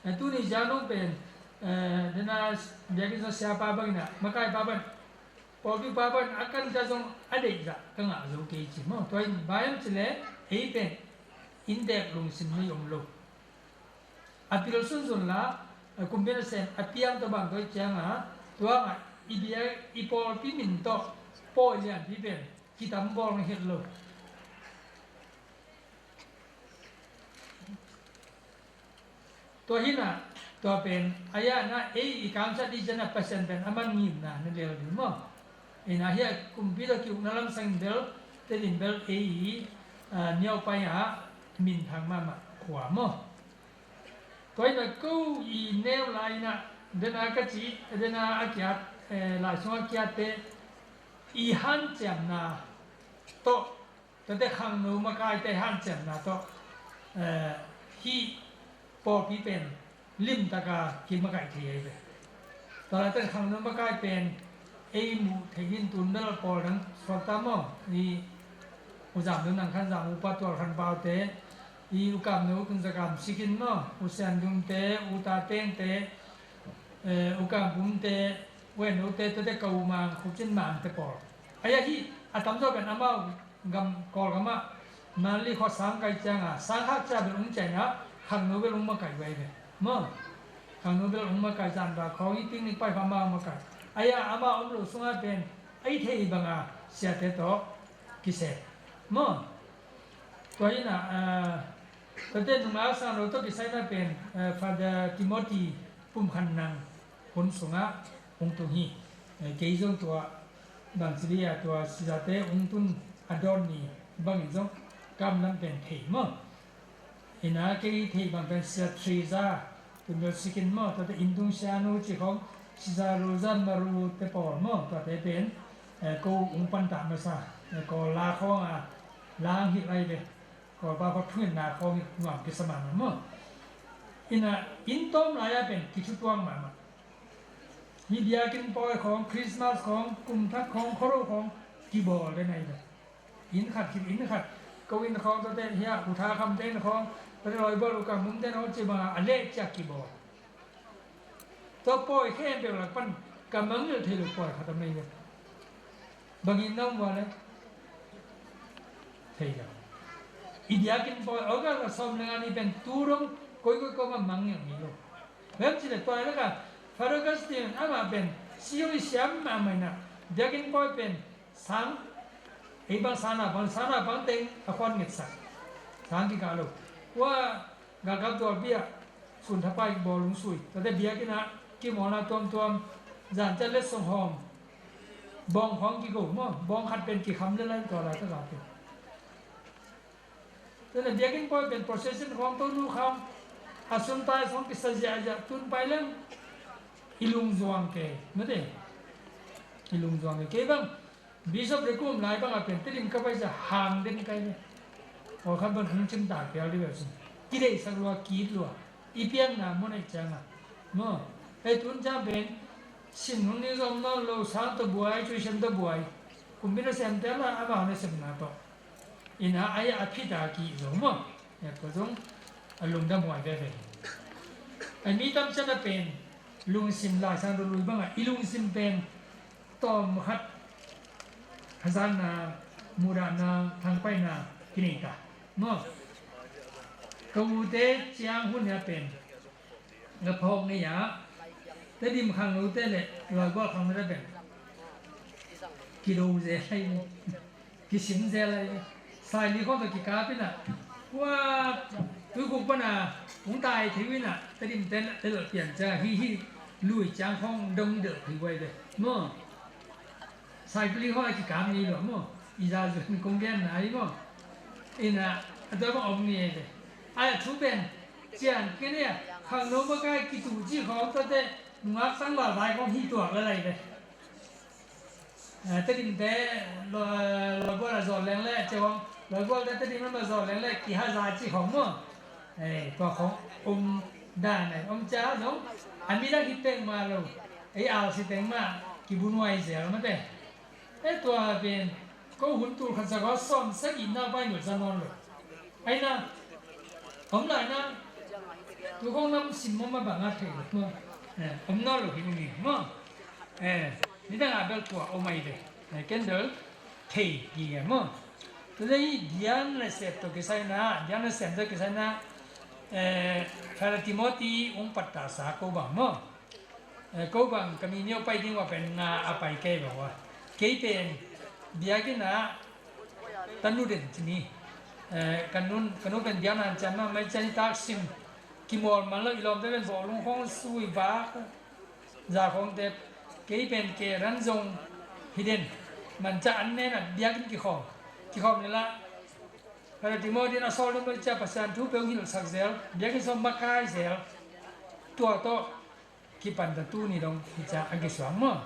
Ai tuni cianung pen, eh, dena biakinn sa siapa bang inah, makaipa bang pawlpi pa pan a kan cia zong a deih zah ka ngah zo kei ci maw? Tua in bang hiam cileh ei pen inntek lungsim nei om lo. A pil sunsun la, a kumpi nasem a piang tawh bang tua i cianga, tua ngah i bia i pawlpi min tawh pawi lianpi pen kitam bawl ngah het lo. Tua hinah, tua pen a iana ei i kamsat dih cianah Pasian pen a man ngimna na lel ding maw? Inah hia kumpi tawh ki-ukna lamsang in bel, Tedim bel ei i, ah, niaupai ah minthang mahmah khua maw? Tua inah ko i neu lai inah dena ka ci, dena a kiat, eh, lai sungah kiatte i hanciamna tawh, tuate khangno makaite hanciamna tawh, eh, hih pawlpi pen limtaka kimakaih thei ahi ve. Tua laitak khangno makai pen ei muh theih in tun bel pawl dang suakta maw? I U Zam Dun Nang Khan Zam, U Pa Tual Khan Paute, i U Kam No, U Tun Za Kam Sikin maw? U Sian Dungte, U Ta Tengte, eh, U Kam Bumte, U En Note, tuate Kau Mang, Khupcin Mangte pawl. Aia hih a tamzaw pen amau gam, Kawlgamah Manli khuasang kai cianga sangkhak cia bel ung ciaina khangno bel ung makai vai ve maw? Khangno bel ung makai, zanba khawng i picnic pai kha amau makai. Aia amau om lo sungah pen ei thei banga siate tawh kisem maw? Tua inah, ah, tuate nungak sang lo tawh kisaina pen, ah, Father Timothy Pum Khan Nang hun sungah hong tung hi. Eh, kei zong tua bangci dia tua sizate hong tun a dawn ni bangin zong kam lam pen thei maw? Ina kei thei bang pen Sister Teresa, Tun Bel Sikin maw, tuate inntung sianu ci khawng, Sister Rosa Maru te pawl maw, tuate pen, eh, ko hong pantah masa, eh, Kawl la khawnga lang hi lai ve. Kawlpa khaw thuinna khawng hi nuam kisa mahmah maw? Ina inn tawm lai-a pen kithutuang mahmah. Hih biakinn pawi khawng, Christmas khawng, kum thak khawng, khuaro khawng kibawl den ahi ve. Inn khat khit inn khat, ko inn khawng, tua teh hih a U Tha Kham te inn khawng, tua teh Lawibual U Kam Mum te inn khawng, ci bang a leh ciang kibawl. Tua pawi khempeuh lak pan ka mangngilh thei lo pawi khat om ahi ve. Bang in na om ua leh? Thei lo. I biakinn pawi August a sawm le nga ni pen tu dong koikoi kuamah mangngilh ngei lo. Bang hang hiam cih leh tua lak ah Father Augustine amah pen si hong hi siam mahmah in ah, biakinn pawi pen sang, ei bang sana bang, sana bang teng a khuan ngetsak. Sang kikah lo. Ua, galkap tualpi ah sun thapai bawl lungsui. Tua teh biakinn ah kimawlna tuamtuam, zan ciang letsong hawm, bawng khawng kigo maw, bawng khat pen kikham lel lai, tua laitak a pen. Tua leh biakinn pawi pen procession khawng, tonu khawng, a sum tai khawng kisa ziahziah, tun pai leng i lungzuang kei, mate. I lungzuang kei. Kei bang Bishop Rekum lai bang a pen Tedim ka pai ciang hang den ka hi ve. Aw, khat bang hong cim ta kei a, live version kideihsak lua, ki-it lua, i pianna mun ahih ciang a maw. Ei, tun ciang pen sin hun ding zong om nawn lo, sang tawh buai, tuition tawh buai. Kumpi nasem te la, amau nasepna tawh. Inn ah a, a phit a ki-it zo maw. Tua zong a lungdam huai veve. Ei, mi tam ciang a pen lungsim, Lai Siangtho tawh lui bang a i lungsim pen tawm khat hazatna, muhdahna, thangpaihna kinei ta maw. Ka ute ciang hun a pen, ka phawk ni a, Tedim khangnote le Lawibual khangnote pen kido zel lai, kisim zel lai. Saili khawng tawh kikap in ah, ua, tuikhuk pan a hong tai thei uh in ah, Tedim te, te lal pian ciang, hih, hih lui ciang khawng dong delh thei uh ahi ve maw. Saikuli khawng a kikap ngei lo maw. I za zun kong genna ahi maw. In ah, a tua bang om ngei ahi ve. Ai, a thu pen cian kei ni a, khangno makai kitu cih khawng, tua teh nungak tangval vai khawng hih tuak lel ahi ve. Eh, Tedim te, Lawibual a zawh leng leh, ci khawng, Lawibual te Tedim lam a zawh leng leh kihaza cih khawng maw. Eh, tua khawng om dan ahi, om ciang zong a midang hi peuhmah lo, ei alsi teng mah kibunuai zel mate. Eh, tua pen ko hun tul khat za kua sawm sagih na pai mul za nawn lo. Ai na, om lai na, tu khawng nam sim mawk mah bang a thei lo maw. Eh, om nawn lo hi ning maw. Eh, nidang a bel tua om ahi ve. Eh, ken bel thei gige maw. Tua leh hih biakna sep tawh kisai in ah, biakna sem tawh kisai in ah, eh, Father Timothy hong pattahsa ko bang maw. Eh, ko bang ka mi neu pai ding uh a pen nga a pai kei bang uh a. Kei pen biakinn ah tanu den ci ni. Eh, ka nun, ka nu pen biakna hanciam mahmah, maicia ni taksim kimawl man lo, i lawmte pen bawlung khawng sui vak, za khawng tep. Kei pen ke ran zong hi den. Manciang an nen a biakinn kikhawm, kikhawm ni lah. Father Timothy in a sawl ding maicia Pasian thu peuh hilhsak zel, biakinn sawm makai zel. Tua tawh kipan ta, tuni dong hi ciang a kisuang maw.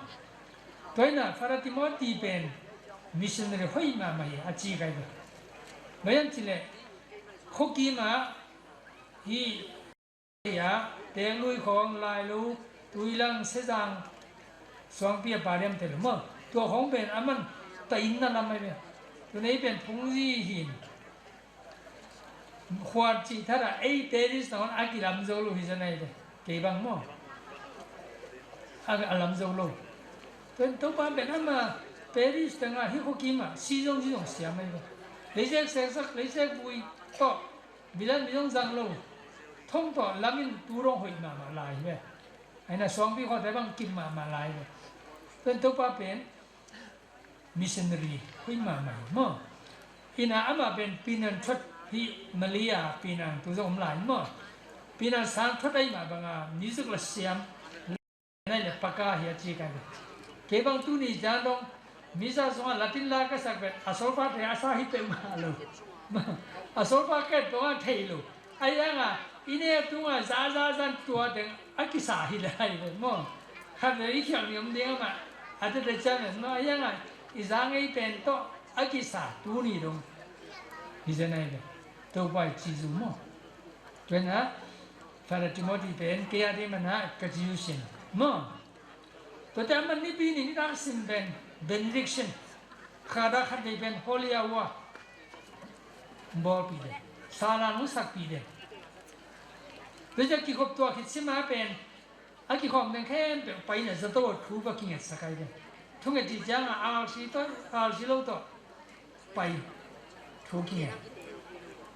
Tua in ah Father Timothy pen missionary hoih mahmah hi a ci kai ve. Bang hiam cih leh khuakim ah hih a, Tenglui khawng, Lailo, Tuilang, Sezang, Suangpi a padiam te lo maw. Tua khawng pen aman ta inn na lam ahi ve. Tuni pen phungzi hi in, khuat cih thadah ei parish nangawn a kilam zo lo hi zen ahi ve. Kei bang maw, a, a lam zo lo. Pen Topa pen ama parish tengah hih khuakim ah si zong, si zong siam ahi ve. Leisek seksak, leisek vui tawh bilan mi zong zang lo. Thong tawh lam in tu dong hoih mahmah lai hi ve. Ahi na, Suangpi khuate bang kim mahmah lai hi ve. Pen Topa pen missionary hoih mahmah hi maw. Hi na, amah pen Penang thuat hi, Malay a Penang tu zong om lai hi maw. Penang sang thuat ahi mah bang a music la siam, nai le paka hi a ci kai ve. Kei bang tuni ciang dong misa sungah Latin la ka sak pen a solfa thei a sa hi peuhmah lo. A solfa ka et peuhmah thei lo. Ahi hang a i ne a tungah za za zan tua teng a kisa hi lai ve maw. Khat ve i khialh ni om ding amah a tete ciang pen maw. Ahi hang a i za ngei pen tawh a kisa tuni dong hi zen ahi ve. Topa i ci zu maw. Tua in ah Father Timothy pen kei a ding man ah ka ci uh sin maw. Tuate a man nipi ni nitak sim pen benediction, khada khat vei pen holy hour bawlpih den, sala nung sakpih den. Tuate a kikhop tua khit sima pen a kikhawm deng khempeuh pai in a zato thu va kingetsak ai den. Thunget cih ciangah alsi tawh, alsi lo tawh pai thu kinget.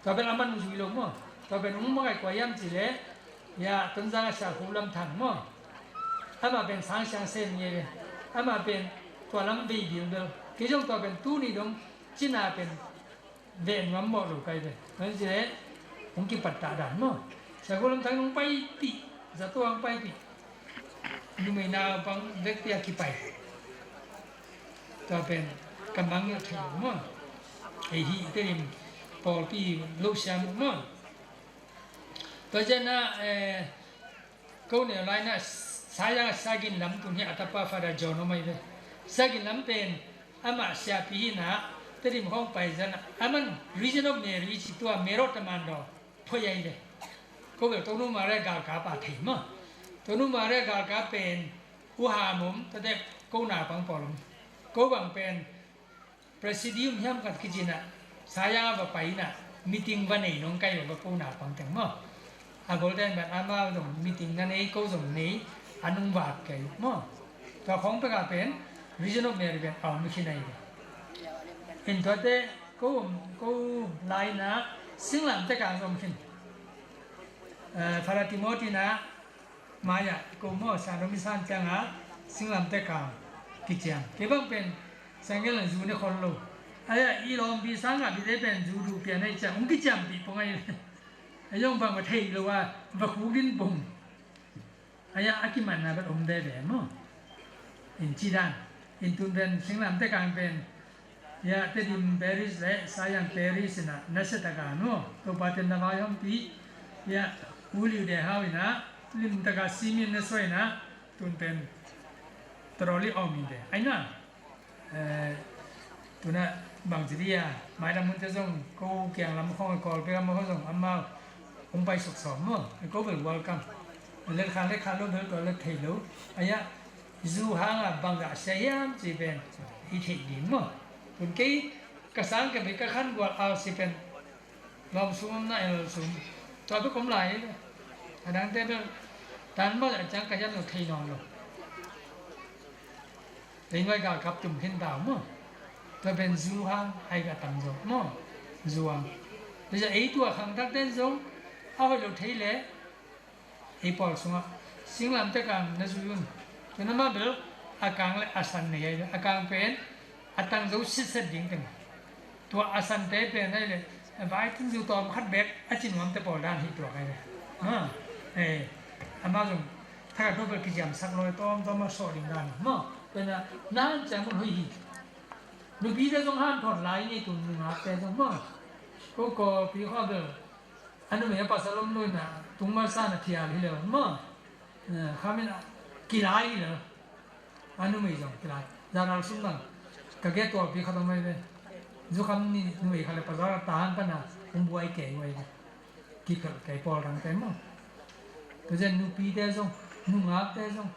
Tua pen a man zui lo maw? Tua pen ung makaih kua hiam cih leh, ya, Tonzang a Sia Khup Lam Thang maw? Amah pen sang siang sem nge ve. Amah pen tua lam vei bilbel. Kei zong tua pen tuni dong cina pen veh nuam mawh lo kai ve. Tua cih leh ung kipat ta dan maw? Sia Khup Lam Thang ung paipih, zato ung paipih. Numei naupang vekpi a kipai. Tua pen ka mangngilh thei lo maw? Ei hih Tedim pawlpi lo siam uh maw? Tua ciangin ah, eh, ko neu lai-in ah Sayang a Sagin Lam tun hi a tapa Father John om ai ve. Sagin Lam pen amah siapi hi in ah Tedim khawng pai zan ah a man Region of Mary i cih tua Mero Tamando phoi ai ve. Ko bel Tonu Maria galkap a thei maw? Tonu Maria galkap pen U Ham om, tate ko naupang pawl om. Ko bang pen Presidium hiam khat kici in ah Sayang a va pai in ah meeting va nei nong kai va ko naupang teng maw? A golden bat amau zong meeting na nei, ko zong nei, a nung vak kei maw? Tua khawng pek a pen Region of Mary pen a om khin ai ve. In tuate ko, ko lai-in ah Singlamteh Kang om khin. Eh, Father Timothy in ah mai-ah ko maw, Sia Nong Misan ciangah Singlamteh Kang kiciam. Kei bang pen Sangel in zu ne khol lo. Ai-ah i lawmpi sangah bite pen zu duh pian ai ciang ung kiciampih pong ai. Ai zong bang va thei lo a, va khuk din pong. Ai-ah a kimanna bel om veve maw? In ci dan. In tun pen Singlamteh Kang pen, ya, Tedim Parish le Sayang Parish in ah nasia tak a maw, Topa ten na vaihawmpih. Ya, U Liu De Hau in ah lim tak a simin na suai in ah tun pen tawlawh li om in de. Ai na. Eh, tu-in ah bangci dih a, mailam munte zong ko kiang lam khawng a Kawlpi lam khawng zong amau hong pai suksawm maw? Ko bel welcome. Let khan, let khan lo bel tua let thei lo. Ai-ah zu hangah bangzah sia hiam cih pen i theih ding maw? Tun kei ka sang ka bei ka khan gual alsi pen lawm sum om na el sum. Tua bek om lai. A dangte bel tan mah a ciang ka hiam lo thei nawn lo. Lei nuai galkap tum khin tau maw? Tua pen zu hang ai ka tam zo maw? Zu hang. Tua ei tua khangthak ten zong a hoih lo thei leh ei pawl sungah Singlamteh Kang na zui un. Tua na mah bel a kang le a san nei ai. A kang pen a tang zo sitset ding teng. Tua a sante pen ai le vai tun zu tawm khat bek a ci nuamte pawl dan hi tuak ai le. Ha. Eh, amau zong thakhat tua bel kiciamsak lo tawm tawm a sawh ding dan. Ma, pen a nan ciang mun hoih hi. Nupite zong han thawn lai ni tun nungakte zong ma. Ko ko pi khaw bel a numei a pasal om lo in a tung masa na thial hi lo ma. Eh, khamin a kilai hi lo. A numei zong kilai. Zan al sum bang ka ge tualpi khat om ai ve. Zukham ni numei khat le pasal a ta han pan a hong buai kei uai ve. Kiphel kei pawl dangte maw? Tua ciang nupite zong, nungakte zong,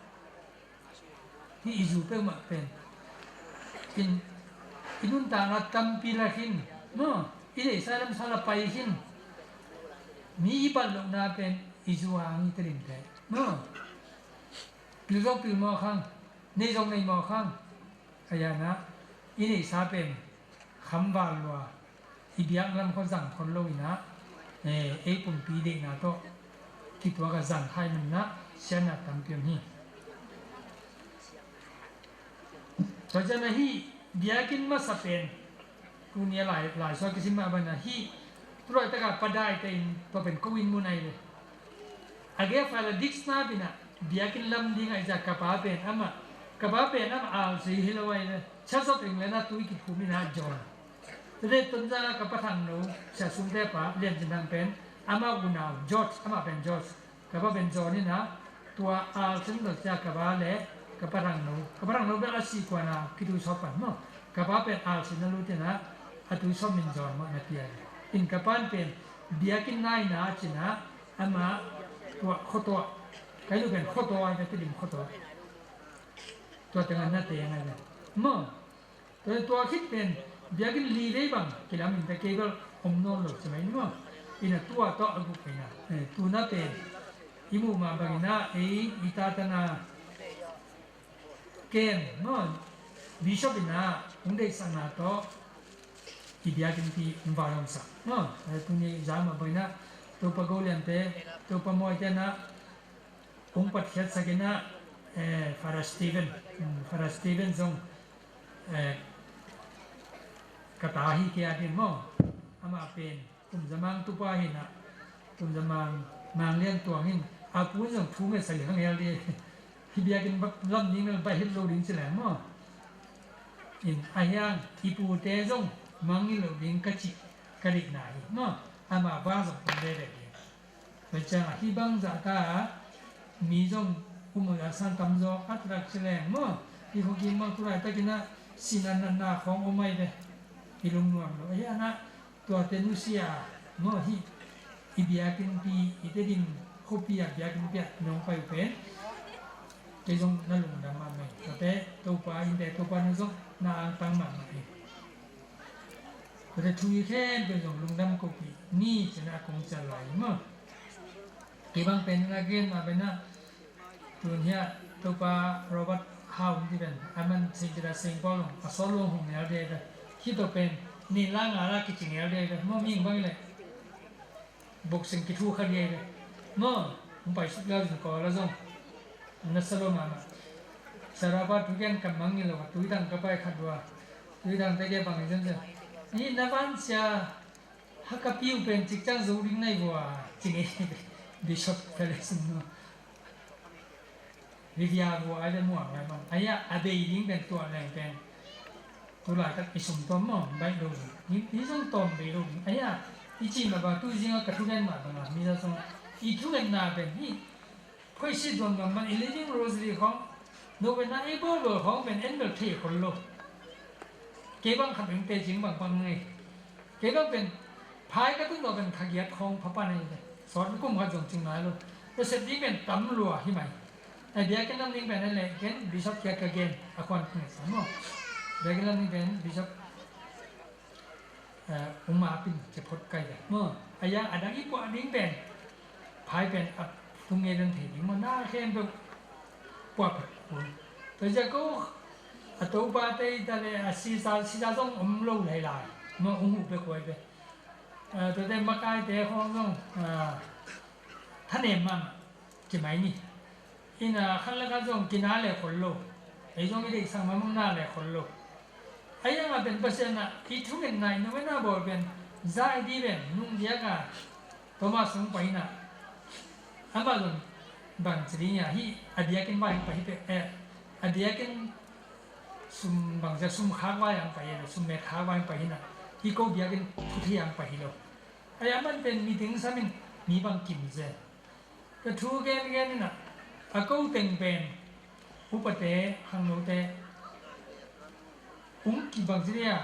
hih i zu peuhmah pen in, i nuntakna tampi la khin maw? I deihsa lamsa la pai khin. Mi i bat lohna pen i zu hang i telimte maw? Pil zong pil mawk hang, nei zong nei mawk hang. A yanah i neihsa pen khamval lua, i biaklam khua zang khol lo inah, eh, ei pumpi deihna tawh kituak a zang khai maninah siatna tampi om hi. Tua ciangin ahi biakinn masa pen tuni a lai, lai suak kisim mah banah hih tulaitaka padaite in tua pen ko inn mun ahi ve. A gei a fala dik snap inah biakinn lam ding ahi ciah ka pa pen amah, ka pa pen amah alsi hi lo ahi ve. Church of England ah tui kiphum inah John. Tate Tonzang ah ka pa Thangno, Sia Sumte pa Lian Cin Thang pen amah unau George, amah pen George. Ka pa pen John inah tua alsin lo cia ka pa le ka pa Thangno, ka pa Thangno pen a sih kuana kituisawp pan maw? Ka pa pen alsin a lut inah a tuisawp min John mah na pia in. Ka pa pen biakinn naina cinah amah tua khuatua, kai lu pen khuatua, ka Tedim khuatua. Tua tengah na teng a ve maw. Tua, tua khit pen biakinn li vei bang kilam in ta kei bel om nawn lo ci mai ni maw. Ina tua tawh a guk ina, eh, tuna pen i muh mah bangina ei i tatana kem maw, bishop ina hong deihsakna tawh i biakinnpi hong vaihawmsak maw. Eh, tuni zan mah bangina Topa Goliante, Topa Mawite na hong patkhiatsak ina, eh, Father Stephen, mm, Father Stephen zong, eh, ka ta hi kei a din maw. Amah pen Kumzamang tupa hi na, Kumzamang Mang Lian Tuang hin a pu in zong thu ngetsak hi hang hel di. Hi biakinn lam ding bel baih hit lo ding ci leng maw. In a hiang i pute zong mangngilh lo ding ka cih ka deihna hi maw. Amah va zong om veve ding. Tua ciangah hih bangzah ta a mi zong um uh a san tamzaw a taktak ci leng maw. Hih khuakim bang tu laitakin ah sihna natna khawng om ahi ve. I lungnuam lo ahi anah tuate nusia maw. Hih i biakinnpi i Tedim khuapi ah biakinnpi ah nong pai uh pen kei zong na lungdam mahmah hi. Tuate Topa innte Topa na zong na angtang mahmah hi. Tua thu hi khempeuh zong lungdam kopih ni ci-in a kong cial lai hi maw. Kei bang pen na gen mah pen ah tun hiah Topa Robert Hau ti pen a man Saint Peter Saint Paul a sawt luang hong nel de ve. Hih tawh pen nin la nga la kici nel de ve maw. Mihing bang hi leh boxing kithu kha liai ve maw. Hong pai suk liau zin kawl a zong na sa lo mahmah. Sarapa thugen ka mangngilh lo a, tuidang ka pai khat uh a, tuidang te ke bang hi zem zem. Ni na van sia ha ka piu pen cikcang zo ding nai vua ci ngei. Bishop Palace maw. Rivia vua ai le muang lai bang. Ai ah a bei ding pen tuah leng pen tu laitak i sum tawm maw baih lo ding. Hi zong tawm bei lo ding. Ai ah i cih mah bang tu zingah ka thugen mah bangah mi za zong i thugenna pen hi. Phoisi duamduam man i living rosary khawng novena i bawlbawl khawng pen en bel thei khol lo. Kei bang khat beng tecing bang pang ngei. Kei bang pen phai ka tun tawh pen kha giat khawng phapan ahi ve. Sawt kum khat zong cing nai lo. Tua sep ding pen tam lua hi mai. A biakinn lam ding pen a leh gen bishop kiat ka gen a khuan kung sa maw. Biakinn lam ding pen bishop, eh, uma pin ke phot kai ve maw. A yang a dang i puah ding pen phai pen a tung nge dan thei ding maw. Na khen pen puah phet kul. Tua zia ko a topa te i ta le a sisa sisa zong om lo lai lai maw. Ung hu pe kuai pe. Eh, tuate makaite khawng zong, ah, thanem mahmah ci mai ni. Ina khat le khat zong kina le khol lo. Ei zong i deihsak mahmah na le khol lo. A iangah pen Pasian ah i thungetna i novena bawl pen za i di pen nung diakah Thomas hong pai ina. Amah zong bang ci ding ia hi a biakinn vai hong pai hi pe, eh, a biakinn sum bangzia sum khak vai hong pai hi lo, sum met khak vai hong pai hi na. Hi ko biakinn thu thei hong pai hi lo. Ai a man pen meeting samin mi bang kim zen. Ka thu gen gen ina a ko teng pen upate hangnote ung kibang zia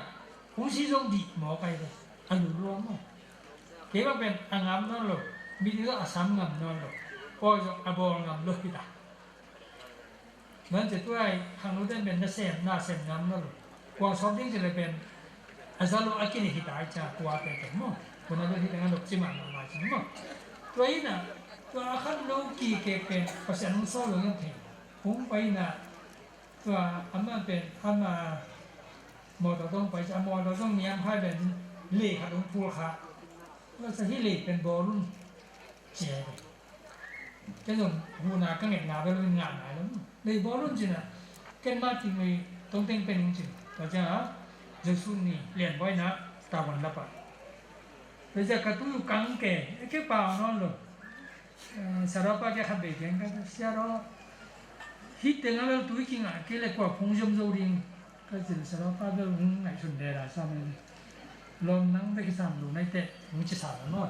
ung si zong dih mawk ai ve. A lu luang maw. Kei bang pen a ngam nawn lo. Meeting zong a sam ngam nawn lo. Pawi zong a bawl ngam lo hi ta. Nan ci tuai khang lu ten pen na sem na sem ngam na lo. Kuang sawm ding ci le pen a za lo a kini hi ta i ca kua te pen maw. Kuna lo hi tengah lok ci mahmah lai ci maw. Tua ina tua a khan lo ki kek pen Pasian hong sawl lo ngan thei. Hong pai ina tua ama pen ama mawtaw tawng pai ci a mawtaw tawng niam khai pen lei khat hong phul kha. Tua sa hi lei pen bawl un ci a hi. Ken zong huhna ka ngetna bel in ngah nai lo. Lei bawl un cin a ken mah ting lei tongteng pen in cin. Tua ciang a Jesu ni lian buaina tavuan lap a. Tua ciang ka tui uh kang ke, e ke pau nawn lo. Eh, Sarapa ke khat bei keng ka sia ro. Hih teng a bel tui kingah ke le kua phung ziom zo ding. Ka cil sa lo pa bel hong ngaihsun de la sa mai. Lom nang bek kisam lu nai te hong ci sa lo maw.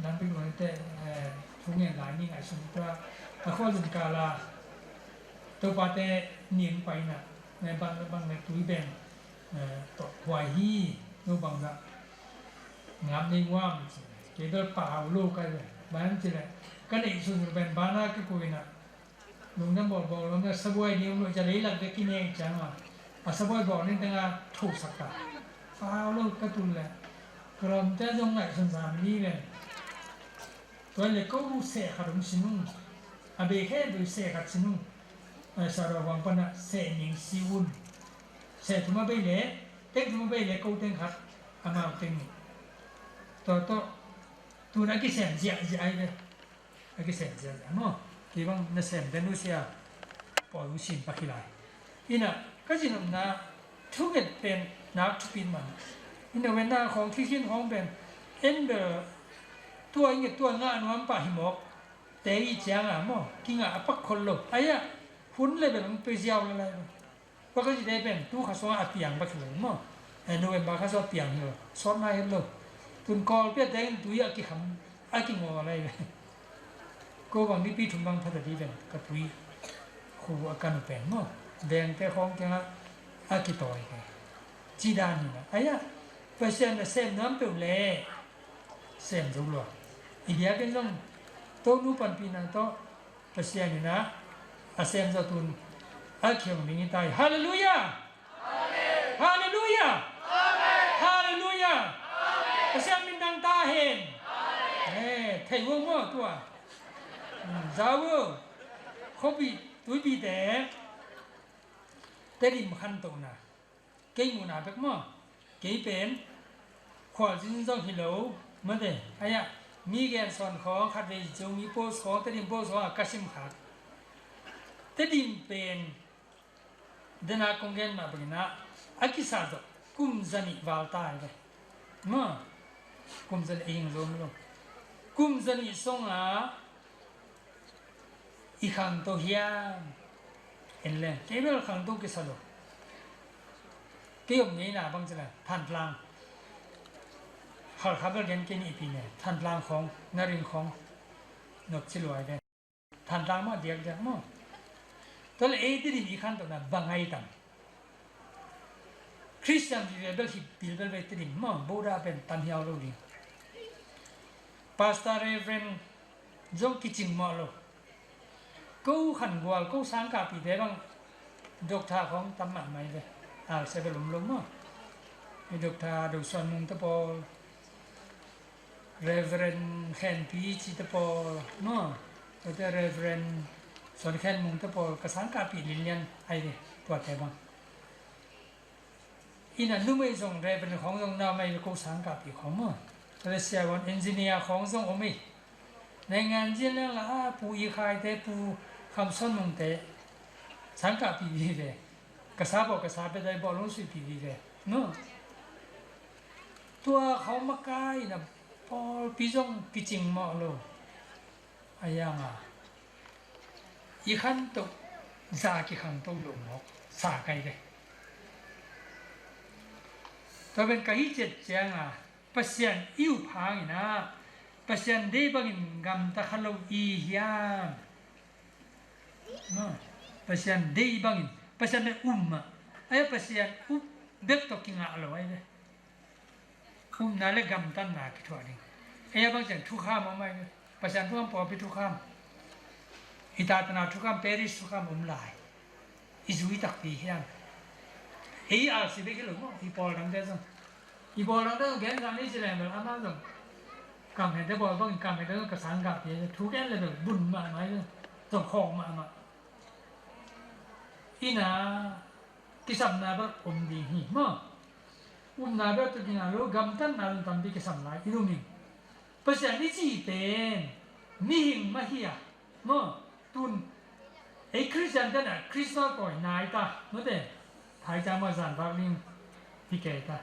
Nang bek lu nai te, eh, thu ngen lai ni ngaihsun tua. A khua zin ka la. Topa te nin pai na. Nai bang bang ne tui beng. Eh, to huai hi. No bang za. Ngam nei wam ci. Ke bel pa hau lo kai le. Ban ci le. Ka nei sun ben bana ke kuina. Lungdam bawlbawl lo na, sabuai ding om lo, ca leilak bek kineng ciang a, a sabuai bawl ning teng a thosak ta. Pau lo ka tul le ka lawmte zong ngaihsun sam ni le. Tua le ko seh khat om sin ung. A bei khe dui seh khat sin ung. Ai sa ro wang pana seh ning si un. Seh thum a bei le, teng thum a bei le ko teng khat, amau teng nih. Tua tawh tun a kisem ziahziah ai ve. A kisem ziahziah maw? Kei bang na sem den uh sia. Pawi uh sin pak hi lai. Ina ka zinopna thunget pen nak thupit man. Ina wena khawng khikhin khawng pen en bel tua i nget tua ngah nuam pah hi mawk. Te i cianga maw? Kingah a pak khol lo. Aya hun le bel hong pe ziau lalai lo. Tua ka cite pen tu kha suangah a piang bak hi lo maw? Eh, November kha suah piang hi lo. Sawt nai het lo. Tun Kawlpi a tengin tui a kikham, a kingaw lai ve. Ko bang nipi thum bang phata di pen ka tui khu a kanu pen maw? Vengte khawng kiangah a kitawi ve. Ci dan hi na. Aya, Pasian na sem nuam peuh le sem zo lua. I biakinn zong Tonu panpihna tawh Pasian in a sem zawh tun a khiang ding hi ta hi. Halleluiah! Halleluiah! Halleluiah! Pasian min thang ta hen. Eh, thei uh maw tua? Hmm, za uh. Khuapi, tuipite Tedim khantohna. Kei muhna bek maw? Kei pen khualzin zong hi lo mate. Aya, mi gen sawn khawng khatvei cung, mi post khawng, Tedim post khawng a ka sim khat. Tedim pen dena kong gen mah bangin ah a kisa zawh kum zanih val ta hi ve. Maw? Kum zanih a hing zo maw lo. Kum zanih sungah i khangto hiam? En leng kei bel khangto kisa lo. Kei om ngeina bang ci leng Thantlang. Halkha bel gen kei nih pi ne, Thantlang khawng, na ring khawng nop ci luai ve. Thantlang mah diakdiak maw? Tua le ei Tedim i khantona bang ai tam? Christian vive bel hi bilbel ve Tedim maw? Buddha pen tam hiau lo ding. Pastor, Reverend zong kicing mawh lo. Ko khangual, ko sangkahpihte bang doctor khawng tam mahmah hi ve. Alse bel om lo maw? I Doctor Do Suan Mung te pawl, Reverend Khen Pi Ci te pawl maw? Tuate Reverend Suan Khen Mung te pawl ka sangkahpih linlian ai ve tuate bang. Ina numei zong Reverend khawng zong na om ei ve, ko sangkahpih khawng maw? Tua le siavuan engineer khawng zong om ei. Naingan zin leng la a Pu I Khai te, Pu Kham Suan Mung te sangkahpih vive. Ka sa bawh ka sa pia dai bawh lungsuihpih vive. No. Tua khawng makai ina pawlpi zong kicing mawh lo. A yanga i khantoh za kikhangto lo mawk sa kai ve. Tua pen ka hi ciat cianga Pasian i up hangin ah Pasian deih bangin gamta kha lo i hiam? Maw, Pasian deih bangin Pasian le um mah. Ai Pasian up bek tawh kingah lo ai ve. Upna le gamtatna kithuah ding. Ei a bang ciang thukham om ai. Pasian thukham, pawlpi thukham. I tatana thukham, parish thukham om lai. I zui takpi hiam? Ei alsi bek hi lo maw, i pawl dangte zong. I pawl dangte zong gen zang ni ci leng bel ama zong. Kam hente pawl bang kam hente zong ka sang gah pi. Thu gen le bel bun mahmah hi zong. Zong khawng mahmah. Ina kisapna bek om ding hi maw? Upna bek tawh kingah lo, gamtatna zong tampi kisam lai i um hi. Pasian i cih pen mihing mah hi a maw? Tun ei Khristian te na Christmas pawi nai ta mate. Thai ca maw zan vak ding hi kei ta.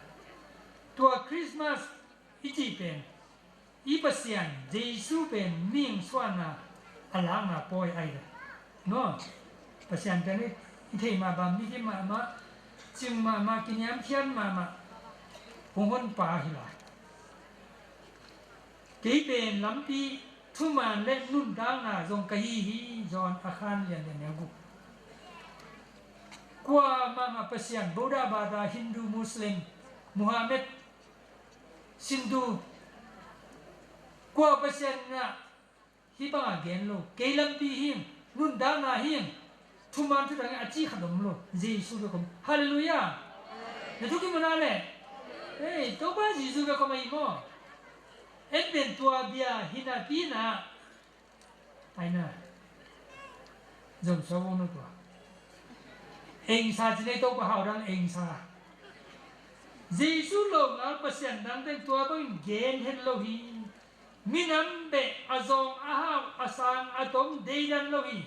Tua Christmas i cih pen i Pasian Jesu pen mihing suahna a lakna pawi ai ve. No. Pasian pen i, i thei mah bang, mikim mahmah, cing mahmah, kiniamkhiat mahmah hong honpa hi lai. Kei pen lampi thuman le nuntakna zong ka hi hi. John a khan lian le neu guk. Kua mahmah Pasian, Buddha, Bada, Hindu, Muslim, Muhammad, Sindu, kua Pasian na hih bangah gen lo, kei lampi hi. Nuntakna hi. Thuman thudang a ci khat om lo. Jesu bek om. Halleluiah. Na thukim mana le. Hei, Topa Jesu bek om ahi maw? En pen tua bia hi napi-in ah, ai na, zong suak vong no tua. Engsa ci nei, Topa haudang engsa. Jesu longal pasian dangte'n tua bangin gen het lo hi. Minam beh a zawng a hau a sang a tom deidan lo hi.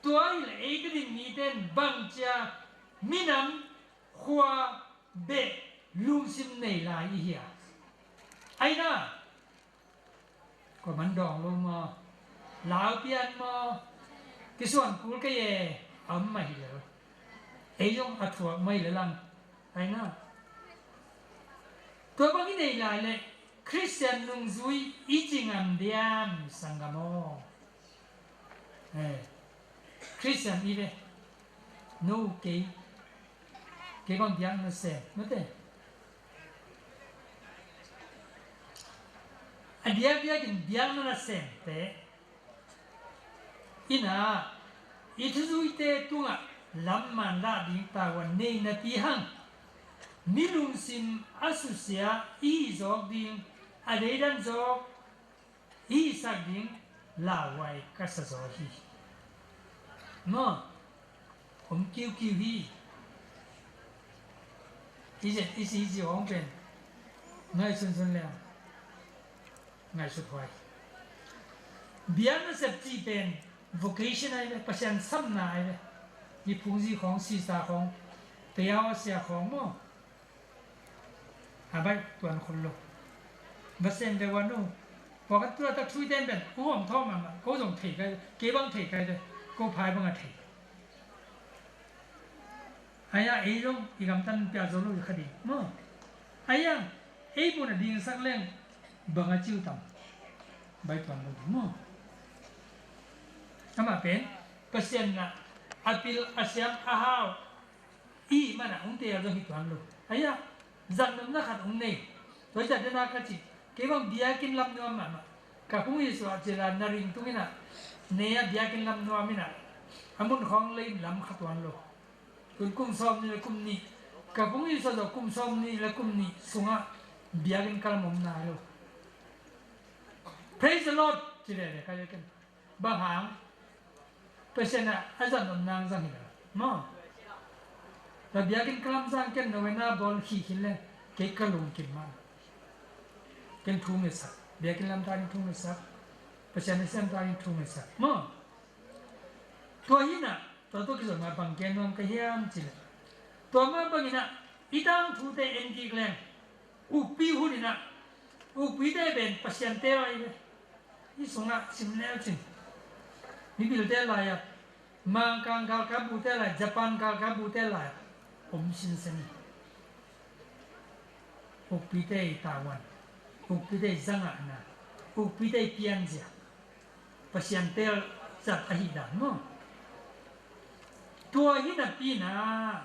Tua hileh ei Tedim mite'n bangcia minam, khua, beh, lungsim nei lai i hi a? Ai na, kua man dawng lo maw? Lau pian maw? Kisuan kul kei e, a om mah hi lo. Ei zong a thuak mah hi le lang. Ai na. Tua bang i nei lai leh Khristian nungzui i ci ngam diam, sanggam aw? Eh, Khristian i ve. No, kei, kei bang biakna sem mate. A diakdiakin biakna na semte in ah, i thuzuite tungah lam manlah ding tavuan nei napi hang, mi lungsim a susia i hih zawk ding, a deidan zawk i hihsak ding lauhuai ka sa zaw hi. Maw? Om kiukiu hi. I zet i si i ci hong pen ngaihsunsun leng ngaihsut huai. Biakna sep cih pen vocation ahi ve, Pasian samna ahi ve. Miphungzi khawng, sisa khawng, payau a sia khawng maw? A baih tuan khol lo. Va sem ve ua nu. Pawlkhat tua tak thui ten pen, u hawm thawm mahmah, ko zong thei kai, kei bang thei kai ve, ko phai bang a thei. Ai-a ei zong i gamtan piak zo lo i kha ding maw? Ai-a ei mun a dingsak leng bang a ciu tam? Baih tuan lo ding maw? Amah pen Pasian na a pil a siam a hau i hih man a hong teel zong hi tuan lo. Ai-a zat nopna khat hong nei. Tua hi zat dena ka ci, kei bang biakinn lam nuam mahmah. Ka kung i suah cila na ring tung in ah, nei a biakinn lam nuam in ah, a mun khawng lei in lam kha tuan lo. Tun kum sawm nih le kum nih, ka kung i suah zawh kum sawm nih le kum nih sungah biakinn ka lam om nai lo. Praise the Lord ci lele ka biakinn. Bang hang? Pasian a a zat nopna hong zang hi lo maw? Tua biakinn ka lam zang ken, novena bawl khikhin le kei ka lungkim mah. Ken thu ngetsak, biakinn lam ta ding thu ngetsak, Pasian a siam ta ding thu ngetsak maw? Tua hi in ah, tua tawh kizom a bang gen nuam ka hiam cih leh, tua mah bangin ah i tangthute en kik leng, ukpi hun in ah, ukpite pen Pasian teel ahi ve. Hih sungah sim leu cin, mipilte lai-ah, Mangkang galkapbute lai, Japan galkapbute lai-ah om sinsen hi. Ukpite i tavuan, ukpite i zangahna, ukpite i pianzia, Pasian teel zat ahih dan maw? Tua hi napi-in ah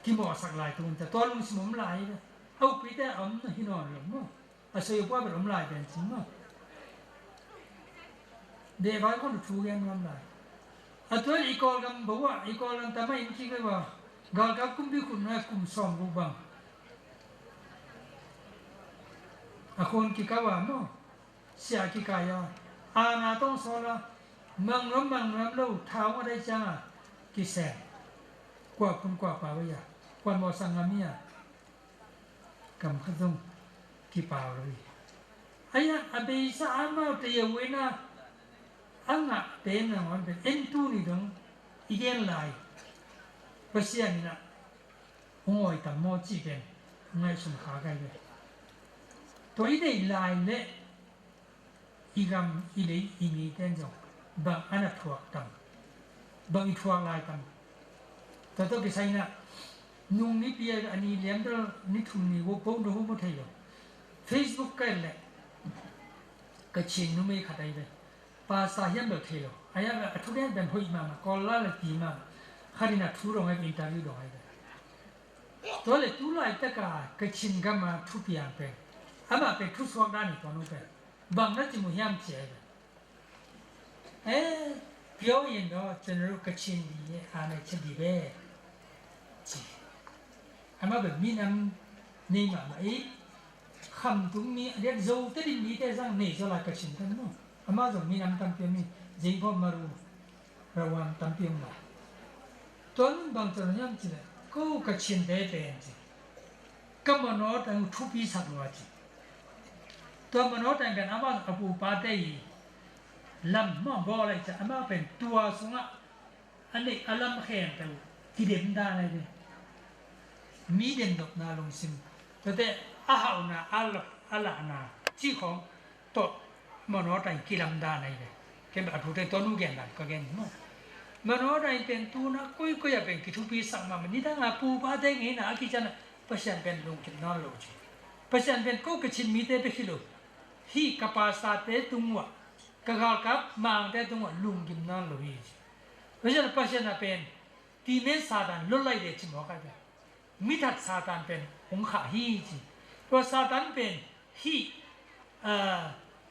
kimawhsak lai tung ta, tua lungsim om lai hi ve. A ukpite a om na hi nawn lo maw? A soi a pua bel om lai pen cin maw? Dehvai khong thu gen nuam lai. A tua le i Kawlgam bo ah, i Kawlgam tama in kik ve ua, galkap kumpi khut nuai kum sawm guk bang a khun kikau a maw? Sia kikai a, aana tawng sawl a, mang nuam mang nuam lo, thau a dai ciang a kiseng. Kua kun kua pau a, kuan mawhsak ngam hi a, kam khat zong kipau lo hi. Ai-a a beisa amaute a uina a ngahte nangawn pen en, tuni dong i gen lai Pasian in ah hong awi tam maw cih pen ngaihsun kha kai ve. Tua i deih lai leh i gam, i lei, i mite in zong bang a na thuak tam, bang i thuak lai tam? Tua tawh kisai in ah nung nipi a ni liam bel ni thum ni vo po na hu mu thei lo. Facebook ka et leh Kachin numei khat ahi ve. Pastor hiam bel thei lo. Ai-a a thugen pen hoih mahmah, Kawl la le ti mahmah. Khat in a thu dong ahi ve, interview dong ahi ve. Tua le tu laitaka Kachin gama thupiang pen Amah pen thusuak dan hi tua nu pen. Bang na ci mu hiam ci a hi pen. Eh, ပြောရင်တော့ ကျွန်တော်တို့ ကချင်ပြည်ရဲ့ အာဏာချက်တွေပဲ ကြည့်။ အမှပဲ မီးနမ်နေမှာမအေး ခမ်တုံမီး အရက် ဇုံ တတိမီး တဲစံ နေ ဇော်လာ ကချင်တန်နော် အမှ ဇုံ မီးနမ် တမ် ပြော မီး ဇိမ် ဖော် မရူ ရဝမ် တမ် ပြော မှာ တွန်း ဘန် ကျွန်တော် ညံ့ ကြည့် ကို ကချင် တဲ တဲ ကြည့် ကမနောတိုင်း ထူပြီး ဆက် လို့ ကြည့်။ တွန်း မနောတိုင်း က အမ အပူ ပါ တဲ လမ်း မ ဘော် လိုက် ကြ အမ ပင် တွ ဆုံး က အ နေ့ အလမ်း ခဲ တဲ ကြည့် တယ် ဒါ လိုက် တယ် မီး တယ် တော့ နာ လုံး စင် တဲ အဟောင်း နာ အလ အလ နာ ကြည့် ခေါင် တွန်း မနောတိုင်း ကြည့် လမ်း ဒါ လိုက် တယ် ကဲ အထူး တဲ တွန်း နု ကဲ နာ က ကဲ နော် မနောတိုင်း ပင် တူ နာ ကိုယ် ကိုယ် ရ ပင် ကြည့် ထူပြီး ဆက် မှာ မ နီ တ ငါ ပူ ပါ တဲ ငေး နာ အ ကြည့် ကြ နာ ပရှန် ပင် လူင် ကြည့် နာ လို့ ကြည့် ပရှန် ပင် ကို ကချင် မီး တဲ ပ ကြည့် လို့ ဟိ က ပါစတာ တဲ တုံ ဝ က ဂါ ကပ် မန် တဲ တုံ ဝ လူင် ကြည့် နာ လို့ ဟိ ကြည့် ပရှန် ပရှန် ပင် တီ မင်း စာတန် လွတ်လိုက် တယ် ကြည့် မော် က ကြ မီး ထတ် စာတန် ပင် ဟုံးခါ ဟိ ကြည့် တွန်း စာတန် ပင် ဟိ အာ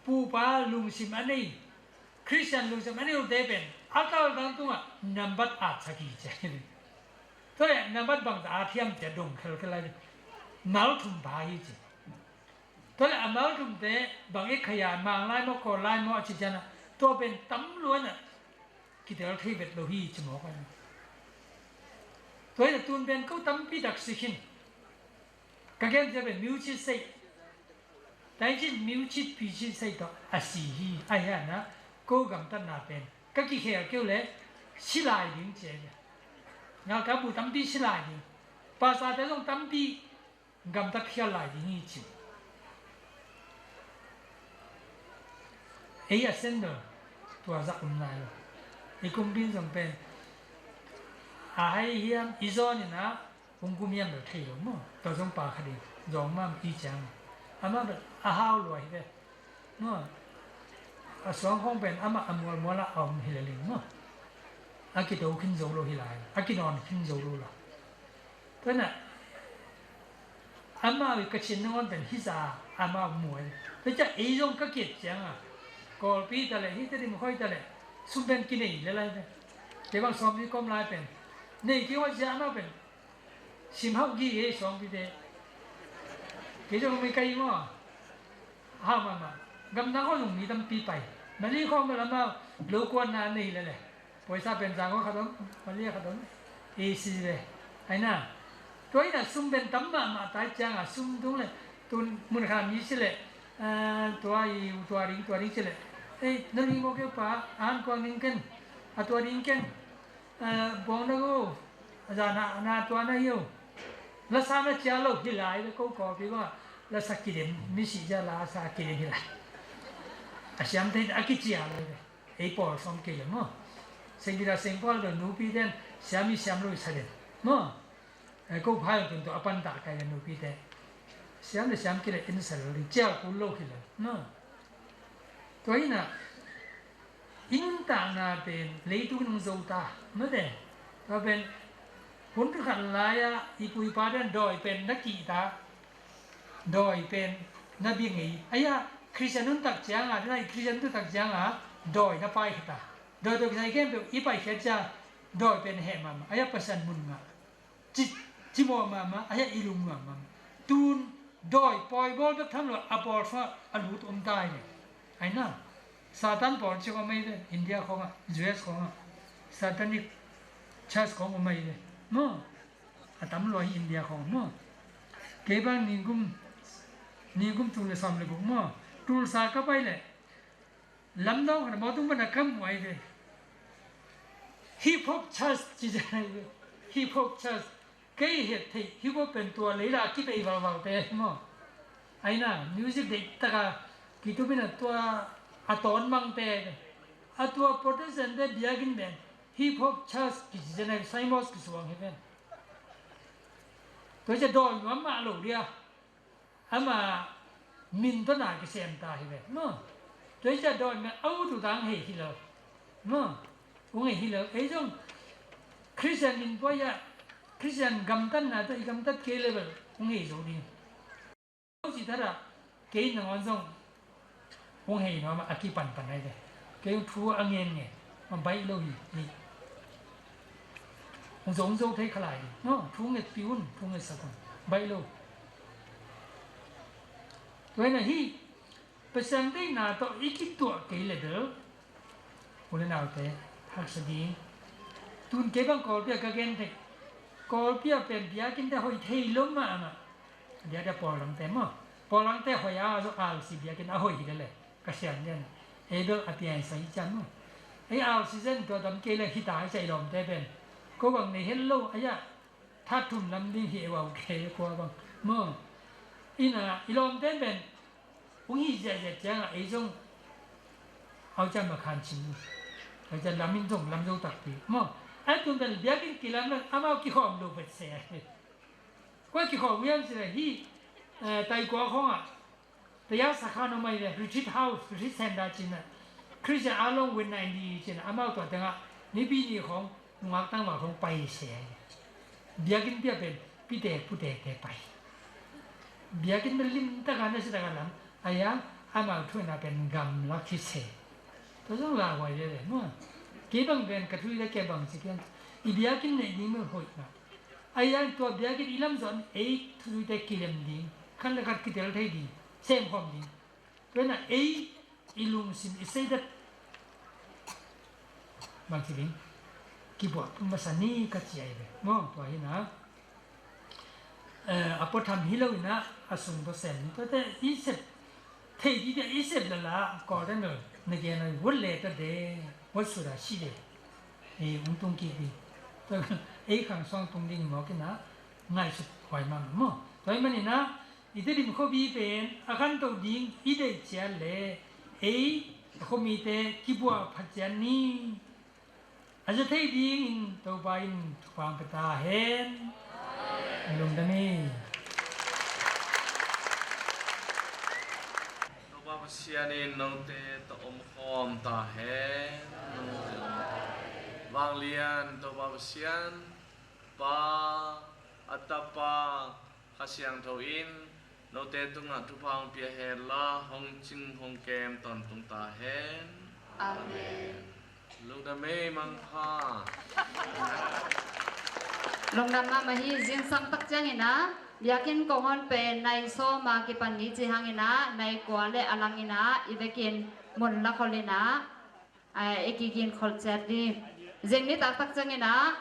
ပူ ပါ လူင် စင် အ နေ့ ခရစ်ယာန် လူင် စင် အ နေ့ တဲ ပင် အကလ် တန် တုံ ဝ နံပါတ် အာ ချက် ကြည့် ကြ တွန်း နံပါတ် ဘန် အာ ထီ ယမ် ကြ ဒုံ ခဲ ခဲ လိုက် မလ် ထုံ ပါ ဟိ ကြည့် တွန်း အမလ် ထုံ တဲ ဘန် အ့ ခယာ မန် လိုက် မော် ကော် လိုက် မော် အ ကြည့် ကြ နာ တွန်း ပင် တမ် လွ နာ ကြည့် တဲ လ် ထေ ဘက် လို့ ဟိ ကြ မော် က တွန်း တွန်း ပင် ကို တမ် ပီ ဒက် စ ခင် က ကဲ ကြ ပင် မျိုးချစ်စိတ် တိုင်းချစ် မျိုးချစ် ပြည်ချစ်စိတ် တော့ အ စီ ဟိ အ ဟ နာ ကို ကမ် တ နာ ပင် က ကြ ခဲ အ ကြ လဲ ချစ်လိုက် ဒင်း ကြ ငါ က ပူ တမ် ပီ ချစ်လိုက် ဒင်း ပါစတာ တဲ စုံ တမ် ပီ ကမ် တ ခဲ လိုက် ဒင်း ဟိ ကြ အ အ စင် ဒို တွန်း စ အုံ နာ ယ အ အ ကုမ် ပင် စုံ ပင် အ ဟ ဟ ယ မ် အ စီ နီ နာ ဟုံး ကုမ် ယ မ် ဒို ထေ ဒို မော် တွန်း စုံ ပါ ခ ဒ င်း စုံ မ မ် အ ကြ အ မ ဘ အ ဟ လွ ဟ ဟ ဘ မော် အ စုံ ခုံ ပင် အ မ အ မွ လ် မွ လ် အ အုံ ဟ လ လ မော် အ ကြ ဒို ခင် စုံ လို့ ဟ လ အ ကြ နွန် ခင် စုံ လို့ လ တွန်း နာ အမ ဝ ကချင် နွန် ပင် ဟ စာ အ မ မွ တွန်း ကြ အ စုံ က ကြ ကြ င ကော် ပီ တဲ လဲ ဟ တဲ ဒ မ ခွ တဲ လဲ စုံ ပင် ကြ နေ လဲ လဲ တဲ ဘန် စုံ ပီ ကွမ် လဲ ပင် နေ ကြ ဝ ကြ အ မ ပင် စင် ဟ ကြ ဂ စုံ ပီ တဲ ကြ စုံ မ က မ ဟ မ မ ကမ် နာ ခွ စုံ မ တမ် ပီ ပ မ လ ခွ မ လ မ လို့ ကွ နာ နေ လဲ လဲ ပ စ ပင် စ ခွ ခ ဒုံ မ လ ခ ဒုံ အ စီ လဲ အ နာ တွန်း နာ စုံ ပင် တမ် မ မ တဲ ကြ င စုံ တုံ လဲ တွန်း မုန် ခ မ စ လဲ တွန်း တွန်း ရ င်း တွန်း ရ င်း စ လဲ န ရ င်း မော် က ပ အ ကွ ရ င်း က အ တွန်း ရ င်း က ဘုံ န ဂ အ ဇ နာ နာ တွန်း န ယ လ စ န ကြ လို့ ဟ လ လဲ ကို ကော် ပီ ကွ လ စ ကြ ဒ မ စ ကြ လ စ ကြ ဒ ဟ လ အ စ မ် တဲ အ ကြ လဲ အ ပော် စုံ ကြ လဲ မော် စင် ပီ တ စင် ပော် ဒ နူ ပီ တဲ စ မ် မ စ မ် လို့ စ ဒ မော် အဲ ကို ဖ ယ တွန်း တွန်း အ ပ န် တ က လဲ နူ ပီ တဲ စ မ် လ စ မ် ကြ လဲ အ စ လဲ ကြ ကူ လို့ ဟ လဲ မော် တွန်း နာ အ နုံ တ နာ ပင် လေ တူ နုံ စုံ တ မ တဲ တွန်း ပင် ဟုံ တ ခ လ ယ အ ပူ အ ပါ တဲ တွန်း ပင် န ကြ တ တွန်း ပင် န ဘ င အ ယ ခရစ်ယာန် နုံ တ ကြ င တဲ ခရစ်ယာန် နုံ တ ကြ င တွန်း န ပါ ခ တ တွန်း တွန်း က စ က ပင် အ ပါ ခ ကြ တွန်း ပင် ဟ မ မ အ ယ ပ စ မ မ ကြ ကြ မော် မ မ အ ယ အ လူ မ မ တွန်း တွန်း ပော် ပော် တ ထ မ လို့ အ ပော် ဖ အ လူ တွန်း တဲ လဲ အ နာ စာတန် ပော် စ ခွ မ တဲ အိန္ဒိယ ခွ မ ယူ အက်စ် ခွ မ Satanic Church ခွ မ တဲ မော် အ တမ် လွ အိန္ဒိယ ခွ မ က ဘ န ဂ န ဂ တု လဲ စုံ လဲ ဂ မ တူ စ က ပ လဲ လမ်း တွ ခ မ တု မ န က မ ဝ တဲ Hip Hop Church ကြ ဟိ Hip Hop Church က ဟ ထ Hip Hop ပ တွ လ လ က ပ ဝ ဝ တဲ မော် အ နာ music ဒ တ က က တု မ န တွ အ တွန်း မ တဲ အ တွ Protestant တဲ ဘ ဂ ပ Hip Hop Church ကြ န Symbols ကြ စုံ ဟ ပ တွန်း တွန်း တွန်း မ မ လို့ ဒ အ မ မ တွန်း နာ က စ မ် တ ဟ ပ မော် တွန်း တွန်း တွန်း မ အ တူ တ ဟ ဟ လ မော် ဟုံ ဟ လ အ စုံ ခရစ်ယာန် မ ပော် ယ ခရစ်ယာန် ကမ် တ နာ တွန်း ကမ် တ က လဲ ဘ ဟုံ ဟ စုံ ဒ စီ တ ရ Kei nangawn zong hong hei nuam a, a kipanpan ai ve. Kei hong thu a ngen ngen a baih lo hi, hi. Hong zo hong zo thei kha lai hi. No, thu ngetpih un, thu ngetsak un. Baih lo. Tua hi na hi, Pasian deihna tawh i kituah kei le bel, u le naute, haksa ding. Tun kei bang Kawlpi ah ka gen thei. Kawlpi ah pen biakinn te hoih thei lo mahmah. Biakinn te Pawldang te maw. Pawldang te hoih a, zo R C biakinn a hoih hi le le. Ka siam lian. Ei bel a pian sa hi cian maw. Ei R C zen tua dam kei le hi ta hi cia i lawmte pen. Ko bang nei het lo a ya. Tha thum lam ding hi e, wow, kei kua bang maw. Ina, i lawmte pen hong hi ziahziah ciangah ei zong au cian ma khan cin. Au cian lam in zong lam zo takpi maw. Ai tun pen biakinn kilam le amau kikhawm lo vet se. Kua kikhawm hiam cih leh hi, eh, Taikua khawngah Tayasakha no mai le retreat house, retreat center cina, Christian along with ninety cina, amau tua tengah nipi ni khong nungak tangval khong pai se. Biakinn pia pen pite pute te pai. Biakinn pen lim taka na si taka lam, aya amau thuina pen gamlak hi se. Tua zong la huai le le, no? Kei bang pen ka thui le kei bang si kian. I biakinn nei ding mel hoih na. Ahi hang tua biakinn i lam zong ei thuzuite kilem ding, khat le khat kitel thei ding, semkhawm ding. Tua hi na ei i lungsim i seidat bang ci ding, kibuah tum masa ni ka ci ai ve. Maw, tua hi na, eh, a puatham hi lo hi na, a sung tua sem ni. Tuate i sep thei ding te i sep lala, Kawlte na gen a, what later day, what should I see day? Ei hong tung kik ding. Ei khang suang tung ding mawk in a, ngaihsut huai mahmah maw. Tua ahih manin a, i Tedim khuapi pen a khanto ding i deih ciat leh ei a khuamite kibuah phat ciat ni. A za thei dingin Topa in thupha pia ta hen. Lungdam hi. Topa Pasian in note tawh omkhawm ta hen. Vanglian Topa Pasian, Pa, a Tapa, Kha Siangtho in note tungah thupha hong pia hen la, hong cing hong kem tawntung ta hen. Amen. Lungdam ei, mangpha. Lungdam mahmah hi. Zingsang tak ciangin a, biakinn kong hon pen nai sawm a kipan ni ci hangin a, nai kua le a langin a i vekin mun la kholin a, i kikin khol ciat ding. Zing nitak tak ciangin a,